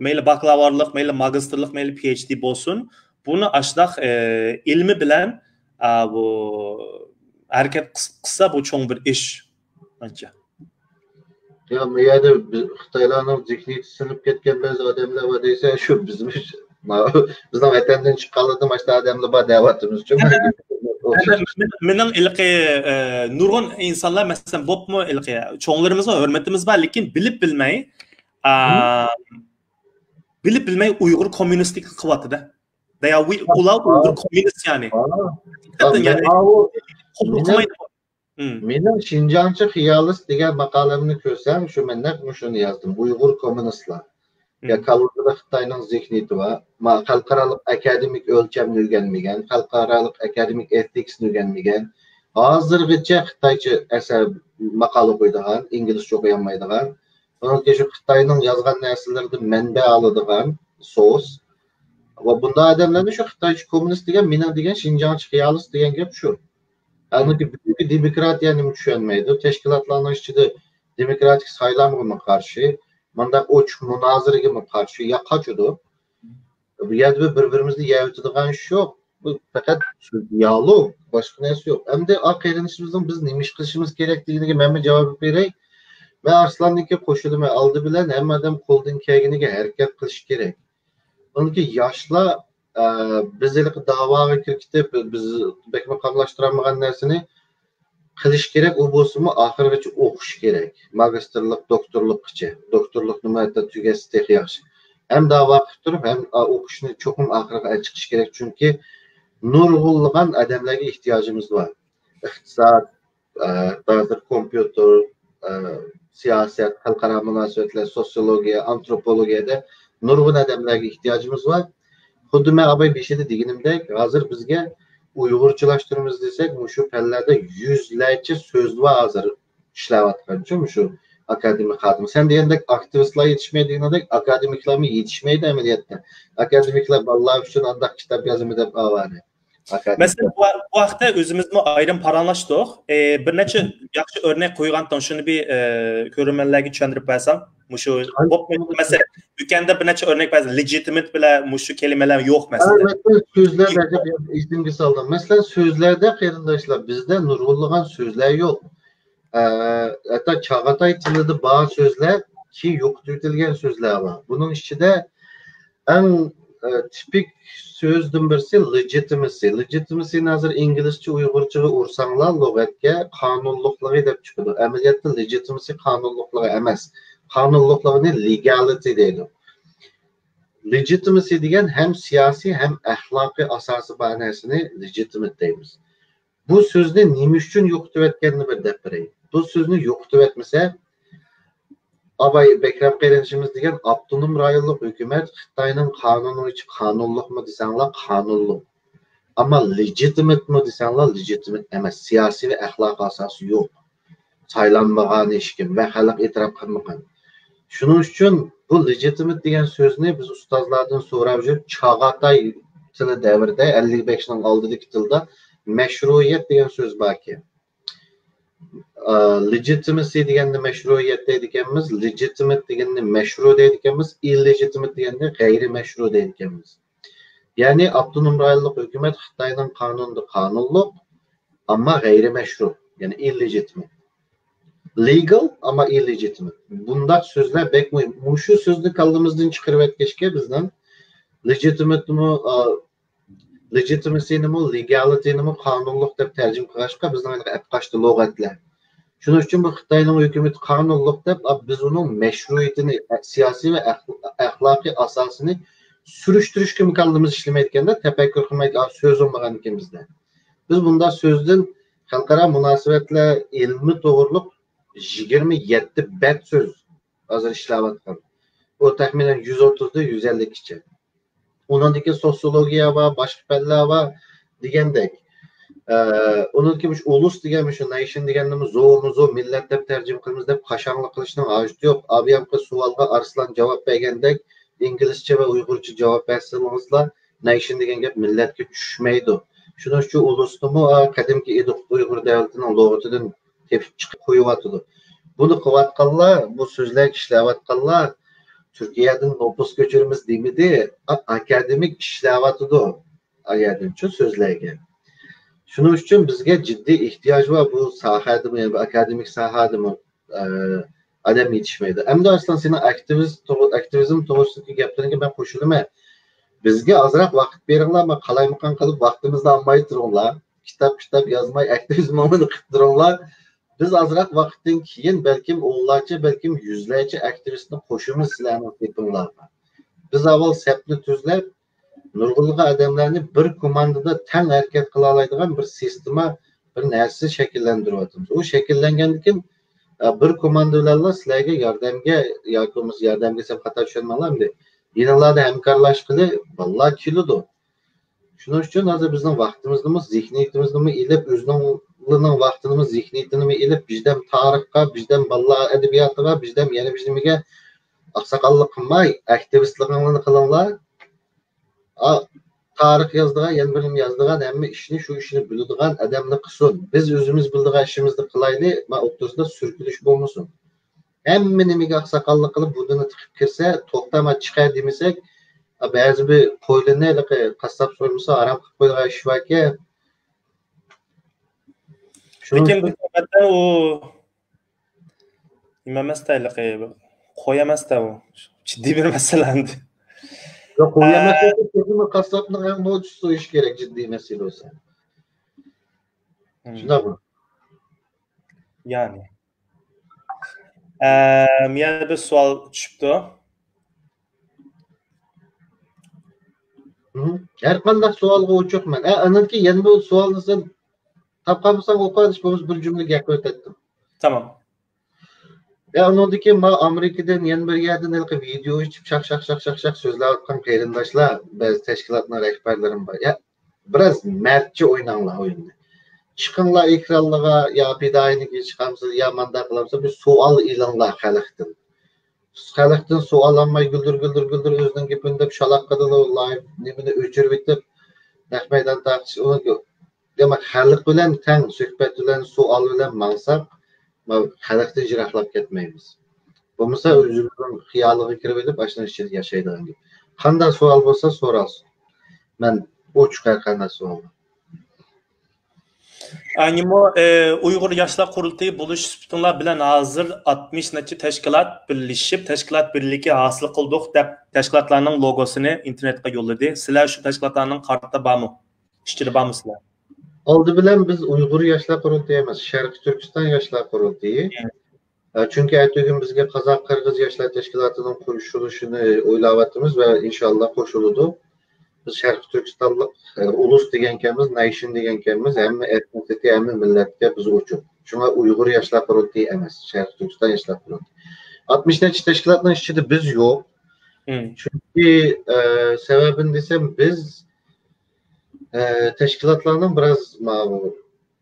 مەيلى باكلاۋۇرلۇق، مەيلى ماگىستىرلىق، مەيلى پى ئېيچ دى بولسۇن، بۇنى ئاشۇنداق، ئە، ئىلمى بىلەن، ئا، بۇ ھەرىكەت قىس-، قىلسا، بۇ چوڭ بىر ئىش، مەنچە. يا، بۇ يەردە بىز، خىتايلارنىڭ زېھنىيىتى سىنىپ كەتكەن بەزى ئادەملەر بار دېسە، شۇ بىزمۇ، بىزنىڭ ۋەتەندىن چىققانلىرىدىن باشقا ئادەملەر بار دەۋاتىمىز. مېنىڭ، مېنىڭ ھېلىقى، ئە، نۇرغۇن ئىنسانلار، مەسىلەن، بولۇپمۇ ھېلىقى چوڭلىرىمىزغا ھۆرمىتىمىز بار، لېكىن بىلىپ بىلمەي، ئا، بىلىپ بىلمەي ئۇيغۇر كوممۇنىستلىكى قىلىۋاتىدۇ. They are we-، ئۇلار ئۇيغۇر كوممۇنىست، يەنى. ھەقىقەتەن، يەنى، قوبۇل قىلمايدۇ. مېنىڭ شىنجاڭچى خىيالىست دېگەن ماقالەمنى كۆرسەڭ، شۇ مەن نەق مۇشۇنى يازدىم. ئۇيغۇر كوممۇنىستلار. يا كاللىسىدا خىتاينىڭ زېھنىيىتى بار. ما-، خەلقئارالىق ئاكادېمىك ئۆلچەمنى ئۆگەنمىگەن، خەلقئارالىق ئاكادېمىك ئېتىكسنى ئۆگەنمىگەن. ھازىرغىچە خىتايچە ئەسەر، ماقالە ئوقۇيدىغان، ئىنگلىزچە ئوقۇيالمايدىغان. ئۇنىڭ كېيىن شۇ خىتاينىڭ يازغان نەرسىلىرىدىن مەنبە ئالىدىغان سورس. ۋە بۇنداق ئادەملەرنى شۇ خىتايچە كوممۇنىست دېگەن، مېنىڭ دېگەن شىنجاڭچى خىيالىست دېگەن گەپ شۇ. ھالبۇكى بۈگۈنكى دېموكراتىيەنى چۈشەنمەيدۇ. تەشكىلاتلارنىڭ ئىچىدە دېموكراتىك سايلامغىمۇ قارشى، مۇنداق ئوچۇق مۇنازىرىگىمۇ قارشى، يا قاچىدۇ. بۇ يەردە بىر، بىر-بىرىمىزنى يەۋېتىدىغان ئىش يوق. بۇ پەقەت سۆز دىيالوگ، باشقا نەرسە يوق. ئەمدى ئا قېرىندىشىمىزنىڭ بىز نېمە ئىش قىلىشىمىز كېرەكلىكىگە مەنمۇ جاۋاب بېرەي. مەن ئارسلاندىكى قوشۇلىمەن، ئالدى بىلەن ھەممە ئادەم قولىدىن كەلگىنىگە ھەرىكەت قىلىشى كېرەك. ئۇنىڭكى ياشلار، ئە، بىز ھېلىقى داۋاغا كىرىپ كېتىپ، بىز بەكمۇ قاملاشتۇرالمىغان نەرسىنى قىلىش كېرەك، ئۇ بولسىمۇ ئاخىرغىچە ئوقۇش كېرەك. ماگىستىرلىق، دوكتورلۇققىچە. دوكتورلۇقنىمۇ ھەتتا تۈگەتسە تېخى ياخشى. ھەم داۋا قىلىپ تۇرۇپ، ھەم ئوقۇشنى چوقۇم ئاخىرغا چىقىش كېرەك، چۈنكى نۇرغۇنلىغان ئادەملەرگە ئېھتىياجىمىز بار. ئىقتىساد، ئە، ھازىر كومپيۇتېر، ئە، سىياسەت، خەلقئارا مۇناسىۋەتلەر، سوسىيولوگىيە، ئانتروپولوگىيەدە نۇرغۇن ئادەملەرگە ئېھتىياجىمىز بار. خۇددى مەن ئاباي بېشىدا دېگىنىمدەك، ھازىر بىزگە ئۇيغۇرچىلاشتۇرىمىز دېسەك، مۇشۇ پەنلەردە يۈزلەرچە سۆز بار ھازىر ئىشلەۋاتقانچۇ، مۇشۇ ئاكادېمىك خادىم. سەن دېگەندەك ئاكتىۋىستلار يېتىشمەيدۇ دېگەندەك، ئاكادېمىكلارمۇ يېتىشمەيدۇ ئەمەلىيەتتە. ئاكادېمىكلار بالىلار ئۈچۈن ئانداق كىتاب يازىمەن دەپ ئاۋارە. مەسىلەن، بۇ، بۇ ھەقتە ئۆزىمىزمۇ ئايرىم پاراڭلاشتۇق. ئى، بىر نەچچە ياخشى ئۆرنەك قويغانتىڭ، شۇنى بىر، ئى، كۆرۈرمەنلەرگە چۈشەندۈرۈپ بەرسەڭ. مۇشۇ، مەسىلەن، دۇكاندا بىر نەچچە ئۆرنەك بەرسەڭ، لېجىتىمىت بىلەن مۇشۇ كەلىمىلەر يوق، مەسىلەن. سۆزلەر بەزى ئېسىمگە سالدىم. مەسىلەن، سۆزلەردە، قېرىنداشلار، بىزدە نۇرغۇنلىغان سۆزلەر يوق. ئە، ھەتتا چاغاتاي تىلىدا بار سۆزلەر، كېيىن يوقىتىۋېتىلگەن سۆزلەر بار. بۇنىڭ ئىچىدە ئەڭ، ئە، تىپىك سۆزدىن بىرسى لېجىتىمىسى. لېجىتىمىسىنى ھازىر ئىنگلىزچە ئۇيغۇرچىغا ئۇرساڭلار، لۇغەتكە قانۇنلۇقلۇقى دەپ چىقىدۇ. ئەمەلىيەتتە لېجىتىمىسى قانۇنلۇقلۇقى ئەمەس. قانۇنلۇقلۇقىنى لېگالىتى دەيدۇ. لېجىتىمىسى دېگەن ھەم سىياسىي، ھەم ئەخلاقىي ئاساسى بار نەرسىنى لېجىتىمىت دەيمىز. بۇ سۆزنى نېمە ئۈچۈن يوقىتىۋەتكەننى بىر دەپ بېرەي. بۇ سۆزنى يوقىتىۋەتمىسە، ئاباي بەكرەم قېرىندىشىمىز دېگەن ئاپتونوم رايونلۇق ھۆكۈمەت خىتاينىڭ قانۇنى بويىچە قانۇنلۇقمۇ دېسەڭلار، قانۇنلۇق. ئەمما لېجىتىمىتمۇ دېسەڭلار، لېجىتىمىت ئەمەس. سىياسىي ۋە ئەخلاقىي ئاساسى يوق. سايلانمىغان ھېچكىم ۋە خەلق ئېتىراپ قىلمىغان. شۇنىڭ ئۈچۈن بۇ لېجىتىمىت دېگەن سۆزنى بىز ئۇستازلاردىن سوراپ يۈرۈپ، چاغاتاي تىلى دەۋرىدە، ئەللىك بەشنىڭ ئالدىدىكى تىلدا مەشرۇئىيەت دېگەن سۆز باركەن. ئا، لېجىتىمىسى دېگەننى مەشرۇئىيەت دەيدىكەنمىز، لېجىتىمىت دېگەننى مەشرۇ دەيدىكەنمىز، ئىللېجىتىمىت دېگەننى غەيرىي مەشرۇ دەيدىكەنمىز. يەنى ئاپتونوم رايونلۇق ھۆكۈمەت خىتاينىڭ قانۇنىدا قانۇنلۇق، ئەمما غەيرىي مەشرۇ، يەنى ئىللېجىتىمىت. لېگال، ئەمما ئىللېجىتىمىت. بۇنداق سۆزلەر بەك مۇھىم. مۇشۇ سۆزنى كاللىمىزدىن چىقىرىۋەتكەچكە بىزنىڭ لېجىتىمىتمۇ، ئا، لېجىتىمىسىنىمۇ، لېگالىتىنىمۇ قانۇنلۇق دەپ تەرجىمە قىلغاچقا، بىزنىڭ ھېلىقى ئەپ قاچتى لۇغەتلەر. شۇنىڭ ئۈچۈن بۇ خىتاينىڭ ھۆكۈمىتى قانۇنلۇق دەپ، ئا، بىز ئۇنىڭ مەشرۇئىيىتىنى، ئە، سىياسىي ۋە ئەخ-، ئەخلاقىي ئاساسىنى سۈرۈشتۈرۈشكىمۇ كاللىمىز ئىشلىمەيدىكەندە، تەپەككۇر قىلمايدىكەن، سۆز بولمىغانىكەن بىزدە. بىز بۇنداق سۆزدىن خەلقئارا مۇناسىۋەتلەر ئىلمى توغرۇلۇق يىگىرمە يەتتە بەت سۆز ھازىر ئىشلەۋاتقان. ئۇ تەخمىنەن يۈز ئوتتۇزدىن يۈز ئەللىككىچە. ئۇنىڭدىكى سوسىيولوگىيە بار، باشقا پەنلەر بار دېگەندەك. ئە، ئۇنىڭدىكى مۇشۇ ئۇلۇس دېگەن، مۇشۇ نەيشن دېگەننىمۇ زومۇ زو مىللەت دەپ تەرجىمە قىلىمىز دەپ قاشاڭلىق قىلىشنىڭ ھاجىتى يوق. ئابىيامقى سوئالغا ئارسلان جاۋاب بەرگەندەك ئىنگلىزچە ۋە ئۇيغۇرچە جاۋاب بەرسىڭىزلا، نەيشن دېگەن گەپ مىللەتكە چۈشمەيدۇ. شۇنىڭ ئۈچۈن ئۇلۇسنىمۇ، ئا، قەدىمكى ئىدىق ئۇيغۇر دۆلىتىنىڭ لۇغىتىدىن تېپىپ چىقىپ قويۇۋاتىدۇ. بۇنى قىلىۋاتقانلار، بۇ سۆزلەرگە ئىشلەۋاتقانلار تۈركىيەدىن نوپۇس كۆچۈرىمىز دېمىدى، ئا-، ئاكادېمىك ئىشلەۋاتىدۇ. ئايەتىنچۇ سۆزلەرگە. شۇنىڭ ئۈچۈن بىزگە جىددىي ئېھتىياج بار بۇ ساھەدىمۇ، يەنى بۇ ئاكادېمىك ساھەدىمۇ، ئە، ئادەم يېتىشمەيدۇ. ئەمدى ئارسلان، سېنىڭ ئاكتىۋىز-، توغ-، ئاكتىۋىزم توغرىسىدىكى گەپلىرىڭگە مەن قوشۇلىمەن. بىزگە ئازراق ۋاقىت بېرىڭلار، مانا قالايمىقان قىلىپ ۋاقتىمىزنى ئالماي تۇرۇڭلار. كىتاب، كىتاب يازماي، ئاكتىۋىزم ئومۇمىنى قىلىپ تۇرۇڭلار. بىز ئازراق ۋاقىتتىن كېيىن بەلكىم ئونلارچە، بەلكىم يۈزلەرچە ئاكتىۋىستنى قوشىمىز سىلەرنىڭ سېپىڭلارغا. بىز ئاۋۋال سەپنى تۈزلەپ، نۇرغۇنلىغان ئادەملەرنى بىر كوماندىدا تەڭ ھەرىكەت قىلالايدىغان بىر سىستېما، بىر نەرسە شەكىللەندۈرۈۋاتىمىز. ئۇ شەكىللەنگەندىن كېيىن، ئە، بىر كوماندا بىلەنلا سىلەرگە ياردەمگە ياكى بولمىسا ياردەمگە دېسەم خاتا چۈشەنمەڭلار ئەمدى. يېنىڭلاردا ھەمكارلاشقىلى بالىلار كېلىدۇ. شۇنىڭ ئۈچۈن ھازىر بىزنىڭ ۋاقتىمىزنىمۇ، زېھنىيىتىمىزنىمۇ ئېلىپ، ئۆزىنىڭ ۋاقتىنىمۇ، زېھنىيىتىنىمۇ ئېلىپ، بىردەم تارىخقا، بىردەم بالىلار ئەدەبىياتىغا، بىردەم يەنە بىر نېمىگە ئاقساقاللىق قىلماي، ئاكتىۋىستلىقىڭلارنى قىلىڭلار. ئا، تارىخ يازىدىغان، يەنە بىر نېمە يازىدىغان، ھەممە ئىشنى، شۇ ئىشنى بىلىدىغان ئادەملەر قىلسۇن. بىز ئۆزىمىز بىلىدىغان ئىشىمىزنى قىلايلى، ما ئوتتۇرىسىدا سۈركىلىش بولمىسۇن. ھەممە نېمىگە ئاقساقاللىق قىلىپ، بۇرنىنى تىقىپ كىرسە، توختاما چىقە دېمىسەك، بەزى بىر قويلىرىنى ھېلىقى قاسساپ سويمىسا، ھارام قىلىپ قويىدىغان ئىش باركەن. شۇنىڭ لېكىن ئۈچۈن بىز ئەمەلدە ئۇ نېمە ئەمەستە، ھېلىقى قوي ئەمەستە ئۇ. جىددىي بىر مەسىلە ئەمدى. ياق، قوي ئەمەس، ئە، تېخىمۇ قاسساپنىڭ ھەم نوچىسى سويۇش كېرەك، جىددىي مەسىلە بولسا. مم. شۇنداقمۇ؟ يەنى. ئەم، يەنە بىر سوئال چۈشۈپتۇ. مم. ھەر قانداق سوئالغا ئوچۇقمەن. ئە، ئاندىن كېيىن يەنە بىر سوئالنى سەن تاپقان بولساڭ ئوقۇۋېتىش، بولمىسا بىر جۈملە گەپ قىلىۋېتەتتىم. تامام. يا، ئۇنىڭدىن كېيىن مانا ئامېرىكىدىن يەنە بىر يەردىن ھېلىقى ۋىدېو ئېچىپ شاق، شاق، شاق، شاق، شاق سۆزلەۋاتقان قېرىنداشلار، بەزى تەشكىلاتنىڭ رەھبەرلىرىمۇ بار. يا، بىراز مەردچە ئويناڭلار ئويۇننى. چىقىڭلار ئېكرانلارغا، يا پىدائىيلىككە چىقامسىز، يا مانداق قىلامسىز، بىر سوئال ئېلىڭلار خەلقتىن. خەلقتىن سوئال ئالماي گۈلدۈر، گۈلدۈر، گۈلدۈر ئۆزىنىڭ گېپىنى دەپ شالاق قىلىدۇ، لايىپ نېمىنى ئۆچۈرۈۋېتىپ، نەق مەيدان تارتىش، ئۇنىڭ دېمەك، خەلق بىلەن تەڭ سۆھبەت بىلەن، سوئال بىلەن ماڭساق، ما-، خەلقتىن يىراقلاپ كەتمەيمىز. بولمىسا، ئۆزىمىزنىڭ خىيالىغا كىرىۋېلىپ، ئاشۇنىڭ ئىچىدە ياشايدىغان گەپ. قانداق سوئال بولسا سورالسۇن. مەن ئوچۇق ھەر قانداق سوئالغا. ئەنىمۇ، ئە، ئۇيغۇر ياشلار قۇرۇلتىيى بولۇش سۈپىتىڭلار بىلەن ھازىر ئاتمىش نەچچە تەشكىلات بىرلىشىپ، تەشكىلات بىرلىكى ھاسىل قىلدۇق دەپ، تەشكىلاتلارنىڭ لوگوسىنى ئىنتېرنېتقا يوللىدى. سىلەر شۇ تەشكىلاتلارنىڭ قاتارىدا بارمۇ؟ ئىچىدە بارمۇ سىلەر؟ ئالدى بىلەن بىز ئۇيغۇر ياشلار قۇرۇلتىيى ئەمەس، شەرقىي تۈركىستان ياشلار قۇرۇلتىيى. مم. ئە، چۈنكى ئەتىگۈن بىزگە قازاق، قىرغىز ياشلار تەشكىلاتىنىڭ قوشۇلۇشىنى ئويلاۋاتىمىز ۋە ئىنشاللا قوشۇلىدۇ. بىز شەرقىي تۈركىستانلىق، ئە، ئۇلۇس دېگەنكەنمىز، نەيشن دېگەنكەنمىز، ھەممە ئېتنىسىتېتى، ھەممە مىللەتكە بىز ئوچۇق. شۇڭا ئۇيغۇر ياشلار قۇرۇلتىيى ئەمەس، شەرقىي تۈركىستان ياشلار قۇرۇلتىيى. ئاتمىش نەچچە تەشكىلاتنىڭ ئىچىدە بىز يوق. مم. چۈنكى، ئە، سەۋەبىنى دېسەم، بىز، ئە، تەشكىلاتلارنىڭ بىراز ماۋۇ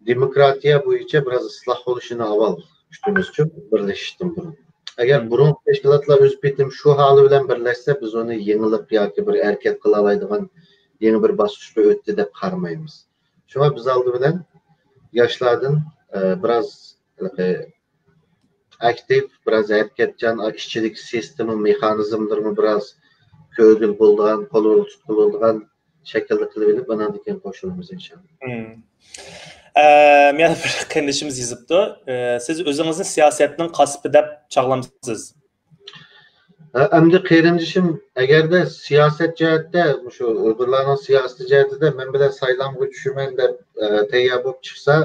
دېموكراتىيە بويىچە بىراز ئىسلاھ بولۇشىنى ئاۋۋال كۈتىمىزچۇ، بىرلىشىشتىن بۇرۇن. ئەگەر مم. بۇرۇنقى تەشكىلاتلار ئۆز پېتىم شۇ ھالى بىلەن بىرلەشسە، بىز ئۇنى يېڭىلىپ ياكى بىر ھەرىكەت قىلالايدىغان يېڭى بىر باسقۇچقا ئۆتتى دەپ قارىمايمىز. شۇڭا بىز ئالدى بىلەن ياشلاردىن، ئە، بىراز، ھېلىقى، ئاكتىپ، بىراز ھەرىكەتچان، ئىچىدىكى سىستېما مېخانىزملىرىمۇ بىراز كۆرگىلى بولىدىغان، قولغا تۇتقىلى بولىدىغان شەكىلدە قىلىۋېلىپ، ئاناندىن كېيىن قوشۇلىمىز ئىنشاللا. مم. ئە، يەنە بىر قېرىندىشىمىز يېزىپتۇ. ئە، سىز ئۆزىڭىزنى سىياسەتنىڭ قاسپى دەپ چاغلامسىز؟ ھە، ئەمدى قېرىندىشىم، ئەگەردە سىياسەت جەھەتتە، مۇشۇ ئۇيغۇرلارنىڭ سىياسىتى جەھىتىدە مەن بىلەن سايلامغا چۈشىمەن دەپ، ئە، تەييار بولۇپ چىقسا،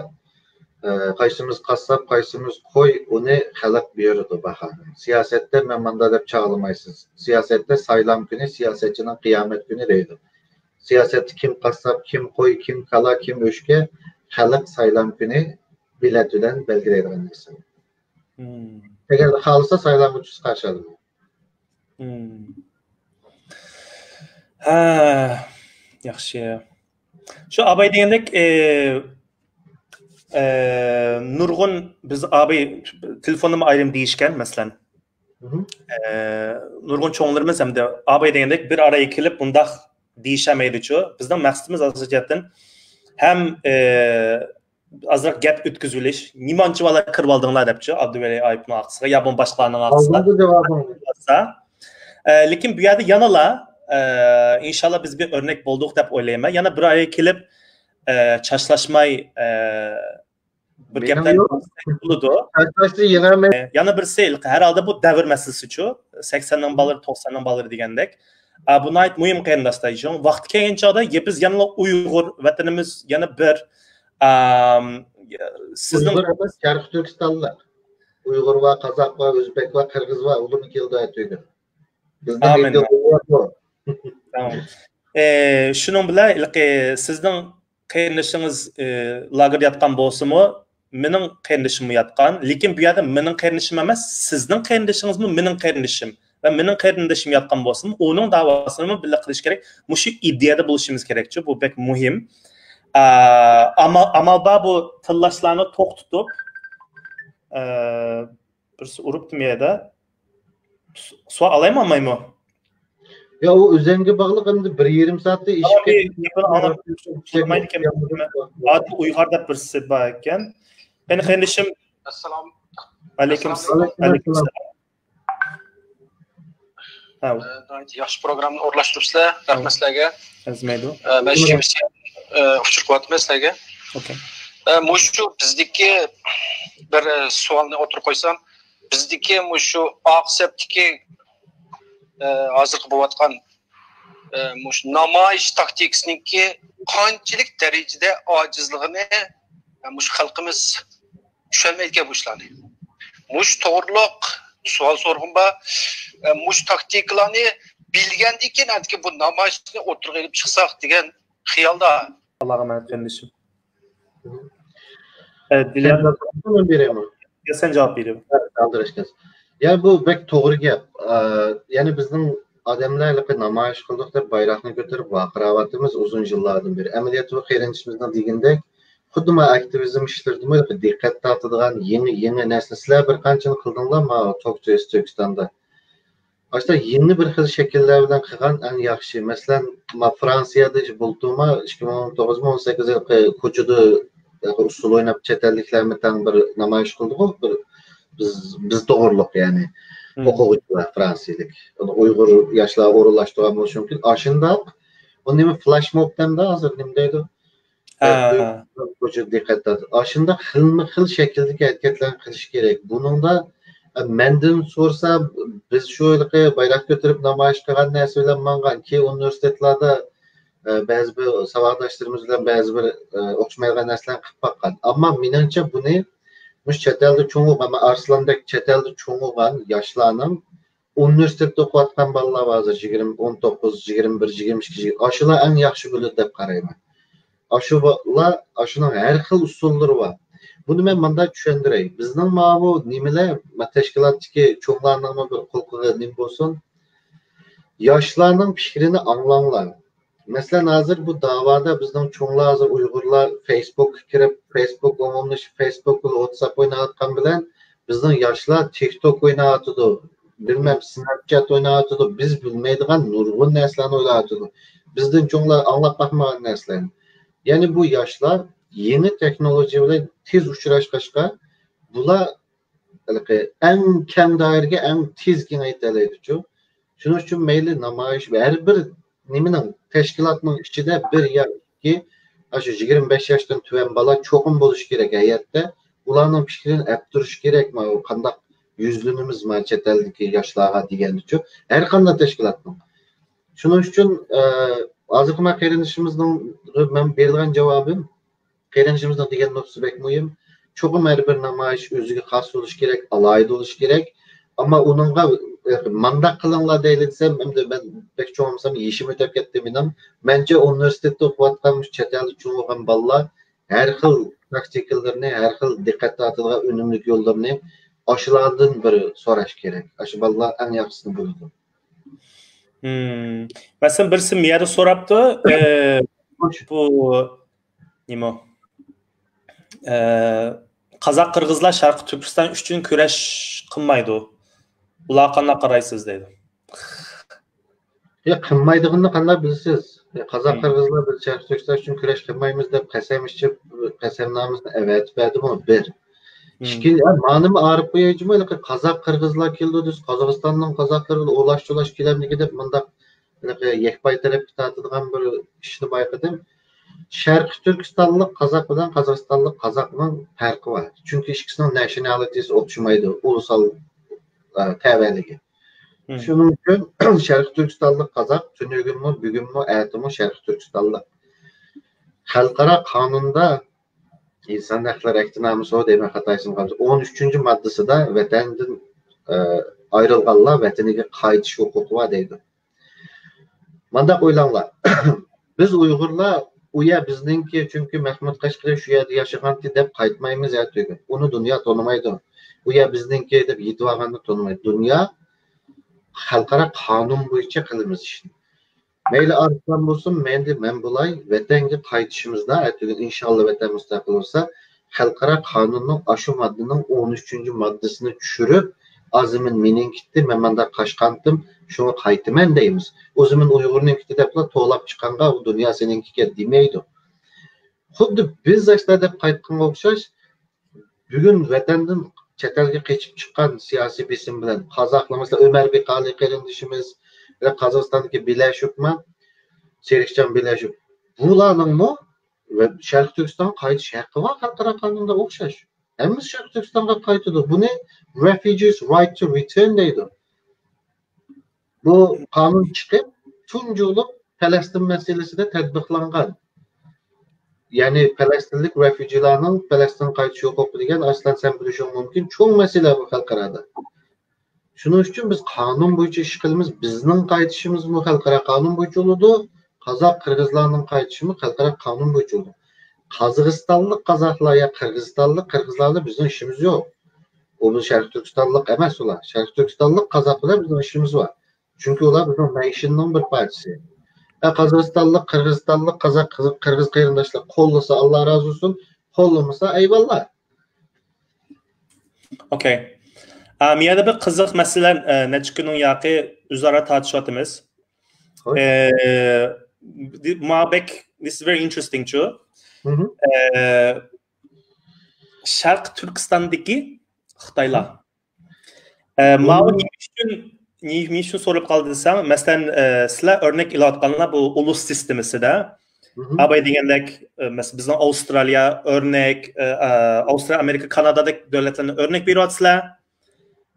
ئە، قايسىمىز قاسساپ، قايسىمىز قوي، ئۇنى خەلق بېرىدۇ باھانى. سىياسەتتە مەن ماندا دەپ چاغلىمايسىز. سىياسەتتە سايلام كۈنى سىياسەتچىنىڭ قىيامەت كۈنى دەيدۇ. سىياسەتتە كىم قاسساپ، كىم قوي، كىم كالا، كىم ئۆچكە، خەلق سايلام كۈنى بېلەت بىلەن بەلگىلەيدىغان نەرسە. مم. ئەگەر خالىسا سايلامغا چۈشسە قارشى ئالىمەن. مم. ھە، ياخشى. شۇ ئاباي دېگەندەك، ئى، ئى، نۇرغۇن بىز ئاباي تېلېفوندىمۇ ئايرىم دېيىشكەن، مەسىلەن. مم. ئى، نۇرغۇن چوڭلىرىمىز ھەمدە ئاباي دېگەندەك بىر ئارىغا كېلىپ بۇنداق دېيىشەلمەيدىچۇ. بىزنىڭ مەقسىتىمىز ئاساسىي جەھەتتىن ھەم، ئى، ئازراق گەپ ئۆتكۈزۈۋېلىش. نېمانچە بالا كىرىۋالدىڭلار دەپچۇ، ئابدۇۋەلى ئايۇپنىڭ ئاقىسىغا يا بولمىسا باشقىلارنىڭ ئاقىسىغا. ئالدىڭىزدا جاۋابىڭىزنى. ئە، لېكىن بۇ يەردە يەنىلا، ئە، ئىنشاللا بىز بىر ئۆرنەك بولدۇق دەپ ئويلايمەن. يەنە بىر ئايغا كېلىپ، ئە، چاچلاشماي، ئە، بىر گەپلەر بولىدۇ. چاچلاشنى يەنە مەن ئە، يەنە بىرسى، ھەر ھالدا بۇ دەۋر مەسىلىسىچۇ. سەكسەننىڭ بالىلىرى، توقساننىڭ بالىلىرى دېگەندەك. ئە، بۇ ناھايىتى مۇھىم قېرىنداشلار. ۋاقتى كەلگەن چاغدا يە بىز يەنىلا ئۇيغۇر، ۋەتىنىمىز يەنە بىر، ئام، سىزنىڭ ئۇيغۇر ئەمەس، شەرقىي تۈركىستانلىق. ئۇيغۇر ۋە قازاق ۋە ئۆزبېك ۋە قىرغىز ۋە ئۇلۇمۇ كېلىدۇ ئەتىگۈن. بىزنىڭ ئامىن. ئىدىيە بۇ. تامام. ئە، شۇنىڭ بىلەن ھېلىقى سىزنىڭ قېرىندىشىڭىز، ئە، لاگېردا ياتقان بولسىمۇ، مېنىڭ قېرىندىشىممۇ ياتقان. لېكىن بۇ يەردە مېنىڭ قېرىندىشىم ئەمەس، سىزنىڭ قېرىندىشىڭىزمۇ مېنىڭ قېرىندىشىم. ۋە مېنىڭ قېرىندىشىم ياتقان بولسىمۇ، ئۇنىڭ داۋاسىنىمۇ بىللە قىلىش كېرەك. مۇشۇ ئىدىيەدە بولۇشىمىز كېرەكچۇ، بۇ بەك مۇھىم. ئا، ئامال، ئامال بار بۇ تىللاشلارنى توختىتىپ، ئە، بىرسى ئۇرۇپتۇ مۇ يەردە. سوئال ئالايمۇ، ئالمايمۇ؟ يا، ئۇ ئۆزەنگە باغلىق، ئەمدى بىر يېرىم سائەتتە ئېشىپ ئامما كېتىپ، يېقىن ئادەم چىقمايدىكەن. ئادىل ئۇيغۇر دەپ بىرسى بار ئىكەن. قېنى، قېرىندىشىم. ئەسسالام. ئەلەيكۇم ئەسسالام. ئەلەيكۇم سالام. ھە. ئە، ناھايىتى ياخشى پروگراممىنى ئورۇنلاشتۇرۇپسىلەر. رەھمەت سىلەرگە. ئەرزىمەيدۇ. ئە، مەن شۇ ئۈچۈن، ئە، ئۇچۇر قىلىۋاتىمەن سىلەرگە. ئوكەي. ئە، مۇشۇ بىزدىكى بىر، ئە، سوئالنى ئوتتۇرىغا قويسام، بىزدىكى مۇشۇ ئارقا سەپتىكى، ئە، ھازىرقى بولۇۋاتقان، ئە، مۇشۇ نامايىش تاكتىكىسىنىڭكى قانچىلىك دەرىجىدە ئاجىزلىقىنى، ئە، مۇشۇ خەلقىمىز چۈشەنمەيدىكەن بۇ ئىشلارنى. مۇشۇ توغرۇلۇق سوئال سورىغۇم بار. ئە، مۇشۇ تاكتىكىلارنى بىلگەندىن كېيىن، ئەتىكى بۇ نامايىشنى ئوتتۇرىغا ئېلىپ چىقساق دېگەن خىيالدا. ئاللاغا ئەمانەت قېرىندىشىم. ئە، دىليار، يا سەن جاۋاب بېرىڭ. يا، بۇ بەك توغرا گەپ. ئە، يەنى بىزنىڭ ئادەملەر ھېلىقى نامايىش قىلدۇق دەپ بايراقنى كۆتۈرۈپ ۋارقىراۋاتىمىز ئۇزۇن يىللاردىن بېرى. ئەمەلىيەتتە بۇ قېرىندىشىمىزنىڭ دېگىنىدەك، خۇددى مانا ئاكتىۋىزم ئىشلىرىدىمۇ دىققەت تارتىدىغان يېڭى، يېڭى نەرسە. سىلەر بىر قانچىنى قىلدىڭلار، مانا توك تۆرىسى تۈركىستاندا. ئاشۇنداق يېڭى بىر خىل شەكىللەر بىلەن قىلغان ئەڭ ياخشى. مەسىلەن، ما فرانسىيەدە بۇلتۇرما ئىككى مىڭ ئون توققۇز مۇ، ئون سەككىز يىلقى كوچىدا ئۇسسۇل ئويناپ چەت ئەللىكلەرمۇ تەڭ بىر نامايىش قىلدىغۇ، بىر بىز، بىز توغرۇلۇق، يەنى مم. ئوقۇغۇچىلار فرانسىيەلىك. ئۇيغۇر ياشلار ئورۇنلاشتۇرغان بولۇشى مۇمكىن. ئاشۇنداق، ئۇنى نېمە فلاش موب دەمدۇ ھازىر، نېمە دەيدۇ؟ ھە. كوچىدا دىققەت تارتىپ. ئاشۇنداق خىلمۇ خىل شەكىلدىكى ھەرىكەتلەرنى قىلىش كېرەك. بۇنىڭدا، ئە، مەندىن سورىسا، بىز شۇ ھېلىقى بايراق كۆتۈرۈپ نامايىش قىلغان نەرسە بىلەن ماڭغان. كېيىن ئۇنىۋېرسىتېتلاردا، ئە، بەزى بىر ساۋاقداشلىرىمىز بىلەن بەزى بىر، ئە، ئوخشىمايدىغان نەرسىلەرنى قىلىپ باققان. ئەمما مېنىڭچە بۇنى مۇشۇ چەت ئەلدە چوڭ بولغان، مانا ئارسلاندەك چەت ئەلدە چوڭ بولغان ياشلارنىڭ ئۇنىۋېرسىتېتتا ئوقۇۋاتقان بالىلار بار ھازىر، يىگىرمە، ئون توققۇز، يىگىرمە بىر، يىگىرمە ئىككى، يىگىرمە، ئاشۇلار ئەڭ ياخشى بىلىدۇ دەپ قارايمەن. ئاشۇ بالىلار، ئاشۇنىڭ ھەر خىل ئۇسۇللىرى بار. بۇنى مەن مۇنداق چۈشەندۈرەي. بىزنىڭ ماۋۇ نېمىلەر، ما تەشكىلاتتىكى چوڭلارنىڭمۇ بىر قۇلىقىغا نېمە بولسۇن، ياشلارنىڭ پىكرىنى ئاڭلاڭلار. مەسىلەن، ھازىر بۇ داۋادا بىزنىڭ چوڭلار، ھازىر ئۇيغۇرلار فېيسبۇكقا كىرىپ، فېيسبۇك ئومۇملىشىپ، فېيسبۇك بىلەن ۋاتساپ ئويناۋاتقان بىلەن بىزنىڭ ياشلار تىك توك ئويناۋاتىدۇ، بىلمەم، سناپچات ئويناۋاتىدۇ، بىز بىلمەيدىغان نۇرغۇن نەرسىلەرنى ئويناۋاتىدۇ. بىزدىن چوڭلار ئاڭلاپ باقمىغان نەرسىلەرنى. يەنى بۇ ياشلار يېڭى تېخنولوگىيە بىلەن تېز ئۇچراشقاچقا، بۇلار ھېلىقى ئەڭ كەڭ دائىرىگە ئەڭ تېز كېڭەيتەلەيدىچۇ. شۇنىڭ ئۈچۈن مەيلى نامايىش، ھەر بىر نېمىنىڭ، تەشكىلاتنىڭ ئىچىدە بىر يا ئىككى، ئاشۇ يىگىرمە بەش ياشتىن تۆۋەن بالا چوقۇم بولۇشى كېرەك ھەيئەتتە. ئۇلارنىڭ پىكرىنى ئەپ تۇرۇش كېرەك، ماۋۇ قانداق يۈزلىنىمىز ما چەت ئەلدىكى ياشلارغا دېگەندىچۇ. ھەر قانداق تەشكىلاتنىڭ. شۇنىڭ ئۈچۈن، ئە، ھازىرقى مانا قېرىندىشىمىزنىڭ مەن بېرىدىغان جاۋابىم، قېرىندىشىمىزنىڭ دېگەن نۇقتىسى بەك مۇھىم. چوقۇم ھەر بىر نامايىش ئۆزىگە خاس بولۇشى كېرەك، ئالاھىدە بولۇشى كېرەك. ئەمما ئۇنىڭغا، ئە، مانداق قىلىڭلار دەيلى دېسەم، ئەمدى مەن بەك چوڭ بولسام، يېشىم ئۆتۈپ كەتتى مېنىڭ. مەنچە ئۇنىۋېرسىتېتتا ئوقۇۋاتقان، مۇشۇ چەت ئەلدە چوڭ بولغان بالىلار ھەر خىل تاكتىكىلىرىنى، ھەر خىل دىققەت تارتىدىغان ئۈنۈملۈك يوللىرىنى ئاشۇلاردىن بىر سوراش كېرەك. ئاشۇ بالىلار ئەڭ ياخشىسىنى بىلىدۇ. مم. مەسىلەن، بىرسى مۇ يەردە سوراپتۇ، ئە، بۇ نېمە؟ ئە، قازاق قىرغىزلار شەرقىي تۈركىستان ئۈچۈن كۈرەش قىلمايدۇ. بۇلارغا قانداق قارايسىز دەيدۇ. يا، قىلمايدىغىنىنى قانداق بىلىسىز؟ قازاق، قىرغىزلار بىز شەرقىي تۈركىستان ئۈچۈن كۈرەش قىلمايمىز دەپ قەسەم ئىچىپ، قەسەمنامىسىنى ئەۋەتىپ بەردىمۇ؟ بىر. ئىككىنچى، ھە، مانىمۇ ئارىپ قويايچۇمۇ، ھېلىقى قازاق، قىرغىزلار كېلىدۇ دېسە، قازاقىستاننىڭ قازاقلىرى ئۇلاش-چۇلاش كېلەمدىكى دەپ مۇنداق ھېلىقى يەكپاي تەرەپكە تارتىدىغان بىر ئىشنى بايقىدىم. شەرقىي تۈركىستانلىق قازاق بىلەن قازاقىستانلىق قازاقنىڭ پەرقى بار. چۈنكى ئىككىسىنىڭ نەشنالىتىسى ئوخشىمايدۇ، ئۇلۇسال، ئە، تەۋەلىكى. شۇنىڭ ئۈچۈن شەرقىي تۈركىستانلىق قازاق تۈنۈگۈنمۇ، بۈگۈنمۇ، ئەتىمۇ شەرقىي تۈركىستانلىق. خەلقئارا قانۇندا ئىنسان ھەقلىرى ئەھدىنامىسى دەيمەن، خاتا ئېسىمگە قالمىسا، ئون ئۈچىنچى ماددىسىدا ۋەتەندىن، ئە، ئايرىلغانلار ۋەتىنىگە قايتىش ھوقۇقى بار دەيدۇ. مانداق ئويلاڭلار. بىز ئۇيغۇرلار، ئۇ يەر بىزنىڭكى، چۈنكى مەھمۇد قەشقىرى شۇ يەردە ياشىغانتى دەپ قايتمايمىز ئەتىگۈن. ئۇنى دۇنيا تونۇمايدۇ. ئۇ يەر بىزنىڭكى دەپ يېتىۋالغاننى تونۇمايدۇ. دۇنيا خەلقئارا قانۇن بويىچە قىلىمىز ئىشنى. مەيلى ئارسلان بولسۇن، مەيلى مەن بولاي، ۋەتەنگە قايتىشىمىزدا، ئەتىگۈن ئىنشاللا ۋەتەن مۇستەقىل بولسا، خەلقئارا قانۇننىڭ ئاشۇ ماددىنىڭ ئون ئۈچىنچى ماددىسىنى چۈشۈرۈپ، ئازىمىن مېنىڭكىتى، مەن مانداق قاچقانتىم، شۇڭا قايتىمەن دەيمىز. ئۇزىمىن ئۇيغۇرنىڭكىتى دەپلا توۋلاپ چىققانغا، ئۇ دۇنيا سېنىڭكىكەن دېمەيدۇ. خۇددى بىز ئاشۇنداق دەپ قايتقانغا ئوخشاش، بۈگۈن ۋەتەندىن چەت ئەلگە قېچىپ چىققان سىياسىي بېسىم بىلەن قازاقلار، مەسىلەن، ئۆمەر بىقالى قېرىندىشىمىز ۋە قازاقىستاندىكى بىلەشۇكما، سېرىقجان بىلەشۇك، بۇلارنىڭمۇ ۋە شەرقىي تۈركىستانغا قايتىش ھەققى بار خەلقئارا قانۇندا ئوخشاش. ھەممىسى شەرقىي تۈركىستانغا قايتىدۇ. بۇنى refugees right to return دەيدۇ. بۇ قانۇن چىقىپ، تۇنجى بولۇپ پەلەستىن مەسىلىسىدە تەتبىقلانغان. يەنى پەلەستىنلىك رېفۇجىلارنىڭ پەلەستىنگە قايتىش ھوقۇقى دېگەن، ئارسلان، سەن بىلىشىڭ مۇمكىن، چوڭ مەسىلە بۇ خەلقئارادا. شۇنىڭ ئۈچۈن بىز قانۇن بويىچە ئىش قىلىمىز. بىزنىڭ قايتىشىمىزمۇ خەلقئارا قانۇن بويىچە بولىدۇ. قازاق، قىرغىزلارنىڭ قايتىشىمۇ خەلقئارا قانۇن بويىچە بولىدۇ. قازاقىستانلىق قازاقلار يا قىرغىزىستانلىق قىرغىزلار بىلەن بىزنىڭ ئىشىمىز يوق. ئۇ بىز شەرقىي تۈركىستانلىق ئەمەس ئۇلار. شەرقىي تۈركىستانلىق قازاق بىلەن بىزنىڭ ئىشىمىز بار. چۈنكى ئۇلار بىزنىڭ مەئىشىنىڭ بىر پارچىسى. ھە، قازاقىستانلىق، قىرغىزىستانلىق، قازاق، قىرغىز قېرىنداشلار قوللىسا، ئاللا رازى بولسۇن، قوللىمىسا، ئەيۋاللا. ئوكەي. ئا، مۇ يەردە بىر قىزىق مەسىلە، ئە، نەچچە كۈننىڭ ياقى ئۆزئارا تارتىشىۋاتىمىز. خوش. ئە، دى-، ماۋۇ بەك، this is very interesting چۇ. مھم. ئە، شەرقىي تۈركىستاندىكى خىتايلار. ئە، ماۋۇ نېمە ئۈچۈن، نېمە ئۈچۈن سوراپ قالدى دېسەڭ، مەسىلەن، ئە، سىلەر ئۆرنەك ئېلىۋاتقانلار بۇ ئۇلۇس سىستېمىسىدا. مھم. ئاباي دېگەندەك، ئە، مەسىلەن، بىزنىڭ ئاۋسترالىيە ئۆرنەك، ئە، ئە، ئاۋسترالىيە، ئامېرىكا، كانادادەك دۆلەتلەرنى ئۆرنەك بېرىۋاتىسىلەر.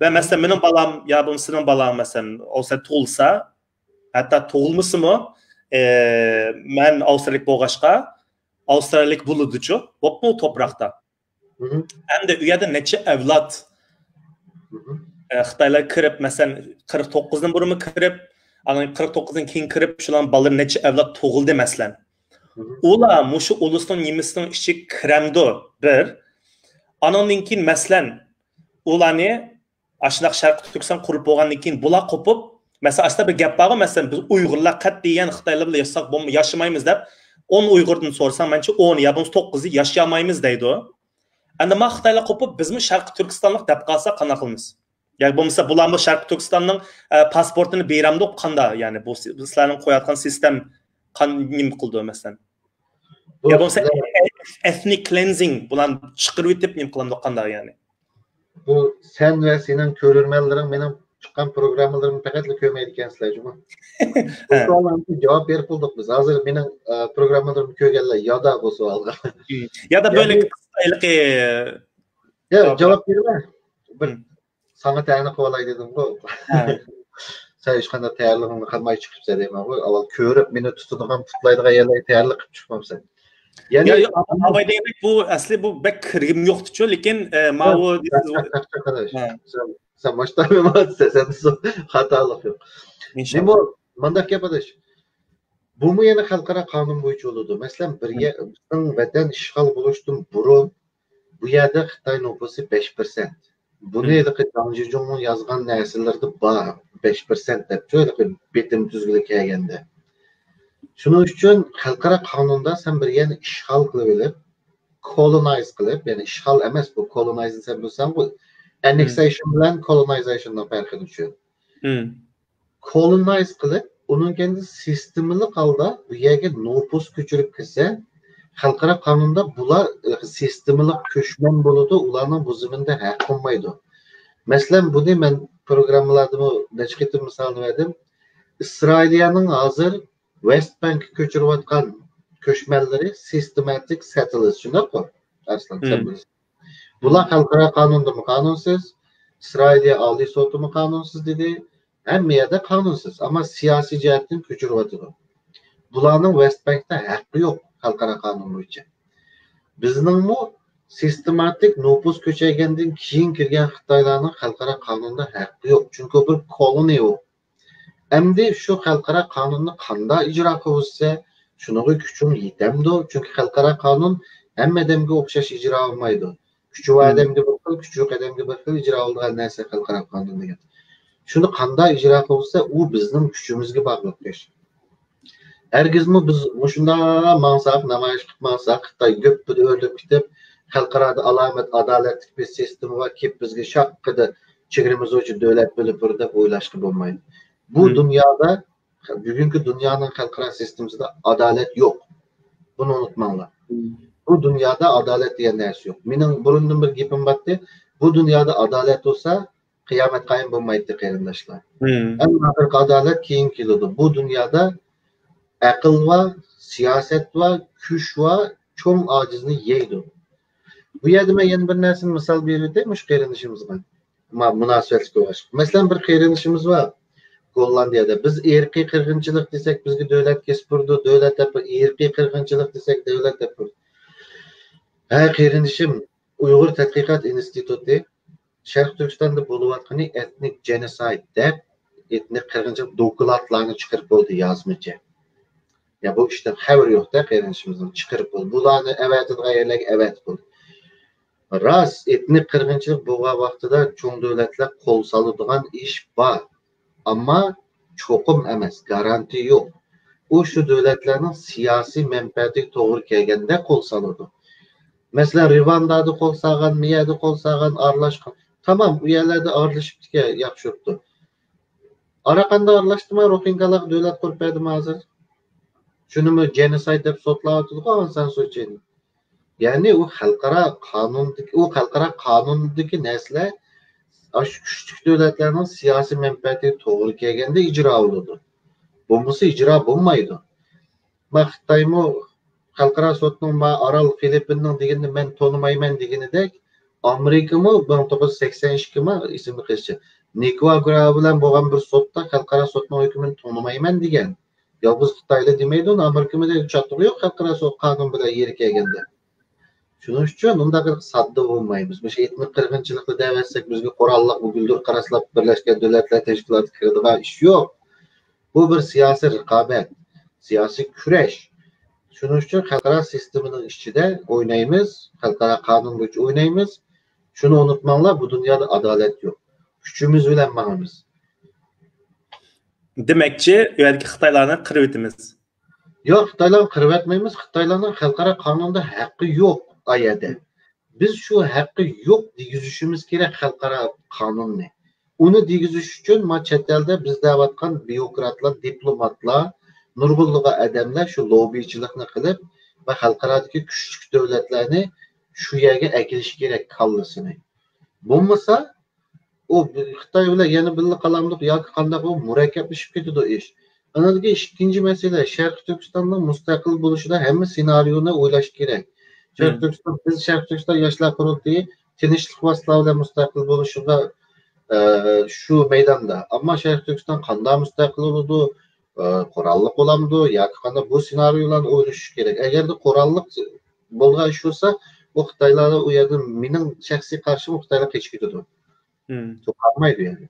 ۋە مەسىلەن، مېنىڭ بالام يا بولمىسا سېنىڭ بالاڭ، مەسىلەن، ئاۋسترالىيەدە تۇغۇلسا، ھەتتا تۇغۇلمىسىمۇ، ئە، مەن ئاۋسترالىيەلىك بولغاچقا، ئاۋسترالىيەلىك بولىدۇچۇ، بوپمۇ توپراقتا. مھم. ئەمدى ئۇ يەردە نەچچە ئەۋلاد، مھم. ئە، خىتايلار كىرىپ، مەسىلەن، قىرىق توققۇزدىن بۇرۇنمۇ كىرىپ، ئاندىن قىرىق توققۇزدىن كېيىن كىرىپ، شۇلارنىڭ بالىلىرى نەچچە ئەۋلاد تۇغۇلدى، مەسىلەن. مھم. ئۇلار مۇشۇ ئۇلۇسنىڭ نېمىسىنىڭ ئىچىگە كىرەمدۇ؟ بىر. ئانىڭدىن كېيىن، مەسىلەن، ئۇلارنى ئاشۇنداق شەرقىي تۈركىستان قۇرۇپ بولغاندىن كېيىن بۇلار قوپۇپ، مەسىلەن، ئاشۇنداق بىر گەپ بارغۇ، مەسىلەن، بىز ئۇيغۇرلار قەتئىيەن خىتايلار بىلەن ياشىساق بولما-، ياشىمايمىز دەپ، ئون ئۇيغۇردىن سورىساڭ، مەنچە ئون يا بولمىسا توققۇزى ياشىيالمايمىز دەيدۇ. ئەمدى ما خىتايلار قوپۇپ، بىزمۇ شەرقىي تۈركىستانلىق دەپ قالساق قانداق قىلىمىز؟ ياكى بولمىسا بۇلارمۇ شەرقىي تۈركىستاننىڭ، ئە، پاسپورتىنى بېرەمدۇ قاندا؟ يەنى بۇ سى-، سىلەرنىڭ قويۇۋاتقان سىستېم قان-، نېمە قىلىدۇ، مەسىلەن؟ يا بولمىسا ئېتنىك كلېنزىڭ بۇلارنى چىقىرىۋېتىپ نېمە قىلامدۇ قاندا، يەنى؟ بۇ سەن ۋە سېنىڭ كۆرۈرمەنلىرىڭ مېنىڭ چىققان پروگراممىلىرىمنى پەقەتلا كۆرمەيدىكەنسىلەر جۇمۇ. بۇ سوئاللارغا جاۋاب بېرىپ بولدۇق بىز. ھازىر مېنىڭ، ئە، پروگراممىلىرىمنى كۆرگەنلەر يادا بۇ سوئالغا. يادا بۆلەك ھېلىقى يا، جاۋاب بېرىمەن. بىر ساڭا تەنە قىلىۋالاي دېدىمغۇ. سەن ھېچقانداق تەييارلىقىڭنى قىلماي چىقىپسەن دەيمەنغۇ. ئاۋۋال كۆرۈپ مېنى تۇتىدىغان پۇتلايدىغان يەرلەرگە تەييارلىق قىلىپ چىقمامسەن. يەنى يا، يا، ئاباي دېگەندەك بۇ ئەسلى بۇ بەك كىرگۈم يوقتىچۇ، لېكىن، ئە، ماۋۇ سەن، سەن ماشتا بىمارسەن، سەندە خاتالىق يوق. ئىنشاللا. مانداق گەپ ئاداش. بۇمۇ يەنە خەلقئارا قانۇن بويىچە بولىدۇ. مەسىلەن، بىر يەر، بىزنىڭ ۋەتەن ئىشغال بولۇشتىن بۇرۇن بۇ يەردە خىتاي نوپۇسى بەش پىرسەنت. بۇنى ھېلىقى جاڭ جىجۇڭنىڭ يازغان نەرسىلىرىدە بار، بەش پىرسەنت دەپچۇ، ھېلىقى بېتىم تۈزگىلى كەلگەندە. شۇنىڭ ئۈچۈن خەلقئارا قانۇندا سەن بىر يەرنى ئىشغال قىلىۋېلىپ، كولونايز قىلىپ، يەنى ئىشغال ئەمەس بۇ، كولونايزنى سەن بىلسەڭغۇ، ئەننېكسەيشن بىلەن كولونايزەيشننىڭ پەرقىنى چۈشەن. كولونايز قىلىپ، ئۇنىڭ كەينىدىن سىستېمىلىق ھالدا بۇ يەرگە نوپۇس كۆچۈرۈپ كىرسە، خەلقئارا قانۇندا بۇلار، ئە، سىستېمىلىق كۆچمەن بولىدۇ، ئۇلارنىڭ بۇ زېمىندا ھەققى بولمايدۇ. مەسىلەن، بۇنى مەن پروگراممىلاردىمۇ نەچچە قېتىم مىسالنى بەردىم. ئىسرائىلىيەنىڭ ھازىر ۋېست بانكقا كۆچۈرۈۋاتقان كۆچمەنلىرى سىستېماتىك سېتلېرس، شۇنداققۇ؟ ئارسلان، سەن بىلىسەن. بۇلار خەلقئارا قانۇندىمۇ قانۇنسىز، ئىسرائىلىيە ئالىي سوتىمۇ قانۇنسىز دېدى. ھەممە يەردە قانۇنسىز، ئەمما سىياسىي جەھەتتىن كۆچۈرۈۋاتىدۇ. بۇلارنىڭ ۋېست بانكتا ھەققى يوق خەلقئارا قانۇن بويىچە. بىزنىڭمۇ سىستېماتىك نوپۇس كۆچەيگەندىن كېيىن كىرگەن خىتايلارنىڭ خەلقئارا قانۇندا ھەققى يوق، چۈنكى ئۇ بىر كولونى ئۇ. ئەمدى شۇ خەلقئارا قانۇننى قانداق ئىجرا قىلىۋاتسا، شۇنىڭغا كۈچۈڭ يېتەمدۇ؟ چۈنكى خەلقئارا قانۇن ھەممە ئادەمگە ئوخشاش ئىجرا بولمايدۇ. كۈچى بار ئادەمگە بىر خىل، كۈچى يوق ئادەمگە بىر خىل ئىجرا بولىدىغان نەرسە خەلقئارا قانۇن دېگەن. شۇنى قانداق ئىجرا قىلىۋاتسا، ئۇ بىزنىڭ كۈچىمىزگە باغلىق ئىش. ھەرگىزمۇ بىز مۇشۇنداق ماڭساق، نامايىش قىلىپ ماڭساق، خىتاي گۈپپىدە ئۆرۈلۈپ كېتىپ، خەلقئارادا ئالامەت ئادالەتلىك بىر سىستېما بار، كېلىپ بىزگە شاققىدە چېگرىمىز بويىچە دۆلەت بۆلۈپ بېرىدۇ دەپ ئويلاشقا بولمايدۇ. بۇ دۇنيادا، بۈگۈنكى دۇنيانىڭ خەلقئارا سىستېمىسىدا ئادالەت يوق. بۇنى ئۇنتۇماڭلار. بۇ دۇنيادا ئادالەت دېگەن نەرسە يوق. مېنىڭ بۇرۇندىن بىر گېپىم بارتتى. بۇ دۇنيادا ئادالەت بولسا، قىيامەت قايىم بولمايتتى، قېرىنداشلار. ئەڭ ئاخىرقى ئادالەت كېيىن كېلىدۇ. بۇ دۇنيادا ئەقىل بار، سىياسەت بار، كۈچ بار، چوڭ ئاجىزنى يەيدۇ. بۇ يەردە مەن يەنە بىر نەرسىنى مىسال بېرىۋېتەي مۇشۇ قېرىندىشىمىزغا. ما-، مۇناسىۋەتلىك بولغاچقا. مەسىلەن، بىر قېرىندىشىمىز بار گوللاندىيەدە. بىز ئىرقىي قىرغىنچىلىق دېسەك، بىزگە دۆلەت كېسىپ ئۇرىدۇ، دۆلەت دەپ، ئىرقىي قىرغىنچىلىق دېسەك، دۆلەت دەپ ئۇرىدۇ. ھە، قېرىندىشىم، ئۇيغۇر تەتقىقات ئىنستىتۇتى شەرقىي تۈركىستاندا بولۇۋاتقىنى ئېتنىك جېنوسايد دەپ، ئېتنىك قىرغىنچىلىق دوكلاتلارنى چىقىرىپ بولدى يازمىچە. يا بۇ ئىشتىن خەۋىرى يوق-دە قېرىندىشىمىزنىڭ، چىقىرىپ بولدى. بۇلارنى ئەۋەتىدىغان يەرلەرگە ئەۋەتىپ بولدى. راست، ئېتنىك قىرغىنچىلىق بولغان ۋاقتىدا چوڭ دۆلەتلەر قول سالىدىغان ئىش بار. ئەمما چوقۇم ئەمەس، گارانتى يوق. ئۇ شۇ دۆلەتلەرنىڭ سىياسىي مەنپەئەتىگە توغرا كەلگەندە قول سالىدۇ. مەسىلەن، رىۋاندادا قول سالغان، مىيەدە قول سالغان، ئارىلاشقان. تامام، ئۇ يەرلەردە ئارىلىشىپتىكەن، ياخشى يۈرۈپتۇ. ئاراقاندا ئارىلاشتىما، روھىنگالارغا دۆلەت قۇرۇپ بەردىمۇ ھازىر؟ شۇنىمۇ جېنوسايد دەپ سوتلاۋاتىدىغۇ ئاڭ سان سۇچىنى. يەنى ئۇ خەلقئارا قانۇندىكى، ئۇ خەلقئارا قانۇندىكى نەرسىلەر ئاشۇ كۈچلۈك دۆلەتلەرنىڭ سىياسىي مەنپەئەتىگە توغرا كەلگەندە ئىجرا بولىدۇ. بولمىسا ئىجرا بولمايدۇ. ما خىتايمۇ خەلقئارا سوتنىڭ ما ئارال فىلىپپىننىڭ دېگىنىنى مەن تونۇمايمەن دېگىنىدەك، ئامېرىكىمۇ مىڭ توققۇز يۈز سەكسەن ئىككى ما ئېسىمدە قېلىشى، نىكاراگۇا بىلەن بولغان بىر سوتتا خەلقئارا سوتنىڭ ھۆكمىنى تونۇمايمەن دېگەن. يالغۇز خىتايلا دېمەيدۇ، ئامېرىكىمۇ دەيدۇ، چاتىقى يوق خەلقئارا سوت قانۇن بىلەن يېرى كەلگەندە. شۇنىڭ ئۈچۈن ئۇنداق ساددا بولمايمىز. مۇشۇ ئېتنىك قىرغىنچىلىقنى دەۋەتسەك، بىزگە قوراللىق بۇ گۈلدۈر قاراسلاپ بىرلەشكەن دۆلەتلەر تەشكىلاتىغا كىرىدىغان ئىش يوق. بۇ بىر سىياسىي رىقابەت، سىياسىي كۈرەش. شۇنىڭ ئۈچۈن خەلقئارا سىستېمىنىڭ ئىچىدە ئوينايمىز، خەلقئارا قانۇن بويىچە ئوينايمىز. شۇنى ئۇنتۇماڭلار، بۇ دۇنيادا ئادالەت يوق. كۈچىمىز بىلەن ماڭىمىز. دېمەكچى، ئۇ يەردىكى خىتايلارنى قىرىۋېتىمىز. ياق، خىتايلارنى قىرىۋەتمەيمىز. خىتايلارنىڭ خەلقئارا قانۇندا ھەققى يوق ئايەدە. بىز شۇ ھەققى يوق دېگۈزۈشىمىز كېرەك خەلقئارا قانۇننى. ئۇنى دېگۈزۈش ئۈچۈن ما چەت ئەلدە بىز دەۋاتقان بيۇروكراتلار، دىپلوماتلار، نۇرغۇنلىغان ئادەملەر شۇ لوببىچىلىقنى قىلىپ ۋە خەلقئارادىكى كۈچلۈك دۆلەتلەرنى شۇ يەرگە ئەكېلىشى كېرەك كاللىسىنى. بولمىسا، ئۇ خىتاي بىلەن يەنە بىللە قالامدۇق ياكى قانداق، ئۇ مۇرەككەپلىشىپ كېتىدۇ ئىش. ئاندىن كېيىن ئىككىنچى مەسىلە، شەرقىي تۈركىستاننىڭ مۇستەقىل بولۇشىدا ھەممە سېنارىيونى ئويلاش كېرەك. شەرقىي تۈركىستان، بىز شەرقىي تۈركىستان ياشلار قۇرۇلتىيى تىنچلىق ۋاسىتىلەر بىلەن مۇستەقىل بولۇشىغا، ئە، شۇ مەيداندا. ئەمما شەرقىي تۈركىستان قانداق مۇستەقىل بولىدۇ؟ ئە، قوراللىق بولامدۇ ياكى قانداق؟ بۇ سېنارىيولارنى ئويلىشىش كېرەك. ئەگەردە قوراللىق بولغان ئىش بولسا، ئۇ خىتايلار ئۇ يەردىن، مېنىڭ شەخسىي قارىشىم، ئۇ خىتايلار قېچىپ كېتىدۇ. قالمايدۇ يەنى.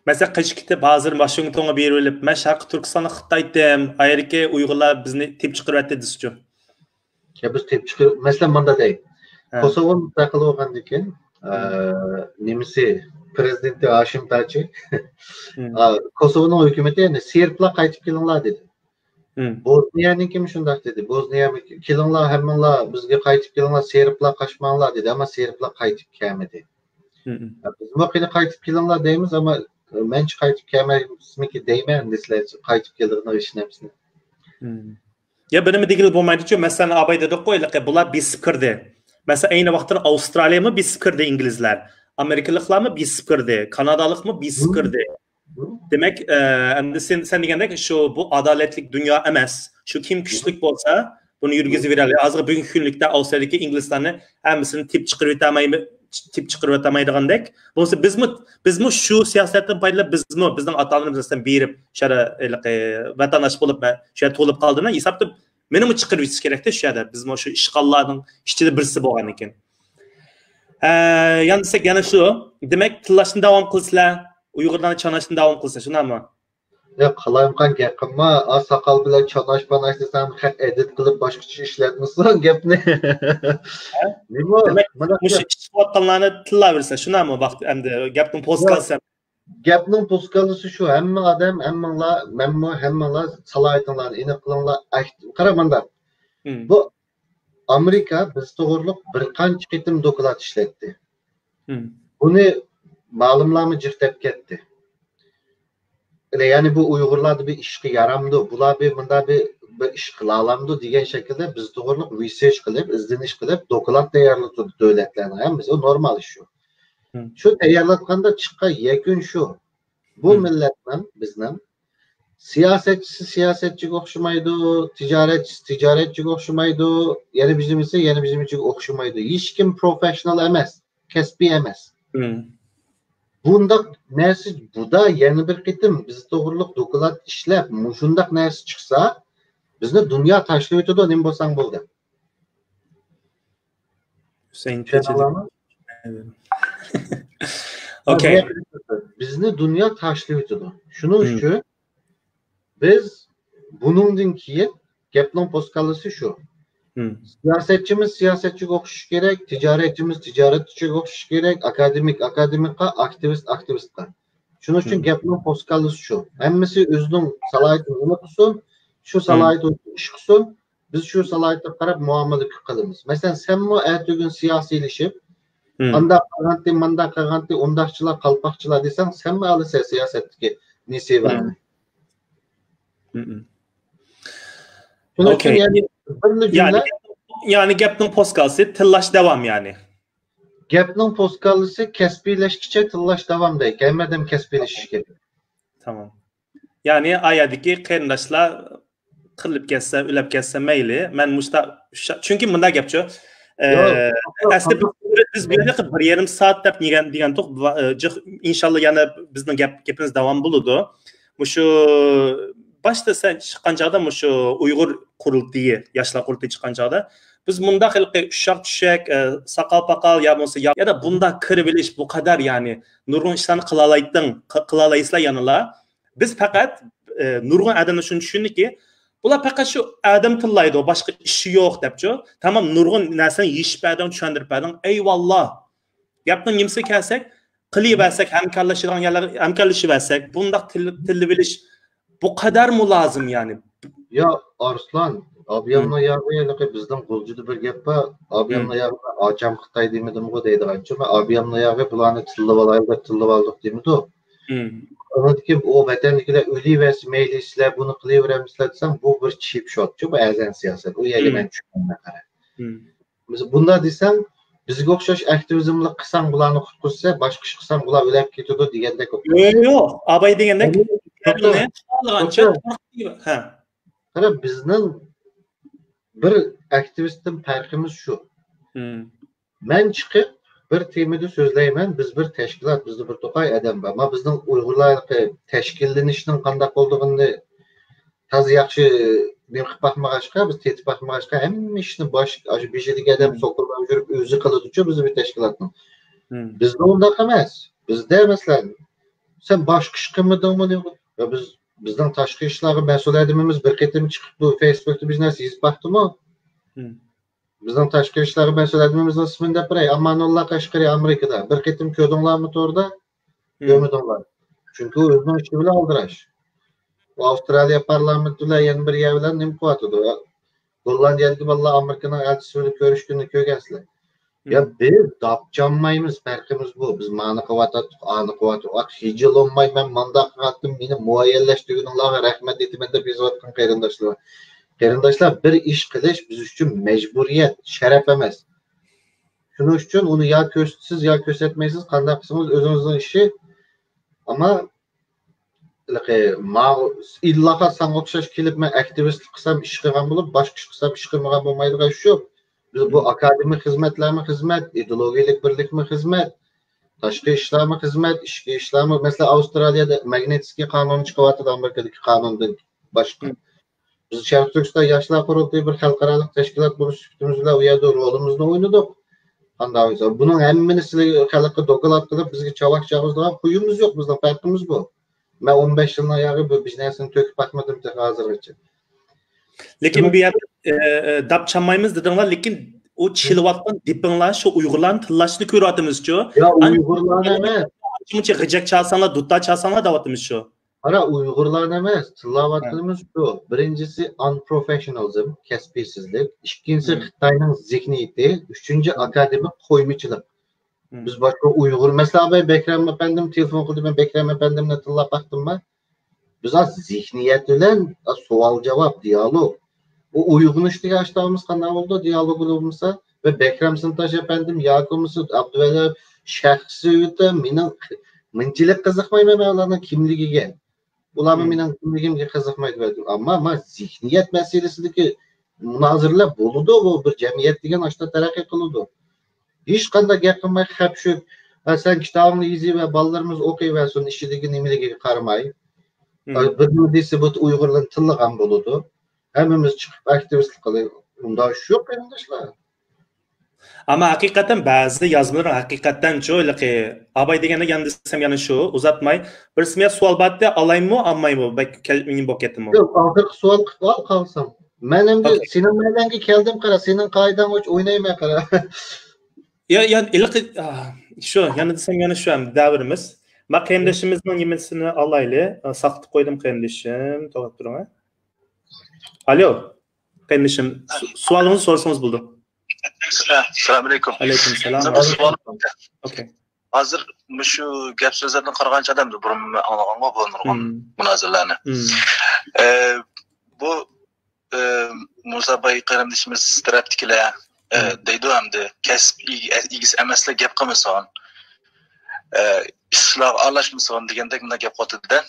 مەسىلەن، قېچىپ كېتىپ، ھازىر ۋاشىنگتونغا بېرىۋېلىپ، مەن شەرقىي تۈركىستاننى خىتايتىم، ئايرىكى ئۇيغۇرلار بىزنى تېپىپ چىقىرىۋەتتى دېسىچۇ. يا بىز تېپىپ چىقىر-، مەسىلەن، مۇنداق دەي. ھە. كوسوۋو مۇستەقىل بولغاندىن كېيىن، ئە، نېمىسى، پىرېزىدېنتى ھاشىم تاچى، ئە، كوسوۋونىڭ ھۆكۈمىتى، يەنى سېربلار قايتىپ كېلىڭلار دېدى. بوزنىيەنىڭكىمۇ شۇنداق دېدى. بوزنىيەمۇ، كېلىڭلار، ھەممىڭلار بىزگە قايتىپ كېلىڭلار، سېربلار قاچماڭلار دېدى. ئەمما سېربلار قايتىپ كەلمىدى. بىزمۇ قېنى قايتىپ كېلىڭلار دەيمىز، ئەمما مەنچە قايتىپ كەلمەسمىكى دەيمەن، ئەمدى سىلەر قايتىپ كېلىدىغىنىغا ئىشىنەمسىلەر؟ يا بىرنېمە دېگىلى بولمايدۇچۇ، مەسىلەن، ئاباي دېدۇققۇ ھېلىقى، بۇلار بېسىپ كىردى. مەسىلەن، ئەينى ۋاقىتتا ئاۋسترالىيەمۇ بېسىپ كىردى ئىنگلىزلار. ئامېرىكىلىقلارمۇ بېسىپ كىردى، كانادالىقمۇ بېسىپ كىردى. دېمەك، ئە، ئەمدى سەن، سەن دېگەندەك شۇ، بۇ ئادالەتلىك دۇنيا ئەمەس. شۇ كىم كۈچلۈك بولسا، بۇنى يۈرگۈزۈۋېرەلەي. ھازىرقى بۈگۈنكى كۈنلۈكتە ئاۋسترالىيەدىكى ئىنگلىزلارنى ھەممىسىنى تېپىپ چىقىرىۋېتەلمەيمىز، تېپىپ چىقىرىۋېتەلمەيدىغاندەك. بولمىسا بىزمۇ، بىزمۇ شۇ سىياسەتتىن پايدىلىنىپ، بىزمۇ، بىزنىڭ ئاتا-ئانىلىرىمىز مەسىلەن بېرىپ، شۇ يەردە ھېلىقى ۋەتەنداش بولۇپ، مەن شۇ يەردە تۇغۇلۇپ قالدىم، ھېسابتا مېنىمۇ چىقىرىۋېتىش كېرەكتە شۇ يەردە. بىزمۇ شۇ ئىشغاللارنىڭ ئىچىدە بىرسى بولغاندىكىن. ھە، يەنە دېسەك، يەنە شۇ. دېمەك، تىللاشنى داۋام قىلىسىلەر، ئۇيغۇرلارنى چاناشنى داۋام قىلىسىلەر، شۇنداقمۇ؟ ياق، قالايمىقان گەپ قىلما، ئا، ساقال بىلەن چاناش-پاناش دېسەڭ، خەت ئېدىت قىلىپ باشقىچە ئىشلەتمىسۇن گەپنى. نېمە؟ دېمەك، مۇشۇ ئىش قىلىۋاتقانلارنى تىللاۋەرسە، شۇنداقمۇ؟ ۋاقىت ئەمدى گەپنىڭ پوسكالىسى. گەپنىڭ پوسكالىسى شۇ، ھەممە ئادەم، ھەممىڭلار، مەنمۇ، ھەممىڭلار سالاھىيىتىڭلارنى ئېنىق قىلىڭلار. ئەك-، قارا مۇنداق. بۇ ئامېرىكا بىز توغرۇلۇق بىر قانچە قېتىم دوكلات ئىشلەتتى. بۇنى مالىملارمۇ جىق دەپ كەتتى. يەنى بۇ ئۇيغۇرلاردا بىر ئىشقا يارامدۇ، بۇلار بىر مۇندا بىر، بىر ئىش قىلالامدۇ دېگەن شەكىلدە بىز توغرۇلۇق رېسېرچ قىلىپ، ئىزدىنىش قىلىپ، دوكلات تەييارلىتىدۇ دۆلەتلەرنىڭ ھەممىسى. ئۇ نورمال ئىش شۇ. شۇ تەييارلاتقاندا چىققان يەكۈن شۇ. بۇ مىللەتنىڭ، بىزنىڭ سىياسەتچىسى سىياسەتچىگە ئوخشىمايدۇ، تىجارەتچىسى تىجارەتچىگە ئوخشىمايدۇ، يەنە بىزمىسى يەنە بىزمىچىگە ئوخشىمايدۇ. ھېچكىم پروفېشنال ئەمەس، كەسپىي ئەمەس. بۇنداق نەرسە بۇدا يەنە بىر قېتىم بىز توغرۇلۇق دوكلات ئىشلەپ، مۇشۇنداق نەرسە چىقسا، بىزنى دۇنيا تاشلىۋېتىدۇ، نېمە بولساڭ بول دەپ. ھۈسەيىن كەچىدى. ئوكەي. بىزنى دۇنيا تاشلىۋېتىدۇ. شۇنىڭ ئۈچۈن بىز بۇنىڭدىن كېيىن گەپنىڭ پوسكالىسى شۇ. سىياسەتچىمىز سىياسەتچىگە ئوخشىشى كېرەك، تىجارەتچىمىز تىجارەتچىگە ئوخشىشى كېرەك، ئاكادېمىك ئاكادېمىكقا، ئاكتىۋىست ئاكتىۋىستقا. شۇنىڭ ئۈچۈن گەپنىڭ پوسكالىسى شۇ. ھەممىسى ئۆزىنىڭ سالاھىيىتىنى ئۇنتۇسۇن، شۇ سالاھىيىتى بويىچە ئىش قىلسۇن. بىز شۇ سالاھىيەتكە قاراپ مۇئامىلە قىلىمىز. مەسىلەن، سەنمۇ ئەتىگۈن سىياسىيلىشىپ، ئانداق قىلغانتى، مانداق قىلغانتى، ئۇنداقچىلار، قالپاقچىلار دېسەڭ، سەنمۇ ئالىسەن سىياسەتتىكى نېسىۋەڭنى. شۇنىڭ ئۈچۈن يەنى بىرلا جۈملە. يەنى گەپنىڭ پوسكالىسى تىللاش داۋام يەنى. گەپنىڭ پوسكالىسى كەسپىيلەشكىچە تىللاش داۋام دەيدۇ. ھەممە ئادەم كەسپىيلىشىشى كېرەك. تامام. يەنى ئايەدىكى قېرىنداشلار قىرىلىپ كەتسە، ئۆلۈپ كەتسە مەيلى. مەن مۇشتا، چۈنكى مۇنداق گەپچۇ. ئەسلى بىز، بىز بۇ يەردە بىر يېرىم سائەت دەپ دېگەن، دېگەندۇق. ئىنشاللا يەنە بىزنىڭ گەپ، گېپىمىز داۋام بولىدۇ. مۇشۇ باشتا سەن چىققان چاغدا، مۇشۇ ئۇيغۇر قۇرۇلتىيى، ياشلار قۇرۇلتىيى چىققان چاغدا، بىز مۇنداق ھېلىقى ئۇششاق چۈشەك، ساقال پاقال يا بولمىسا يا، يا بۇنداق كىرىۋېلىش بۇ قەدەر، يەنى نۇرغۇن ئىشلارنى قىلالايتتىڭ، قىلالايسىلەر يەنىلا. بىز پەقەت، ئە، نۇرغۇن ئادەملەر شۇنى چۈشەندىكى، بۇلار پەقەت شۇ ئادەم تىللايدۇ، باشقا ئىشى يوق دەپچۇ. تامام، نۇرغۇن نەرسىنى يېشىپ بەردىڭ، چۈشەندۈرۈپ بەردىڭ. ئەيۋاللا. گەپنىڭ نېمىسىگە كەلسەك، قىلىۋەرسەك، ھەمكارلىشىدىغان يەرلەر ھەمكارلىشىۋەرسەك، بۇنداق تىل-، تىللىۋېلىش بۇ قەدەرمۇ لازىم، يەنى؟ يا، ئارسلان، ئابىيامنىڭ ياغى، ھېلىقى بىزنىڭ غۇلجىدا بىر گەپ بار. ئابىيامنىڭ ياغىدا ئاچام خىتاي دېمىدىمغۇ دەيدىغانچۇ، مەن ئابىيامنىڭ ياغى بۇلارنى تىللىۋالايلى دەپ تىللىۋالدۇق دېمىدۇ. ئۇنىڭدىكى ئۇ ۋەتەندىكىلەر ئۆلۈۋەرسە مەيلى، سىلەر بۇنى قىلىۋېرەمسىلەر دېسەم، بۇ بىر چىپ شوتچۇ، بۇ ئەرزان سىياسەت. ئۇ يەرگە مەن چۈشمەيمەن، قارا. بىز بۇنداق دېسەڭ، بىزگە ئوخشاش ئاكتىۋىزملىق قىلساڭ، بۇلارنى قۇتقۇزسا، باشقا ئىش قىلساڭ، بۇلار ئۆلۈپ كېتىدۇ دېگەندەك. يوق، يوق، ئاباي دېگەندەك، قارا، بىزنىڭ بىر ئاكتىۋىستتىن پەرقىمىز شۇ. مەن چىقىپ بىر تېمىدا سۆزلەيمەن، بىز بىر تەشكىلات، بىزدە بىر توقاي ئادەم بار. ما بىزنىڭ ئۇيغۇرلار تەشكىللىنىشنىڭ قانداق بولىدىغىنىنى تازا ياخشى نېمە قىلىپ باقمىغاچقا، بىز تېتىپ باقمىغاچقا، ھەممە ئىشنى باش، ئاشۇ بېشىدىكى ئادەم سوقۇرلاپ يۈرۈپ ئۆزى قىلىدۇچۇ، بىز بىر تەشكىلاتنىڭ. بىزدە ئۇنداق ئەمەس. بىزدە، مەسىلەن، سەن باشقا ئىش قىلمىدىڭمۇ؟ يا بىز، بىزنىڭ تاشقى ئىشلارغا مەسئۇل ئادىمىمىز بىر قېتىم چىقىپ بۇ فېيسبۇكتا بىر نەرسە يېزىپ باقتىمۇ؟ بىزنىڭ تاشقى ئىشلارغا مەسئۇل ئادىمىمىزنىڭ ئىسمىنى دەپ بېرەي، ئامانۇللا قەشقىرى ئامېرىكىدا. بىر قېتىم كۆردۈڭلارمۇ توردا؟ كۆرمىدىڭلار. چۈنكى ئۇ ئۆزىنىڭ ئىشى بىلەن ئالدىراش. ئۇ ئاۋسترالىيە پارلامېنتى بىلەن يەنە بىر يەر بىلەن نېمە قىلىۋاتىدۇ؟ گوللاندىيەدىكى بالىلار ئامېرىكىنىڭ ئەلچىسى بىلەن كۆرۈشكىنىنى كۆرگەنسىلەر. يا بىز داپ چالمايمىز، پەرقىمىز بۇ. بىز مانى قىلىۋاتاتتۇق، ئانى قىلىۋاتاتتۇق. ئاھ، خىجىل بولماي، مەن مانداق قىلاتتىم، مېنى مۇئەييەنلەشتۈرگىنىڭلارغا رەھمەت ئېيتىمەن دەپ يېزىۋاتقان قېرىنداشلار. قېرىنداشلار، بىر ئىش قىلىش بىز ئۈچۈن مەجبۇرىيەت، شەرەپ ئەمەس. شۇنىڭ ئۈچۈن ئۇنى يا كۆرسىتىسىز، يا كۆرسەتمەيسىز، قانداق قىلسىڭىز ئۆزىڭىزنىڭ ئىشى. ئەمما ھېلىقى ماۋۇ ئىللاقا ساڭا ئوخشاش كېلىپ، مەن ئاكتىۋىستلىق قىلسام ئىش قىلغان بولۇپ، باشقا ئىش قىلسام ئىش قىلمىغان بولمايدىغان ئىش يوق. بىز بۇ ئاكادېمىك خىزمەتلەرمۇ خىزمەت، ئىدېئولوگىيەلىك بىرلىكمۇ خىزمەت، تاشقى ئىشلارمۇ خىزمەت، ئىچكى ئىشلارمۇ. مەسىلەن، ئاۋسترالىيەدە ماگنىتسكىي قانۇنى چىقىۋاتىدۇ، ئامېرىكىدىكى قانۇندىن باشقا. بىز شەرقىي تۈركىستان ياشلار قۇرۇلتىيى بىر خەلقئارالىق تەشكىلات بولۇش سۈپىتىمىز بىلەن ئۇ يەردە رولىمىزنى ئوينىدۇق. قانداق ئوينىسا، بۇنىڭ ھەممىنى سىلەر خەلققە دوكلات قىلىپ، بىزگە چاۋاك چاغىزىدىغان خۇيىمىز يوق، بىزنىڭ پەرقىمىز بۇ. مەن ئون بەش يىلنىڭ ياغى بۇ بىر نەرسىنى تۆكۈپ باقمىدىم تېخى ھازىرغىچە. لېكىن بۇ يەردە، ئە، ئە، داپ چالمايمىز دېدىڭلار، لېكىن ئۇ چېلىۋاتقان دېپىڭلار شۇ ئۇيغۇرلارنى تىللاشنى كۆرۈۋاتىمىزچۇ. يا، ئۇيغۇرلارنى ئەمەس. شۇنچە غىجەك چالساڭلار، دۇتار چالساڭلار دەۋاتىمىزچۇ. قارا، ئۇيغۇرلارنى ئەمەس، تىللاۋاتقىنىمىز شۇ. بىرىنچىسى unprofessionalism، كەسپىيسىزلىك. ئىككىنچىسى خىتاينىڭ زېھنىيىتى. ئۈچىنچى ئاكادېمىك قويمىچىلىق. بىز باشقا ئۇيغۇر، مەسىلەن، ئاباي بەكرەم ئەپەندىم تېلېفون قىلدى، مەن بەكرەم ئەپەندىمنى تىللاپ باقتىممۇ؟ بىز ھازىر زېھنىيەت بىلەن سوئال-جاۋاب، دىيالوگ. ئۇ ئويغىنىش دېگەن ئاشتاغىمىز قانداق بولىدۇ، دىيالوگ بولمىسا؟ ۋە بەكرەم سىنتاش ئەپەندىم ياكى بولمىسا ئابدۇۋەلى شەخسىيىتى مېنىڭ مۇنچىلىك قىزىقمايمەن مەن ئۇلارنىڭ كىملىكىگە. ئۇلارمۇ مېنىڭ كىملىكىمگە قىزىقمايدۇ. ئەمما ما زېھنىيەت مەسىلىسىدىكى مۇنازىرىلەر بولىدۇ، بۇ بىر جەمئىيەت دېگەن ئاشتا تەرەققىي قىلىدۇ. ھېچقانداق گەپ قىلماي خەپ-شۈپ، ھە، سەن كىتابىڭنى يېزىۋەر، بالىلىرىمىز ئوقۇيۋەرسۇن، ئىچىدىكى نېمىلىكىگە قارىماي. بىر نېمە دېسە، بۇ ئۇيغۇرلارنى تىللىغان بولىدۇ. ھەممىمىز چىقىپ ئاكتىۋىستلىق قىلايلى. ئۇنداق ئىش يوق، قېرىنداشلار. ئەمما ھەقىقەتەن بەزى يازمىلىرىڭ ھەقىقەتەنچۇ، ھېلىقى ئاباي دېگەندەك يەنە دېسەم يەنە شۇ، ئۇزاتماي. بىر سىميا سوئال بار ئىدى، ئالايمۇ، ئالمايمۇ؟ بەك كەلمىگەن بولۇپ كەتتىمۇ؟ ياق، ئاخىرقى سوئال قىلىپ ئال، قالساڭ. مەن ئەمدى سېنىڭ مەھەللەڭگە كەلدىم، قارا، سېنىڭ قائىدەڭ بويىچە ئوينايمەن، قارا. يا، يا، ھېلىقى، ئا، شۇ، يەنە دېسەم يەنە شۇ، ئەمدى دەۋرىمىز. ما قېرىندىشىمىزنىڭ نېمىسىنى ئالايلى. ئا، ساقىتىپ قويدۇم قېرىندىشىم، توختاپ تۇرۇڭ. ئالو، قېرىندىشىم، سو-، سوئالىڭىزنى سورىسىڭىز بولىدۇ. ئەسسالامۇ ئەلەيكۇم. ئەلەيكۇم سالام. مەن بىر سوئال. ئوكەي. ھازىر مۇشۇ گەپ سۆزلەردىن قارىغانچە ئادەمدە بۇرۇن ئاڭلىغانغۇ بۇ نۇرغۇن مۇنازىرىلەرنى. ئە، بۇ، ئە، مۇسا باي قېرىندىشىمىز تەرەپتىكىلەر، ئە، دەيدۇ ئەمدى كەسىپ ئىگ-، ئىگىسى ئەمەسلەر گەپ قىلمىسۇن. ئە، ئىشلارغا ئارىلاشمىسۇن دېگەندەك مۇنداق گەپ قىلىۋاتىدۇ-دە.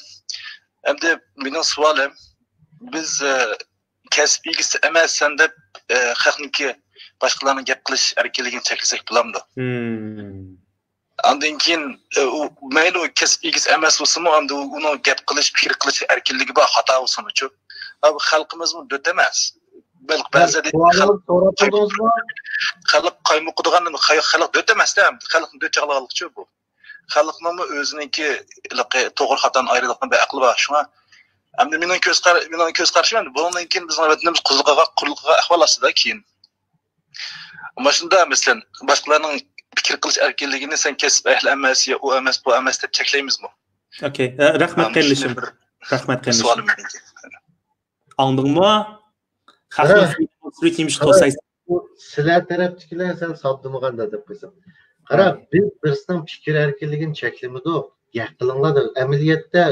ئەمدى مېنىڭ سوئالىم، بىز، ئە، كەسىپ ئىگىسى ئەمەسسەن دەپ، ئە، خەقنىڭكى باشقىلارنىڭ گەپ قىلىش ئەركىنلىكىنى چەكلىسەك بولامدۇ؟ ئاندىن كېيىن، ئە، ئۇ مەيلى ئۇ كەسىپ ئىگىسى ئەمەس بولسىمۇ، ئەمدى ئۇ، ئۇنىڭ گەپ قىلىش، پىكىر قىلىش ئەركىنلىكى بار، خاتا بولسىمۇچۇ؟ ئا، بۇ خەلقىمىزمۇ دۆت ئەمەس. بەلكى بەزىدە خەلق، خەلق قايمۇقىدىغان، خەلق دۆت ئەمەس-دە، خەلقنى دۆت چاغلىغانلىقچۇ بۇ؟ خەلقنىڭمۇ ئۆزىنىڭكى ھېلىقى توغرا خاتانى ئايرىيدىغان بىر ئەقلى بار. شۇڭا ئەمدى مېنىڭ كۆز قار-، مېنىڭ كۆز قارىشىم، ئەمدى بۇنىڭدىن كېيىن بىزنىڭ ۋەتىنىمىز قۇرۇقلۇقىغا، قۇرۇقلۇقىغا ئەھۋال ئاستىدا كېيىن. مۇشۇنداق، مەسىلەن، باشقىلارنىڭ پىكىر قىلىش ئەركىنلىكىنى سەن كەسىپ ئەھلى ئەمەس، يا ئۇ ئەمەس، بۇ ئەمەس دەپ چەكلەيمىزمۇ؟ ئوكەي، رەھمەت قېرىندىشىم. رەھمەت قېرىندىشىم. سوئالىم مېنىڭكى. ئاڭلىدىڭمۇ؟ خەقنىڭ سۈيىنى توسايسەن. بۇ سىلەر تەرەپتىكىلەر سەل ساددىمىغاندا دەپ قويسام. قارا، بىز بىرسىنىڭ پىكىر ئەركىنلىكىنى چەكلىمىدۇق. گەپ قىلىڭلار دەپ. ئەمەلىيەتتە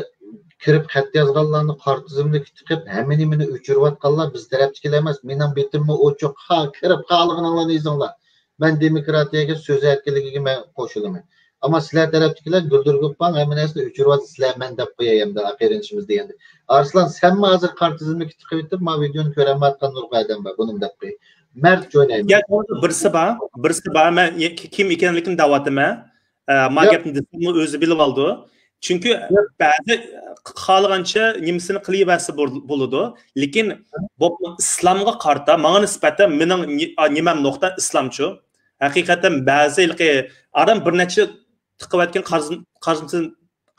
كىرىپ خەت يازغانلارنى قارا تىزىملىككە تىقىپ، ھەممە نېمىنى ئۆچۈرۈۋاتقانلار بىز تەرەپتىكىلەر ئەمەس. مېنىڭ بېتىممۇ ئوچۇق. ھا، كىرىپ خالىغىنىڭلارنى يېزىڭلار. مەن دېموكراتىيەگە، سۆز ئەركىنلىكىگە مەن قوشۇلىمەن. ئەمما سىلەر تەرەپتىكىلەر گۈلدۈرگۈپپاڭ ھەممە نەرسىنى ئۆچۈرۈۋاتىسىلەر، مەن دەپ قوياي ئەمدى قېرىندىشىمىز دېگەندە. ئارسلان، سەنمۇ ھازىر قارا تىزىملىككە تىقىۋېتىپ، ما ۋىدېونى كۆرەلمەيۋاتقان نۇرغۇن ئادەم بار، بۇنىمۇ دەپ قوياي. مەرد جوينايمەن. يا، توغرا، بىرسى بار، بىرسى بار، مەن كىم ئىكەنلىكىنى دەۋاتىمەن. ئە، ما گەپنى دېسەممۇ ئۆزى بىلىۋالىدۇ. چۈنكى بەزى خالىغانچە نېمىسىنى قىلىۋەرسە بول-، بولىدۇ. لېكىن بولۇپمۇ ئىسلامغا قارىتا، ماڭا نىسبەتەن مېنىڭ نى-، ئا، نېمەم نۇقتا ئىسلامچۇ. ھەقىقەتەن بەزى ھېلىقى ئادەم بىر نەچچە تىقىۋەتكەن قارا تىزىم-، قارا تىزىم-،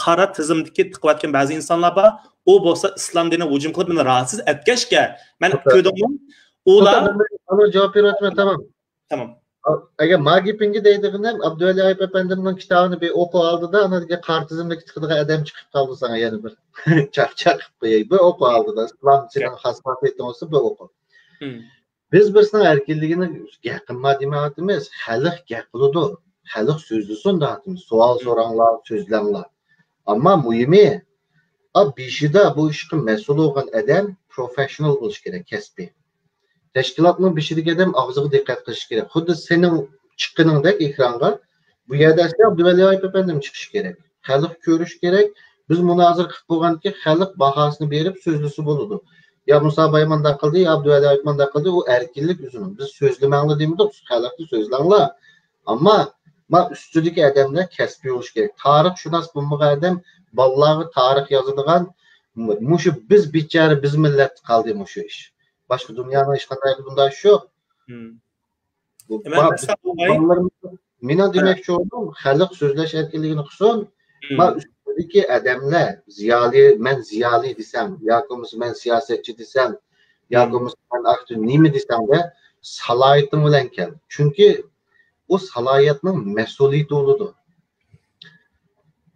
قارا تىزىمدىكى تىقىۋەتكەن بەزى ئىنسانلار بار. ئۇ بولسا ئىسلام دىنىگە ھۇجۇم قىلىپ، مېنى راھەتسىز ئەتكەچكە، مەن كۆردۈڭمۇ؟ ئۇلار. ئانا جاۋاب بېرىۋاتىمەن، تامام. تامام. ئەگەر ما گېپىڭگە دەيدىغىنىم، ئابدۇۋەلى ئايۇپ ئەپەندىمنىڭ كىتابىنى بىر ئوقۇۋالدىدا، ئاندىن كېيىن قارا تىزىملىككە تىقىدىغان ئادەم چىقىپ قالدى ساڭا يەنە بىر. چاقچاق قىلىپ قوياي. بىر ئوقۇۋالدىدا. ئىسلام سېنىڭ خاس خاسىيىتىڭ بولسا، بىر ئوقۇ. بىز بىرسىنىڭ ئەركىنلىكىنى گەپ قىلما دېمەيۋاتىمىز. خەلق گەپ قىلىدۇ. خەلق سۆزلىسۇن دەۋاتىمىز. سوئال سوراڭلار، سۆزلەڭلار. ئەمما مۇھىمى، ئا، بېشىدا بۇ ئىشقا مەسئۇل بولغان ئادەم پروفېششنال بولۇشى كېرەك، كەسپىي. تەشكىلاتنىڭ بېشىدىكى ئادەم ئاغزىغا دىققەت قىلىشى كېرەك. خۇددى سېنىڭ چىققىنىڭدەك ئېكرانغا، بۇ يەردە ئەسلى ئابدۇۋەلى ھايىپ ئەپەندىم چىقىشى كېرەك. خەلق كۆرۈشى كېرەك. بىز مۇنازىرە قىلىپ بولغاندىن كېيىن خەلق باھاسىنى بېرىپ سۆزلىسە بولىدۇ. يا مۇسا باي مانداق قىلدى، يا ئابدۇۋەلى ھايىپ مانداق قىلدى، ئۇ ئەركىنلىك ئۆزىنىڭ. بىز سۆزلىمەڭلار دېمىدۇق، خەلقنى سۆزلەڭلار. ئەمما ما ئۈستىدىكى ئادەملەر كەسپىي بولۇشى كېرەك. تارىخشۇناس بولمىغان ئادەم بالىلارغا تارىخ يازىدىغان، مۇشۇ بىز بىچارە، بىز مىللەتتە قالدى مۇشۇ ئىش. باشقا دۇنيانىڭ ھېچقانداق يېرىدە بۇنداق ئىش يوق. بۇ مەن با-، مەسىلەن، ئۇ باي- بالىلىرىمىز، مېنىڭ ھە. دېمەكچى بولغىنىم، خەلق سۆزلەش ئەركىنلىكىنى قىلسۇن. ما ئۈستىدىكى ئادەملەر، زىيالىي، مەن زىيالىي دېسەم، ياكى بولمىسا مەن سىياسەتچى دېسەم، ياكى بولمىسا مەن ئاكتىپ نېمە دېسەڭدە، سالاھىيىتىڭ بىلەن كەل. چۈنكى ئۇ سالاھىيەتنىڭ مەسئۇلىيىتى بولىدۇ.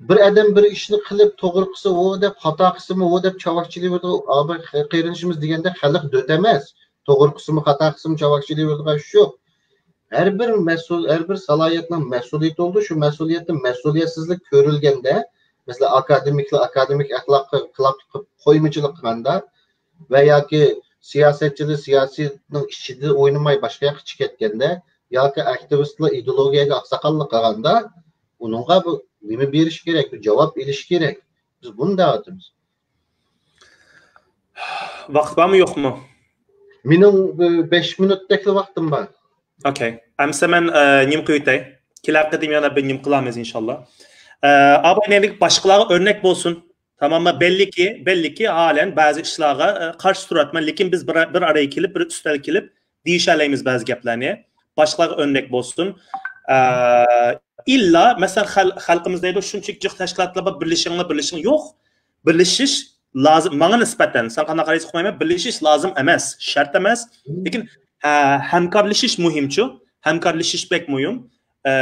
بىر ئادەم بىر ئىشنى قىلىپ، توغرا قىلسا ئۇ دەپ، خاتا قىلسىمۇ ئۇ دەپ چاۋاك چېلىۋېرىدۇ. ئا، بىر قېرىندىشىمىز دېگەندەك خەلق دۆت ئەمەس. توغرا قىلسىمۇ، خاتا قىلسىمۇ چاۋاك چېلىۋېرىدىغان ئىش يوق. ھەر بىر مەسئۇل، ھەر بىر سالاھىيەتنىڭ مەسئۇلىيىتى بولىدۇ. شۇ مەسئۇلىيەتتە مەسئۇلىيەتسىزلىك كۆرۈلگەندە، مەسىلەن، ئاكادېمىكلار ئاكادېمىك ئەخلاققا خىلاپلىق قىلىپ قويمىچىلىق قىلغاندا ۋە ياكى سىياسەتچىلەر سىياسىينىڭ ئىچىدە ئوينىماي باشقا ياققا چىقىپ كەتكەندە، ياكى ئاكتىۋىستلار ئىدېئولوگىيەگە ئاقساقاللىق قىلغاندا، ئۇنىڭغا بۇ نېمە بېرىش كېرەك؟ بۇ جاۋاب ئېلىش كېرەك. بىز بۇنى دەۋاتىمىز. ۋاقىت بارمۇ، يوقمۇ؟ مېنىڭ، ئى، بەش مىنۇتتەكلا ۋاقتىم بار. ئوكەي. ئەمسە مەن، ئە، نېمە قىلىۋېتەي؟ كېلەر قېتىم يەنە بىر نېمە قىلارمىز، ئىنشاللا. ئە، ئاباي نېمىدىكى باشقىلارغا ئۆرنەك بولسۇن. تاماملا بەللىكى، بەللىكى ھالەن بەزى ئىشلارغا، ئە، قارشى تۇرۇۋاتىمەن، لېكىن بىز بىر، بىر ئارىغا كېلىپ، بىر ئۈستەلگە كېلىپ دېيىشەلەيمىز بەزى گەپلەرنى. باشقىلارغا ئۆرنەك بولسۇن. ئە، ئىللا، مەسىلەن، خەل-، خەلقىمىز دەيدۇ، شۇنچىلىك جىق تەشكىلاتلار بار، بىرلىشىڭلار، بىرلىشىڭ. يوق. بىرلىشىش لازىم، ماڭا نىسبەتەن، سەن قانداق قارايسەن ئۇقمايمەن، بىرلىشىش لازىم ئەمەس، شەرت ئەمەس. لېكىن، ھە، ھەمكارلىشىش مۇھىمچۇ؟ ھەمكارلىشىش بەك مۇھىم. ئە،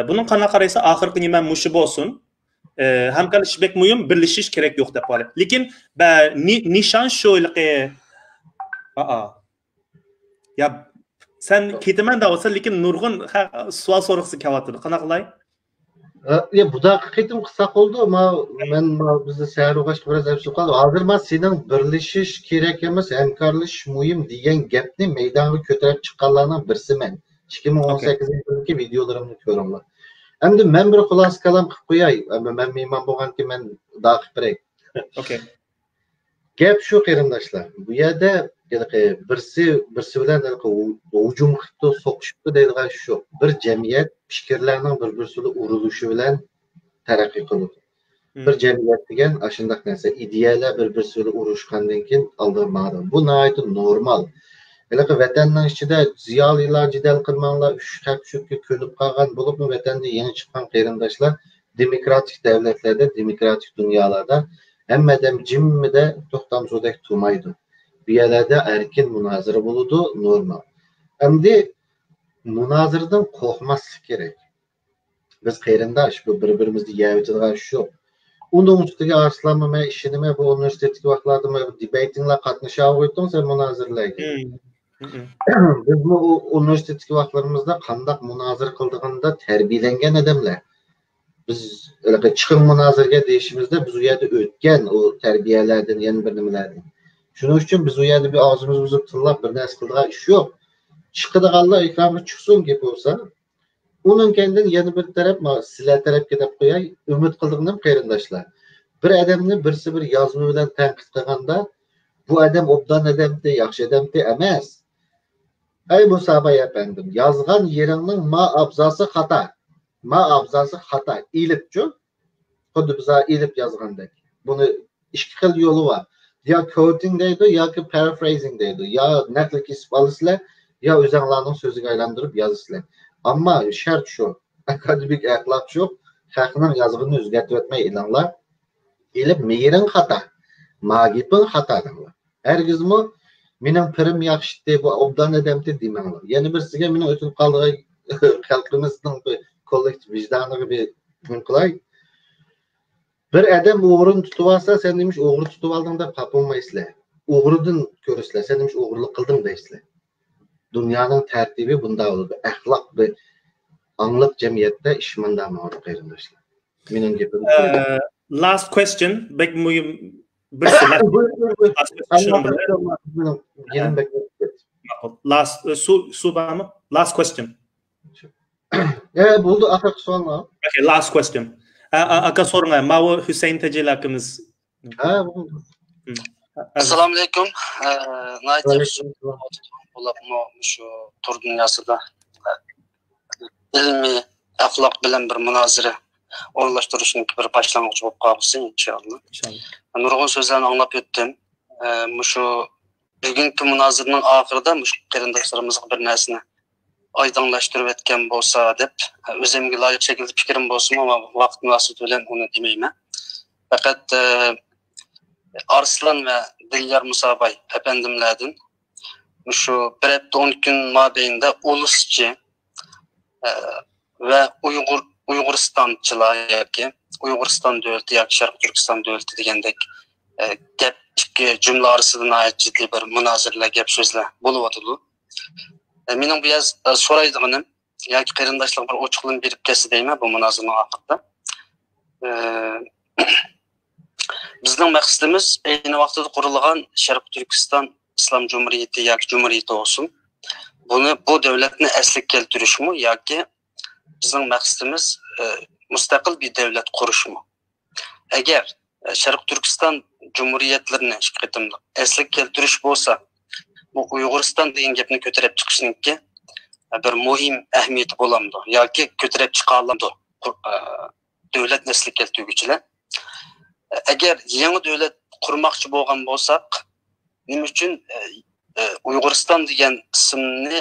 بۇنىڭ قانداق قارايسەن، ئاخىرقى نېمە مۇشۇ بولسۇن. ئە، ھەمكارلىشىش بەك مۇھىم، بىرلىشىش كېرەك يوق دەپ قارىدى. لېكىن، بە-، نى-، نىشان شۇ ھېلىقى. ئا، ئا. يا، سەن كېتىمەن دەۋاتىسەن، لېكىن نۇرغۇن خە-، سوئال سورىغۇسى كېلىۋاتىدۇ. قانداق قىلاي؟ ئە، يا، بۇداقى قېتىم قىلساق بولىدۇ. ما-، مەن ما-، بىزدە سەھەر ئوقۇغاچقا بىراز ئەپسىز قالدى. ھازىر ما سېنىڭ بىرلىشىش كېرەك ئەمەس، ھەمكارلىشىش مۇھىم دېگەن گەپنى مەيدانغا كۆتۈرۈپ چىققانلارنىڭ بىرسىمەن. ئىككى مىڭ ئون سەككىزىنچى يىلدىكى ۋىدېئولىرىمنى كۆرۈڭلار. ئەمدى مەن بىر خۇلاسە كالام قىلىپ قوياي. ئەمما مەن مېھمان بولغاندىكىن مەن داقىپ بېرەي. ئوكەي. گەپ شۇ، قېرىنداشلار. بۇ يەردە ھېلىقى بىرسى، بىرسى بىلەن ھېلىقى ھۇ-، ھۇجۇم قىپتۇ، سوقۇشۇپتۇ دەيدىغان ئىش يوق. بىر جەمئىيەت پىكىرلەرنىڭ بىر-بىرسى بىلەن ئۇرۇلۇشى بىلەن تەرەققىي قىلىدۇ. بىر جەمئىيەت دېگەن ئاشۇنداق نەرسە. ئىدىيەلەر بىر-بىرسى بىلەن ئۇرۇشقاندىن كېيىن ئالدىغا ماڭىدۇ. بۇ ناھايىتى نورمال. ھېلىقى ۋەتەننىڭ ئىچىدە زىيالىيلار جېدەل قىلماڭلار، ئۈچ خەپ چۆپكە كۆنۈپ قالغان بولۇپمۇ ۋەتەندە يېڭى چىققان قېرىنداشلار دېموكراتىك دەۋلەتلەردە، دېموكراتىك دۇنيالاردا ھەممە ئادەم جىممىدە توختام سۇدەك تۇرمايدۇ. بۇ يەرلەردە ئەركىن مۇنازىرە بولىدۇ، نورمال. ئەمدى مۇنازىرىدىن قورقماسلىق كېرەك. بىز قېرىنداش، بۇ بىر-بىرىمىزنى يەۋېتىدىغان ئىش يوق. ئۇنىڭ ئۈستىگە ئارسلانمۇ مەن ئىشىنىمەن، بۇ ئۇنىۋېرسىتېتتىكى ۋاقىتلاردا دېبېيتىڭلار قاتنىشاۋېتىڭ سەن مۇنازىرىلەرگە. بىزمۇ ئۇ ئۇنىۋېرسىتېتتىكى ۋاقىتلىرىمىزدا قانداق مۇنازىرە قىلىدىغىنىدا تەربىيەلەنگەن ئادەملەر. بىز ھېلىقى چىقىڭ مۇنازىرىگە دېيىشىمىزدە بىز ئۇ يەردە ئۆتكەن ئۇ تەربىيەلەردىن، يەنە بىر نېمىلەردىن. شۇنىڭ ئۈچۈن بىز ئۇ يەردە بىر ئاغزىمىزنى بۇزۇپ تىللاپ بىر نەرسە قىلىدىغان ئىش يوق. چىقىدىغانلار ئېكرانغا چىقسۇن گەپ بولسا. ئۇنىڭ كەينىدىن يەنە بىر تەرەپ، ما-، سىلەر تەرەپكە دەپ قوياي، ئۈمىد قىلىدىغىنىم قېرىنداشلار. بىر ئادەمنى بىرسى بىر يازما بىلەن تەنقىد قىلغاندا، بۇ ئادەم ئوبدان ئادەمتى، ياخشى ئادەمتى ئەمەس. ئەي مۇسا باي ئەپەندىم، يازغان يېرىڭنىڭ ما ئابزاسى خاتا. ما ئابزاسى خاتا. ئېلىپچۇ؟ خۇددى بىز ئېلىپ يازغاندەك. بۇنى ئىككى خىل يولى بار. يا كوتىڭ دەيدۇ، ياكى پارافرېزىڭ دەيدۇ. يا نەقىل كېسىپ ئالىسىلەر، يا ئۆزەڭلارنىڭ سۆزىگە ئايلاندۇرۇپ يازىسىلەر. ئەمما شەرت شۇ، ئاكادېمىك ئەخلاق شۇ، خەقنىڭ يازغىنىنى ئۆزگەرتىۋەتمەي ئېلىڭلار. ئېلىپ مېيىرىڭ خاتا، ما گېپىڭ خاتا دەڭلار. ھەرگىزمۇ مېنىڭ پىرىم ياخشىتى، بۇ ئوبدان ئادەمتى دېمەڭلار. يەنە بىرسىگە مېنىڭ ئۆتۈپ قالغان خەلقىمىزنىڭ بىر كوللېكتىپ ۋىجدانىغا بىر نېمە قىلاي. بىر ئادەم ئوغرىنى تۇتۇۋالسا، سەن نېمىش ئوغرى تۇتۇۋالدىڭ دەپ خاپا بولمايسىلەر. ئوغرىدىن كۆرىسىلەر، سەن نېمىش ئوغرىلىق قىلدىڭ دەيسىلەر. دۇنيانىڭ تەرتىپى بۇنداق بولىدۇ. ئەخلاق بىر ئاڭلىق جەمئىيەتتە ئىش مۇنداق ماڭىدۇ، قېرىنداشلار. مېنىڭ گېپىم. Last question، بەك مۇھىم بىر سوئال. Last question. Last، سۇ، سۇ بارمۇ؟ Last question. ئە، بولدى، ئاخىرقى سوئالمۇ؟ Okay, last question. ئاكا سورىڭا، ماۋۇ ھۈسەيىن تەجىل ئاكىمىز. ھە، بولدى. ئەسسالامۇئەلەيكۇم. ناھايىتى ياخشى. بولۇپمۇ شۇ تور دۇنياسىدا ئىلمىي ئەخلاق بىلەن بىر مۇنازىرە ئورۇنلاشتۇرۇشنىڭ بىر باشلانغۇچى بولۇپ قالغۇسى، ئىنشائاللا. نۇرغۇن سۆزلەرنى ئاڭلاپ ئۆتتۈم. مۇشۇ بۈگۈنكى مۇنازىرىنىڭ ئاخىرىدا مۇشۇ قېرىنداشلىرىمىزغا بىر نەرسىنى ئايدىڭلاشتۇرۇۋەتكەن بولسا دەپ، ئۆزۈمگە لايىق شەكىلدە پىكرىم بولسىمۇ، ۋاقىت مۇناسىۋىتى بىلەن ئۇنى دېمەيمەن. پەقەت ئارسلان ۋە دىليار مۇساباي ئەپەندىملەردىن مۇشۇ بىر ھەپتە ئون كۈن مابەينىدە ئۇلۇسچى ۋە ئۇيغۇر، ئۇيغۇرىستانچىلار ياكى ئۇيغۇرىستان دۆلىتى ياكى شەرقىي تۈركىستان دۆلىتى دېگەندەك گەپ، ئىككى جۈملە ئارىسىدا ناھايىتى جىددىي بىر مۇنازىرىلەر، گەپ سۆزلەر بولۇۋاتىدۇ. مېنىڭ بۇ يەردە سورايدىغىنىم ياكى قېرىنداشلار بىر ئوچۇقلىما بېرىپ كەتسە دەيمەن بۇ مۇنازىرىنىڭ ئاخىرىدا. بىزنىڭ مەقسىتىمىز ئەينى ۋاقتىدا قۇرۇلغان شەرقىي تۈركىستان ئىسلام جۇمھۇرىيىتى ياكى جۇمھۇرىيىتى بولسۇن، بۇنى، بۇ دۆلەتنى ئەسلىگە كەلتۈرۈشمۇ ياكى بىزنىڭ مەقسىتىمىز مۇستەقىل بىر دۆلەت قۇرۇشمۇ؟ ئەگەر شەرقىي تۈركىستان جۇمھۇرىيەتلىرىنى ئىككى قېتىملىق ئەسلىگە كەلتۈرۈش بولسا، بۇ ئۇيغۇرىستان دېگەن گەپنى كۆتۈرۈپ چىقىشنىڭكى بىر مۇھىم ئەھمىيىتى بولامدۇ ياكى كۆتۈرۈپ چىقالامدۇ دۆلەتنى ئەسلىگە كەلتۈرگۈچىلەر؟ ئەگەر يېڭى دۆلەت قۇرماقچى بولغان بولساق، نېمە ئۈچۈن ئۇيغۇرىستان دېگەن ئىسىمنى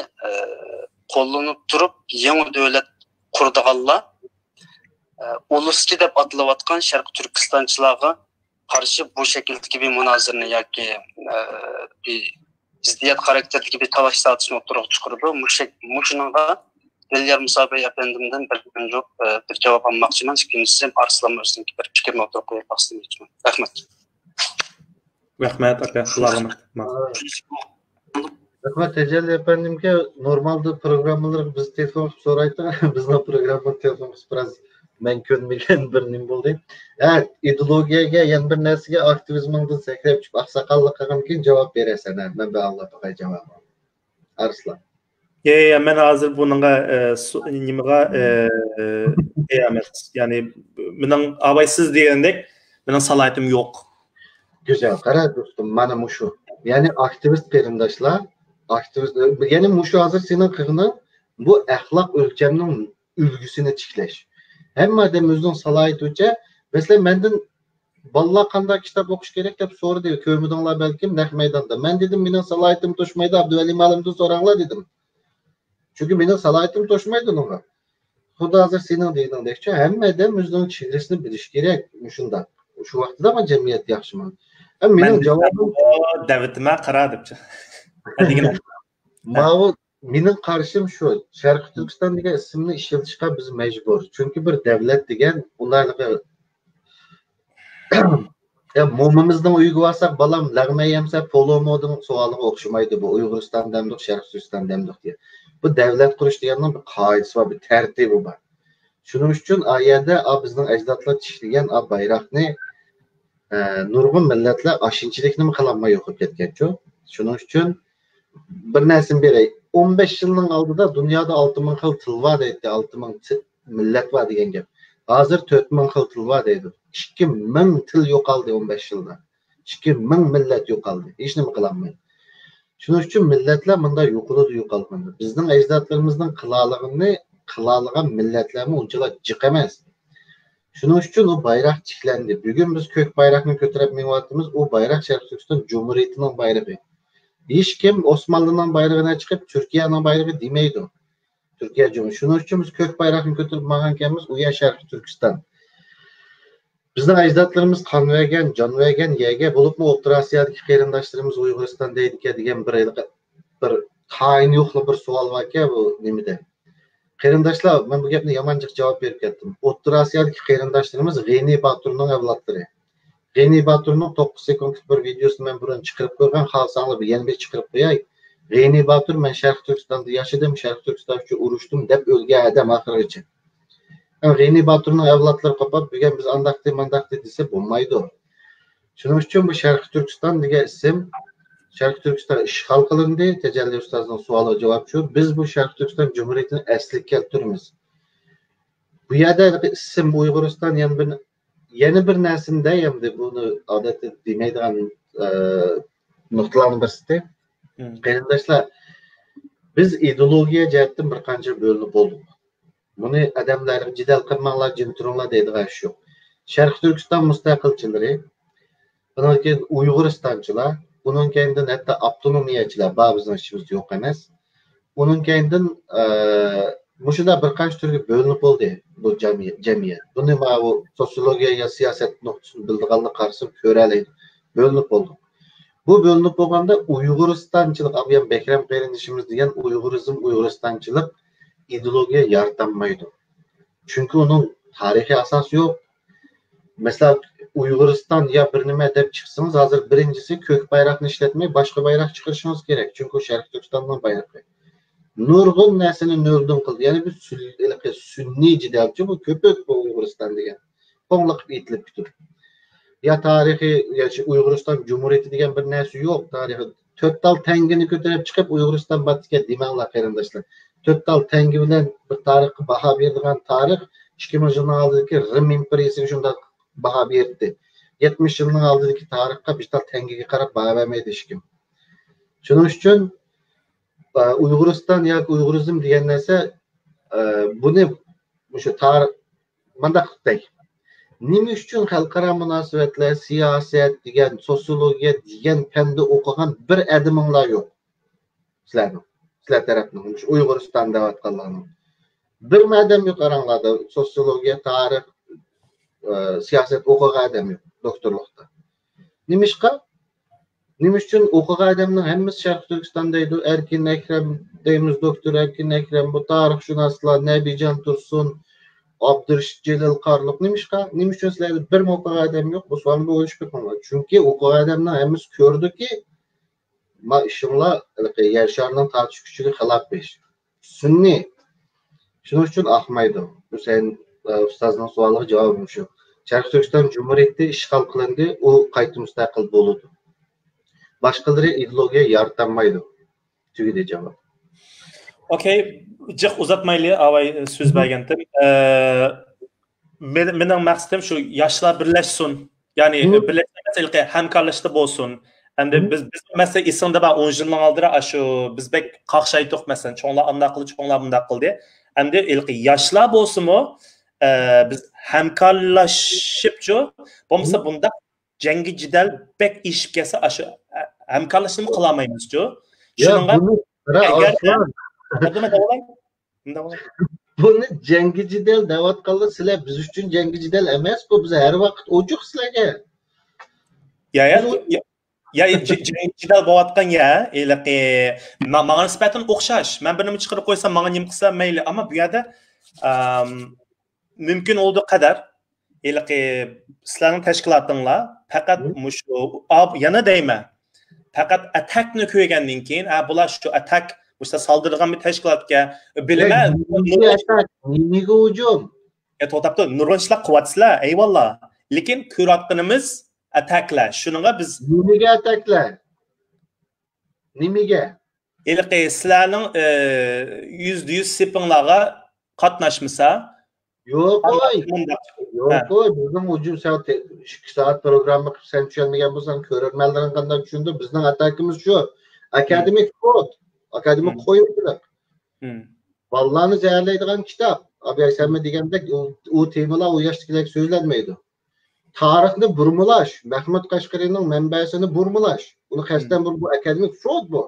قوللىنىپ تۇرۇپ يېڭى دۆلەت قۇرىدىغانلار ئۇلۇسچى دەپ ئاتىلىۋاتقان شەرقىي تۈركىستانچىلارغا قارشى بۇ شەكىلدىكى بىر مۇنازىرىنى ياكى بىر زىددىيەت خاراكتېرىدىكى بىر تالاش ساتىشنى ئوتتۇرىغا چىقىرىدۇ؟ مۇشۇ، مۇشۇنىڭغا دىليار مۇسابەي ئەپەندىمدىن بىر، بىر جاۋاب ئالماقچىمەن. ئىككىنچىسى، ئارسلانمۇ ئۆزىنىڭكى بىر پىكرىنى ئوتتۇرىغا قويۇپ باقسا دېمەكچىمەن. رەھمەت. رەھمەت، ئاكا. قۇلاقلىما. رەھمەت، تەجەللى ئەپەندىمكى، نورمالدا پروگراممىلارغا بىز تېلېفون قىلىپ سورايتتۇق. بىزنىڭ پروگراممىغا تېلېفون قىلىپ بىراز مەن كۆنمىگەن بىر نېمە بولدى. ھە، ئىدېئولوگىيەگە، يەنە بىر نەرسىگە، ئاكتىۋىزمىڭدىن سەكرەپ چۈشۈپ، ئاقساقاللىق قىلغاندىكىن جاۋاب بېرەرسەن، ھە؟ مەن بىر ئاڭلاپ باقاي جاۋابىڭنى. ئارسلان. يا، يا، يا، مەن ھازىر بۇنىڭغا، ئە، سو-، نېمىغا، ئە، ئە، ئە، ئەمەس. يەنى، مېنىڭ ئاۋاي سىز دېگەندەك، مېنىڭ سالاھىيىتىم يوق. گۈزەل، قارا دوستۇم، مانا مۇشۇ. يەنى ئاكتىۋىست قېرىنداشلار، ئاكتىۋىست، يەنى مۇشۇ ھازىر سېنىڭ قىلغىنىڭ بۇ ئەخلاق ئۆلچەمنىڭ ئۈلگىسىنى تىكلەش. ھەممە ئادەم ئۆزىنىڭ سالاھىيىتىچە، مەسىلەن، مەندىن بالىلار قانداق كىتاب ئوقۇش كېرەك دەپ سورىدى، كۆرمىدىڭلار بەلكىم نەق مەيداندا. مەن دېدىم، مېنىڭ سالاھىيىتىم توشمايدۇ، ئابدۇۋەلى مۇئەللىمدىن سوراڭلار دېدىم. چۈنكى مېنىڭ سالاھىيىتىم توشمايدۇ ئۇنىڭغا. خۇددى ھازىر سېنىڭ دېگىنىڭدەكچە، ھەممە ئادەم ئۆزىنىڭ چېگرىسىنى بىلىشى كېرەك. مۇشۇنداق. شۇ ۋاقىتتا ما جەمئىيەت ياخشىمۇ؟ ھە، مېنىڭ جاۋابىم، دەۋىتىمە قارا دەپچۇ. دېگىنە. ماۋۇ مېنىڭ قارىشىم شۇ، شەرقىي تۈركىستان دېگەن ئىسىمنى ئىشلىتىشقا بىز مەجبۇر. چۈنكى بىر دەۋلەت دېگەن ئۇنداق، يا مومىمىزنىڭ ئۆيىگە بارساق، بالام، لەغمەن يەمسە، پولومودىن سوئالىغا ئوخشىمايدۇ. بۇ ئۇيغۇرىستان دەمدۇق، شەرقىي تۈركىستان دەمدۇق دېگەن. بۇ دەۋلەت قۇرۇش دېگەننىڭ بىر قائىدىسى بار، بىر تەرتىپى بار. شۇنىڭ ئۈچۈن ئا يەردە ئا بىزنىڭ ئەجدادلار چىشلىگەن ئا بايراقنى، ئە، نۇرغۇن مىللەتلەر ئاشۇنچىلىكنىمۇ قىلالماي يوقاپ كەتكەنچۇ. شۇنىڭ ئۈچۈن بىر نەرسىنى بېرەي. ئون بەش يىلنىڭ ئالدىدا دۇنيادا ئالتە مىڭ خىل تىل بار دەيتتى، ئالتە مىڭ تىل، مىللەت بار دېگەن گەپ. ھازىر تۆت مىڭ خىل تىل بار دەيدۇ. ئىككى مىڭ تىل يوقالدى ئون بەش يىلدا. ئىككى مىڭ مىللەت يوقالدى. ھېچنېمە قىلالمايدۇ. شۇنىڭ ئۈچۈن مىللەتلەر مۇنداق يوقىلىدۇ، يوقالغاندا. بىزنىڭ ئەجدادلىرىمىزنىڭ قىلالىغىنىنى قىلالىغان مىللەتلەرمۇ ئۇنچىلا جىق ئەمەس. شۇنىڭ ئۈچۈن ئۇ بايراق تىكلەندى. بۈگۈن بىز كۆك بايراقنى كۆتۈرۈپ مېڭىۋاتىمىز. ئۇ بايراق شەرقىي تۈركىستان جۇمھۇرىيىتىنىڭ بايرىقى. ھېچكىم ئوسمانلىنىڭ بايرىقىنى چىقىرىپ، تۈركىيەنىڭ بايرىقى دېمەيدۇ. تۈركىيە جۇمھۇرىيىتى. شۇنىڭ ئۈچۈن بىز كۆك بايراقنى كۆتۈرۈپ ماڭغانىكەنمىز، ئۇ يەر شەرقىي تۈركىستان. بىزنىڭ ئەجدادلىرىمىز قان بەرگەن، جان بەرگەن يەرگە، بولۇپمۇ ئوتتۇرا ئاسىيادىكى قېرىنداشلىرىمىز ئۇيغۇرىستان دەيدىكەن دېگەن بىر، بىر تايىنى يوقلا بىر سوئال باركەن بۇ نېمىدە. قېرىنداشلار، مەن بۇ گەپنى يامان جىق جاۋاب بېرىپ كەتتىم. ئوتتۇرا ئاسىيادىكى قېرىنداشلىرىمىز غېنى باتۇرنىڭ ئەۋلادلىرى. غېنى باتۇرنىڭ توققۇز سېكۇنتلۇق بىر ۋىدېيوسىنى مەن بۇرۇن چىقىرىپ قويغان، خالىساڭلار يەنە بىر چىقىرىپ قوياي. غېنى باتۇر، مەن شەرقىي تۈركىستاندا ياشىدىم، شەرقىي تۈركىستان ئۈچۈن ئۇرۇشتۇم دەپ ئۆلگەن ئادەم ئاخىرغىچە. غېنى باتۇرنىڭ ئەۋلادلىرى قوپاپ، بۈگۈن بىز ئانداقتى، مانداقتى دېسە بولمايدۇ. شۇنىڭ ئۈچۈن بۇ شەرقىي تۈركىستان دېگەن ئىسىم، شەرقىي تۈركىستان ئىشغال قىلىندى، تەجەللى ئۇستازنىڭ سوئالىغا جاۋاب شۇ، بىز بۇ شەرقىي تۈركىستان جۇمھۇرىيىتىنى ئەسلىگە كەلتۈرىمىز. بۇ يەردە ئىسىم ئۇيغۇرىستان يەنە بىر، يەنە بىر نەرسىنى دەي، ئەمدى بۇنى ئادەتتە دېمەيدىغان، ئە، نۇقتىلارنىڭ بىرسى. قېرىنداشلار، بىز ئىدېئولوگىيە جەھەتتىن بىر قانچە بۆلۈنۈپ بولدۇق. بۇنى ئادەملەرگە جېدەل قىلماڭلار، جىم تۇرۇڭلار دەيدىغان ئىش يوق. شەرقىي تۈركىستان مۇستەقىلچىلىرى، ئۇنىڭ كېيىن ئۇيغۇرىستانچىلار، ئۇنىڭ كەينىدىن ھەتتا ئاپتونومىيەچىلەر بار بىزنىڭ ئىچىمىزدە يوق ئەمەس. ئۇنىڭ كەينىدىن، ئە، مۇشۇنداق بىر قانچە تۈرگە بۆلۈنۈپ بولدى بۇ جەمئىيەت، جەمئىيەت. بۇنى ماۋۇ سوسىيولوگىيە يا سىياسەت نۇقتىسىدىن بىلىدىغانلار قارىسا كۆرەلەيدۇ. بۆلۈنۈپ بولدى. بۇ بۆلۈنۈپ بولغاندا ئۇيغۇرىستانچىلىق، ئابىيان بەكرەم قېرىندىشىمىز دېگەن ئۇيغۇرىزم، ئۇيغۇرىستانچىلىق ئىدېئولوگىيە يارىتالمايدۇ. چۈنكى ئۇنىڭ تارىخىي ئاساسى يوق. مەسىلەن، ئۇيغۇرىستان يا بىر نېمە دەپ چىقسىڭىز، ھازىر بىرىنچىسى كۆك بايراقنى ئىشلەتمەي، باشقا بايراق چىقىرىشىڭىز كېرەك. چۈنكى ئۇ شەرقىي تۈركىستاننىڭ بايرىقى. نۇرغۇن نەرسىنى نۆلدىن قىلدى. يەنى بىز سۈن-، ھېلىقى سۈنئىي جېدەلچۇ بۇ كۆپۈك بۇ ئۇيغۇرىستان دېگەن. قوڭلىقىپ ئېتىلىپ كېتىدۇ. يا تارىخىي، يا شۇ ئۇيغۇرىستان جۇمھۇرىيىتى دېگەن بىر نەرسە يوق. تارىخىي تۆت تال تەڭگىنى كۆتۈرۈپ چىقىپ ئۇيغۇرىستان بار ئىكەن دېمەڭلار قېرىنداشلار. تۆت تال تەڭگە بىلەن بىر تارىخقا باھا بېرىدىغان تارىخ ئىككى مىڭ يىلنىڭ ئالدىدىكى رىم ئىمپېرىيىسىگە شۇنداق باھا بېرىپتى. يەتمىش يىلنىڭ ئالدىدىكى تارىخقا بىر تال تەڭگىگە قاراپ باھا بەرمەيدۇ ھېچكىم. شۇنىڭ ئۈچۈن، ئە، ئۇيغۇرىستان ياكى ئۇيغۇرىزم دېگەن نەرسە، ئە، بۇنى مۇشۇ تارىخ، مانداق دەي. نېمە ئۈچۈن خەلقئارا مۇناسىۋەتلەر، سىياسەت دېگەن، سوسىيولوگىيە دېگەن پەندە ئوقۇغان بىر ئادىمىڭلار يوق؟ سىلەرنىڭ، سىلەر تەرەپنىڭ، مۇشۇ ئۇيغۇرىستان دەۋاتقانلارنىڭ. بىرمۇ ئادەم يوق ئاراڭلاردا، سوسىيولوگىيە، تارىخ، ئە، سىياسەت ئوقۇغان ئادەم يوق دوكتورلۇقتا. نېمىشقا؟ نېمە ئۈچۈن ئوقۇغان ئادەمنىڭ ھەممىسى شەرقىي تۈركىستان دەيدۇ، ئەركىن ئەكرەم دەيمىز، دوكتور ئەركىن ئەكرەم، بۇ تارىخشۇناسلار، نەبىجان تۇرسۇن، ئابدۇرېشىت جېلىل قارلۇق. نېمىشقا؟ نېمە ئۈچۈن سىلەردە بىرمۇ ئوقۇغان ئادەم يوق؟ بۇ سوئالنى بىر ئويلىشىپ بېقىڭلار. چۈنكى ئوقۇغان ئادەمنىڭ ھەممىسى كۆردۇكى، ما ئىشىڭلار ھېلىقى يەر شارىنىڭ تارتىش كۈچىگە خىلاپ ئىش. سۈنئىي. شۇنىڭ ئۈچۈن ئاقمايدۇ. ھۈسەيىن، ئە، ئۇستازنىڭ سوئالىغا جاۋابىم شۇ. شەرقىي تۈركىستان جۇمھۇرىيىتى ئىشغال قىلىندى، ئۇ قايتا مۇستەقىل بولىدۇ. باشقىلىرى ئىدېئولوگىيە يارىتالمايدۇ. تۈگىدى جاۋاب. ئوكەي، جىق ئۇزاتمايلى، ئاۋاي سۆز بەرگەنتىم. ئە، مېنىڭ مەقسىتىم شۇ، ياشلار بىرلەشسۇن. يەنى بىرلەشسە ھەمكارلاشتا بولسۇن. ئەمدى بىز، بىز مەسىلەن، ئېسىڭدە بار، ئون يىلنىڭ ئالدىدا ئاشۇ بىز بەك قاقشايتتۇق، مەسىلەن، چوڭلار ئانداق قىلدى، چوڭلار بۇنداق قىلدى. ئەمدى ھېلىقى ياشلار بولسىمۇ، ئە، بىز ھەمكارلىشىپچۇ، بولمىسا بۇنداق جەڭگى جېدەل بەك ئېشىپ كەتسە، ئاشۇ ھەمكارلىشىشنىمۇ قىلالمايمىزچۇ. شۇنىڭغا ئەگەر بۇنى جەڭگى جېدەل دەۋاتقانلار سىلەر بىز ئۈچۈن جەڭگى جېدەل ئەمەسقۇ، بىز ھەر ۋاقىت ئوچۇق سىلەرگە. يا يا يا جېدەل بولۇۋاتقان يا ھېلىقى ماڭا نىسبەتەن ئوخشاش. مەن بىر نېمە چىقىرىپ قويسام ماڭا نېمە قىلسا مەيلى، ئەمما بۇ يەردە مۇمكىن بولىدۇ قەدەر ھېلىقى سىلەرنىڭ تەشكىلاتىڭلار پەقەت مۇشۇ، يەنە دەيمەن، پەقەت ئەتەكنى كۆرگەندىن كېيىن، ھە، بۇلار شۇ ئەتەك مۇشۇ سالدۇرىدىغان بىر تەشكىلاتكەن، بىلىمەن. نېمىگە ھۇجۇم؟ يا، توختاپتۇ، نۇرغۇن ئىشلار قىلىۋاتىسىلەر، ئەيۋاللا. لېكىن كۆرۈۋاتقىنىمىز ئەتەكلەر. شۇنىڭغا بىز نېمىگە ئەتەكلەر؟ نېمىگە؟ ھېلىقى سىلەرنىڭ يۈزدە يۈز سېپىڭلارغا قاتناشمىسا، يوق قوي. يوق قوي. بىزنىڭ ھۇجۇم سائەت ئىككى سائەت پروگرامما قىلىپ سەن چۈشەنمىگەن بولساڭ كۆرۈرمەنلىرىڭ قانداق چۈشىنىدۇ؟ بىزنىڭ ئەتەكىمىز شۇ. ئاكادېمىك فروت. ئاكادېمىك قويمىچىلىق. بالىلارنى زەھەرلەيدىغان كىتاب. ئاباي سەنمۇ دېگەندەك ئۇ، ئۇ تېمىلار ئۇ ياشتىكىلەرگە سۆزلەنمەيدۇ. تارىخنى بۇرمىلاش، مەھمۇد قەشقىرىنىڭ مەنبەسىنى بۇرمىلاش. بۇنى قەستەن بۇرۇپ، بۇ ئاكادېمىك فروت بۇ.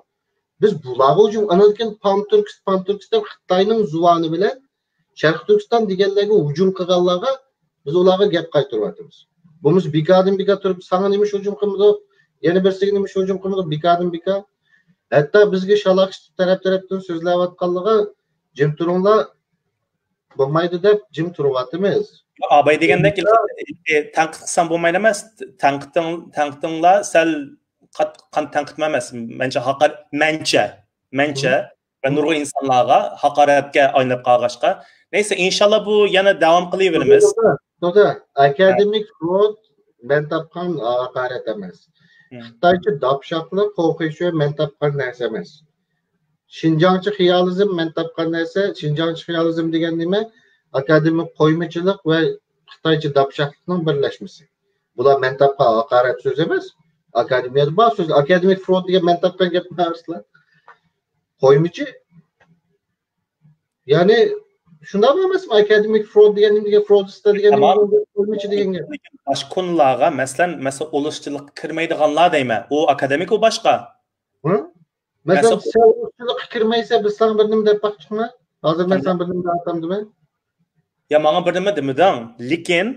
بىز بۇلارغا ھۇجۇم، ئاندىن كېيىن پانتۈركىست، پانتۈركىست دەپ خىتاينىڭ زۇۋانى بىلەن شەرقىي تۈركىستان دېگەنلەرگە ھۇجۇم قىلغانلارغا بىز ئۇلارغا گەپ قايتۇرۇۋاتىمىز. بولمىسا بىكاردىن بىكار تۇرۇپ، ساڭا نېمە ئىش ھۇجۇم قىلمىدۇق؟ يەنە بىرسىگە نېمە ئىش ھۇجۇم قىلمىدۇق؟ بىكاردىن بىكار. ھەتتا بىزگە شالاق تەرەپ تەرەپتىن سۆزلەۋاتقانلىرىغا جىم تۇرۇڭلار، بولمايدۇ دەپ جىم تۇرۇۋاتىمىز. ئاباي دېگەندەك، تەنقىد قىلسام بولمايدۇ ئەمەس، تەنقىدىڭ، تەنقىدىڭلار سەل قاتتىق تەنقىدمۇ ئەمەس، مەنچە ھاقار، مەنچە. مەنچە، ۋە نۇرغۇن ئىنسانلارغا ھاقارەتكە ئايلىنىپ قالغاچقا. نەيسە، ئىنشاللا بۇ يەنە داۋام قىلىۋېرىمىز. توختا، توختا. ئاكادېمىك فرود مەن تاپقان ھاقارەت ئەمەس. خىتايچە داپشاقلىق، قوقۇش مەن تاپقان نەرسە ئەمەس. شىنجاڭچە خىيالىزم مەن تاپقان نەرسە، شىنجاڭچە خىيالىزم دېگەن نېمە؟ ئاكادېمىك قويمىچىلىق ۋە خىتايچە داپشاقلىقنىڭ بىرلەشمىسى. بۇلار مەن تاپقان ھاقارەت سۆز ئەمەس. ئاكادېمىيەدە بار سۆز. ئاكادېمىك فرود دېگەن مەن تاپقان گەپ ئەمەسلەر. قويمىچى. يەنى شۇنداقمۇ ئەمەسمۇ؟ ئاكادېمىك فرود دېگەن نېمە دېگەن، فرودستا دېگەن نېمە دېگەن، قويمىچى دېگەن گەپ. باشقا كونىلارغا، مەسىلەن، مەسىلەن، ئۇلۇشچىلىققا كىرمەيدىغانلار دەيمەن. ئۇ ئاكادېمىك، ئۇ باشقا. ھە؟ مەسىلەن، مەسىلەن، سەن ئۇلۇشچىلىققا كىرمەيسەن، بىز ساڭا بىر نېمە دەپ باقتۇقمۇ؟ ھازىر مەن ساڭا بىر نېمە دەپ ئاتامدىمەن؟ يا، ماڭا بىر نېمە دېمىدىڭ. لېكىن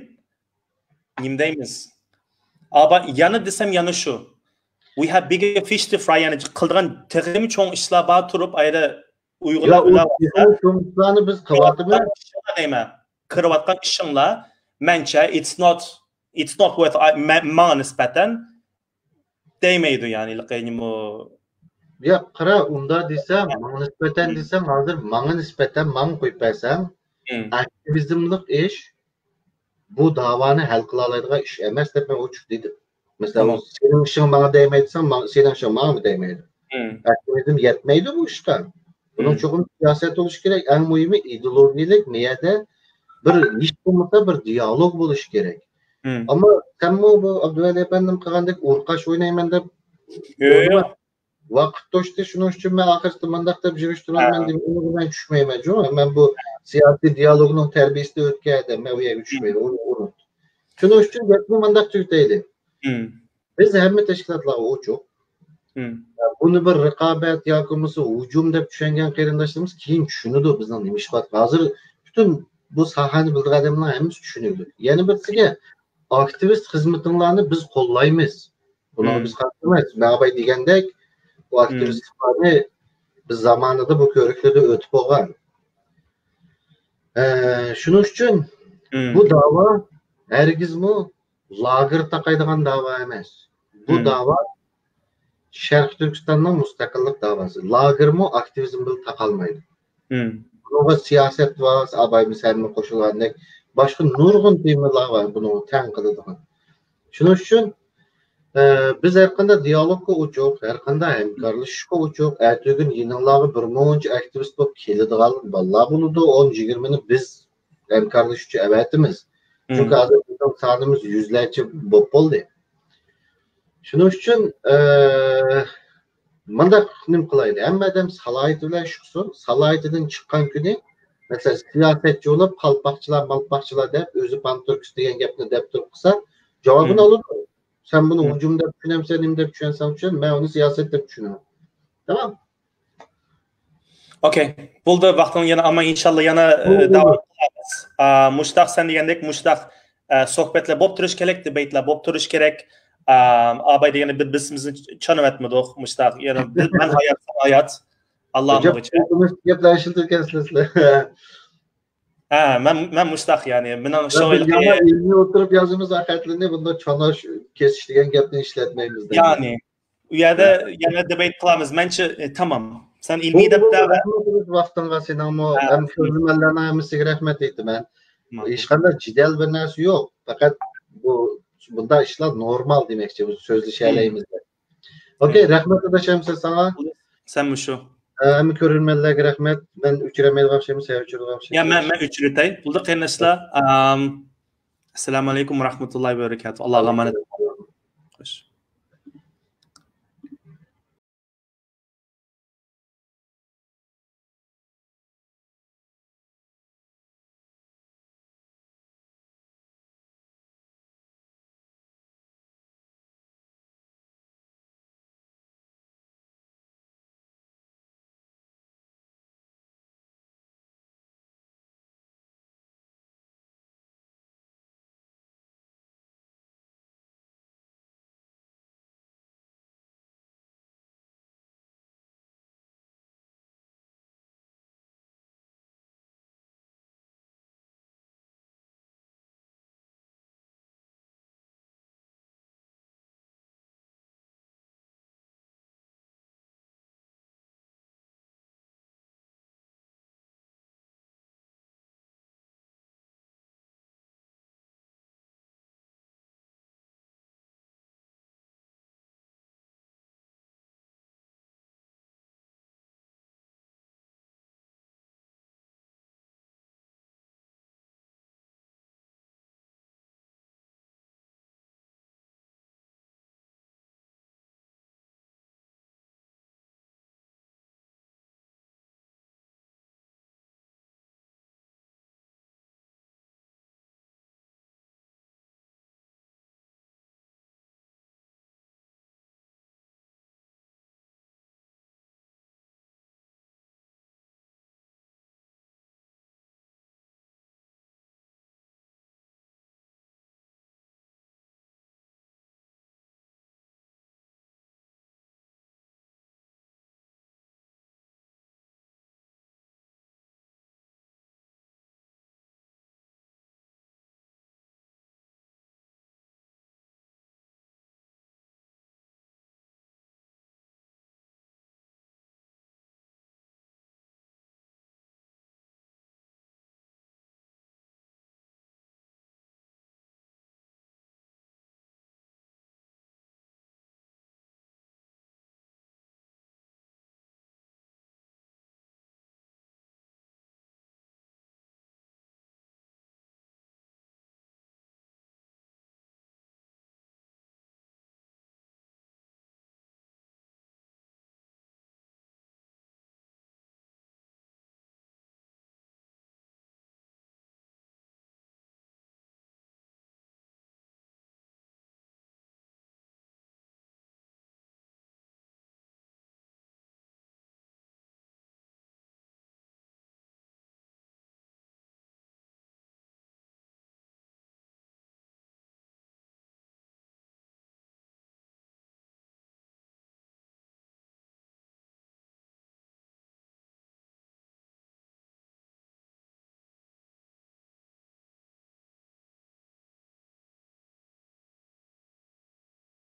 نېمە دەيمىز؟ ئابا، يەنە دېسەم، يەنە شۇ. We have bigger fish to fry، يەنى قىلىدىغان تېخىمۇ چوڭ ئىشلار بار تۇرۇپ، ئايدا ئۇيغۇرلار بىلەن شۇ ئىشلارنى بىز قىلىۋاتىمىز. دەيمەن. كىرىۋاتقان ئىشىڭلار، مەنچە، it's not، it's not worth، مە-، ماڭا نىسبەتەن دەيمەيدۇ، يەنى، لىقىنىمۇ. ياق، قارا، ئۇنداق دېسەڭ، ماڭا نىسبەتەن دېسەڭ، ھازىر ماڭا نىسبەتەن ماڭا قويۇپ بەرسەڭ، ئاكتىۋىزملىق ئىش بۇ داۋانى ھەل قىلالايدىغان ئىش ئەمەس دەپ مەن ئوچۇق دېدىم. مەسىلەن، سېنىڭ ئىشىڭ ماڭا دەيمەيدۇ دېسەڭ، ماڭ-، سېنىڭ ئىشىڭ ماڭىمۇ دەيمەيدۇ. ئاكتىۋىزم يەتمەيدۇ بۇ ئىشقا. بۇنىڭ چوقۇم سىياسەت بولۇشى كېرەك. ئەڭ مۇھىمى ئىدېئولوگىيەلىك مۇ يەردە بىر ھېچ بولمىسا بىر دىئالوگ بولۇشى كېرەك. ئەمما سەنمۇ بۇ ئابدۇۋەلى ئەپەندىم قىلغاندەك ئۇرقاش ئوينايمەن دەپ يوق، يوق. ۋاقىت توشتى، شۇنىڭ ئۈچۈن مەن ئاخىرسىدا مانداق دەپ يىغىشتۇرۇۋالىمەن دېمەي، ئۇنىڭغا مەن چۈشمەيمەن جۇ. مەن بۇ سىياسىي دىئالوگنىڭ تەربىيىسىدە ئۆتكەن ئادەم، مەن ئۇ يەرگە چۈشمەيمەن، ئۇنى ئۇنت. شۇنىڭ ئۈچۈن گەپنى مانداق تۈگىتەيلى. بىز ھەممە تەشكىلاتلارغا ئوچۇق. بۇنى بىر رىقابەت ياكى بولمىسا ھۇجۇم دەپ چۈشەنگەن قېرىنداشلىرىمىز كېيىن چۈشىنىدۇ بىزنىڭ نېمە ئىش قىلىۋاتقان. ھازىر پۈتۈن بۇ ساھەنى بىلىدىغان ئادەملەرنىڭ ھەممىسى چۈشىنىدۇ. يەنە بىرسىگە، ئاكتىۋىست خىزمىتىڭلارنى بىز قوللايمىز. بۇنىڭغا بىز قارشى ئەمەس. مەباي دېگەندەك، بۇ ئاكتىۋىستلارنى بىز زامانىدا بۇ كۆرۈكلەردە ئۆتۈپ بولغان. ئە، شۇنىڭ ئۈچۈن بۇ داۋا ھەرگىزمۇ لاگېر تاقايدىغان داۋا ئەمەس. بۇ داۋا شەرقىي تۈركىستاننىڭ مۇستەقىللىق داۋاسى. لاگېرمۇ ئاكتىۋىزم بىلەن تاقالمايدۇ. بۇنىڭغا سىياسەت بار، ئابايمىز ھەممە قوشۇلغاندەك، باشقا نۇرغۇن تېمىلار بار بۇنىڭغا تەڭ قىلىدىغان. شۇنىڭ ئۈچۈن، ئە، بىز ھەر قانداق دىئالوگقا ئوچۇق، ھەر قانداق ھەمكارلىشىشقا ئوچۇق. ئەتىگۈن يېنىڭلارغا بىر مۇنچە ئاكتىۋىست بولۇپ كېلىدىغان بالىلار بولىدۇ، ئون يىگىرمىنى بىز ھەمكارلىشىشچە ئەۋەتىمىز. چۈنكى ھازىر بىزنىڭ سانىمىز يۈزلەرچە بولۇپ بولدى. شۇنىڭ ئۈچۈن، ئە، مۇنداق نېمە قىلايلى، ھەممە ئادەم سالاھىيىتى بىلەن ئىش قىلسۇن، سالاھىيىتىدىن چىققان كۈنى، مەسىلەن، سىياسەتچى بولۇپ، قالپاقچىلار، مالپاقچىلار دەپ، ئۆزى پانتۈركىست دېگەن گەپنى دەپ تۇرۇپ قىلسا، جاۋابىنى ئالىدۇ. سەن بۇنى ھۇجۇم دەپ چۈشىنەمسەن، نېمە دەپ چۈشەنسەڭ چۈشەن، مەن ئۇنى سىياسەت دەپ چۈشىنىمەن. تامام. ئوكەي. بولدى، ۋاقتىڭ يەنە ئالماي، ئىنشاللا يەنە، ئە، داۋام قىلىمىز. ئا، مۇشتاق، سەن دېگەندەك مۇشتاق، ئە، سۆھبەتلەر بولۇپ تۇرۇش كېرەك، دېبەيتلار بولۇپ تۇرۇش كېرەك. ئا، ئاباي دېگەندە بىز، بىز بىزنى چانىۋەتمىدۇق، مۇشتاق. يەنە بىز، مەن ھايات، سەن ھايات. ئاللا ئۆمۈر ئۈچۈن. گەپلەر ئىشلىتىۋاتقانسىلەر سىلەر. ھە، مەن، مەن مۇشتاق، يەنى، مېنىڭ شۇ يامان ئىلمىي ئولتۇرۇپ يازىمىز خەتلىرىنى، بۇنداق چاناش كېسىش دېگەن گەپنى ئىشلەتمەيمىز. يەنى، ئۇ يەردە يەنە دېبەيت قىلىمىز. مەنچە، ئە، تامام. سەن ئىلمىي دەپتە. رەھمەت ئېيتىمىز ۋاقتىڭغا سېنىڭمۇ، ھەم كۆرۈرمەنلەرنىڭ ھەممىسىگە رەھمەت ئېيتىمەن. ھېچقانداق جېدەل بىر نەرسە يوق. پەقەت بۇ، بۇنداق ئىشلار نورمال دېمەكچى، بىز سۆزلىشەلەيمىز دەپ. ئوكەي، رەھمەت ئاداش ھەممىسىگە ساڭا. سەنمۇ شۇ. ھەممە كۆرۈرمەنلەرگە رەھمەت. مەن ئۆچۈرەلمەيدىغان ئوخشايمەن، سەن ئۆچۈرىدىغان ئوخشايمەن. يا، مەن، مەن ئۆچۈرۈۋېتەي. بولدى قېرىنداشلار. ئەم، ئەسسالامۇ ئەلەيكۇم ۋە رەھمەتۇللاھى ۋە بەرىكاتۇھ. ئاللاغا ئامانەت.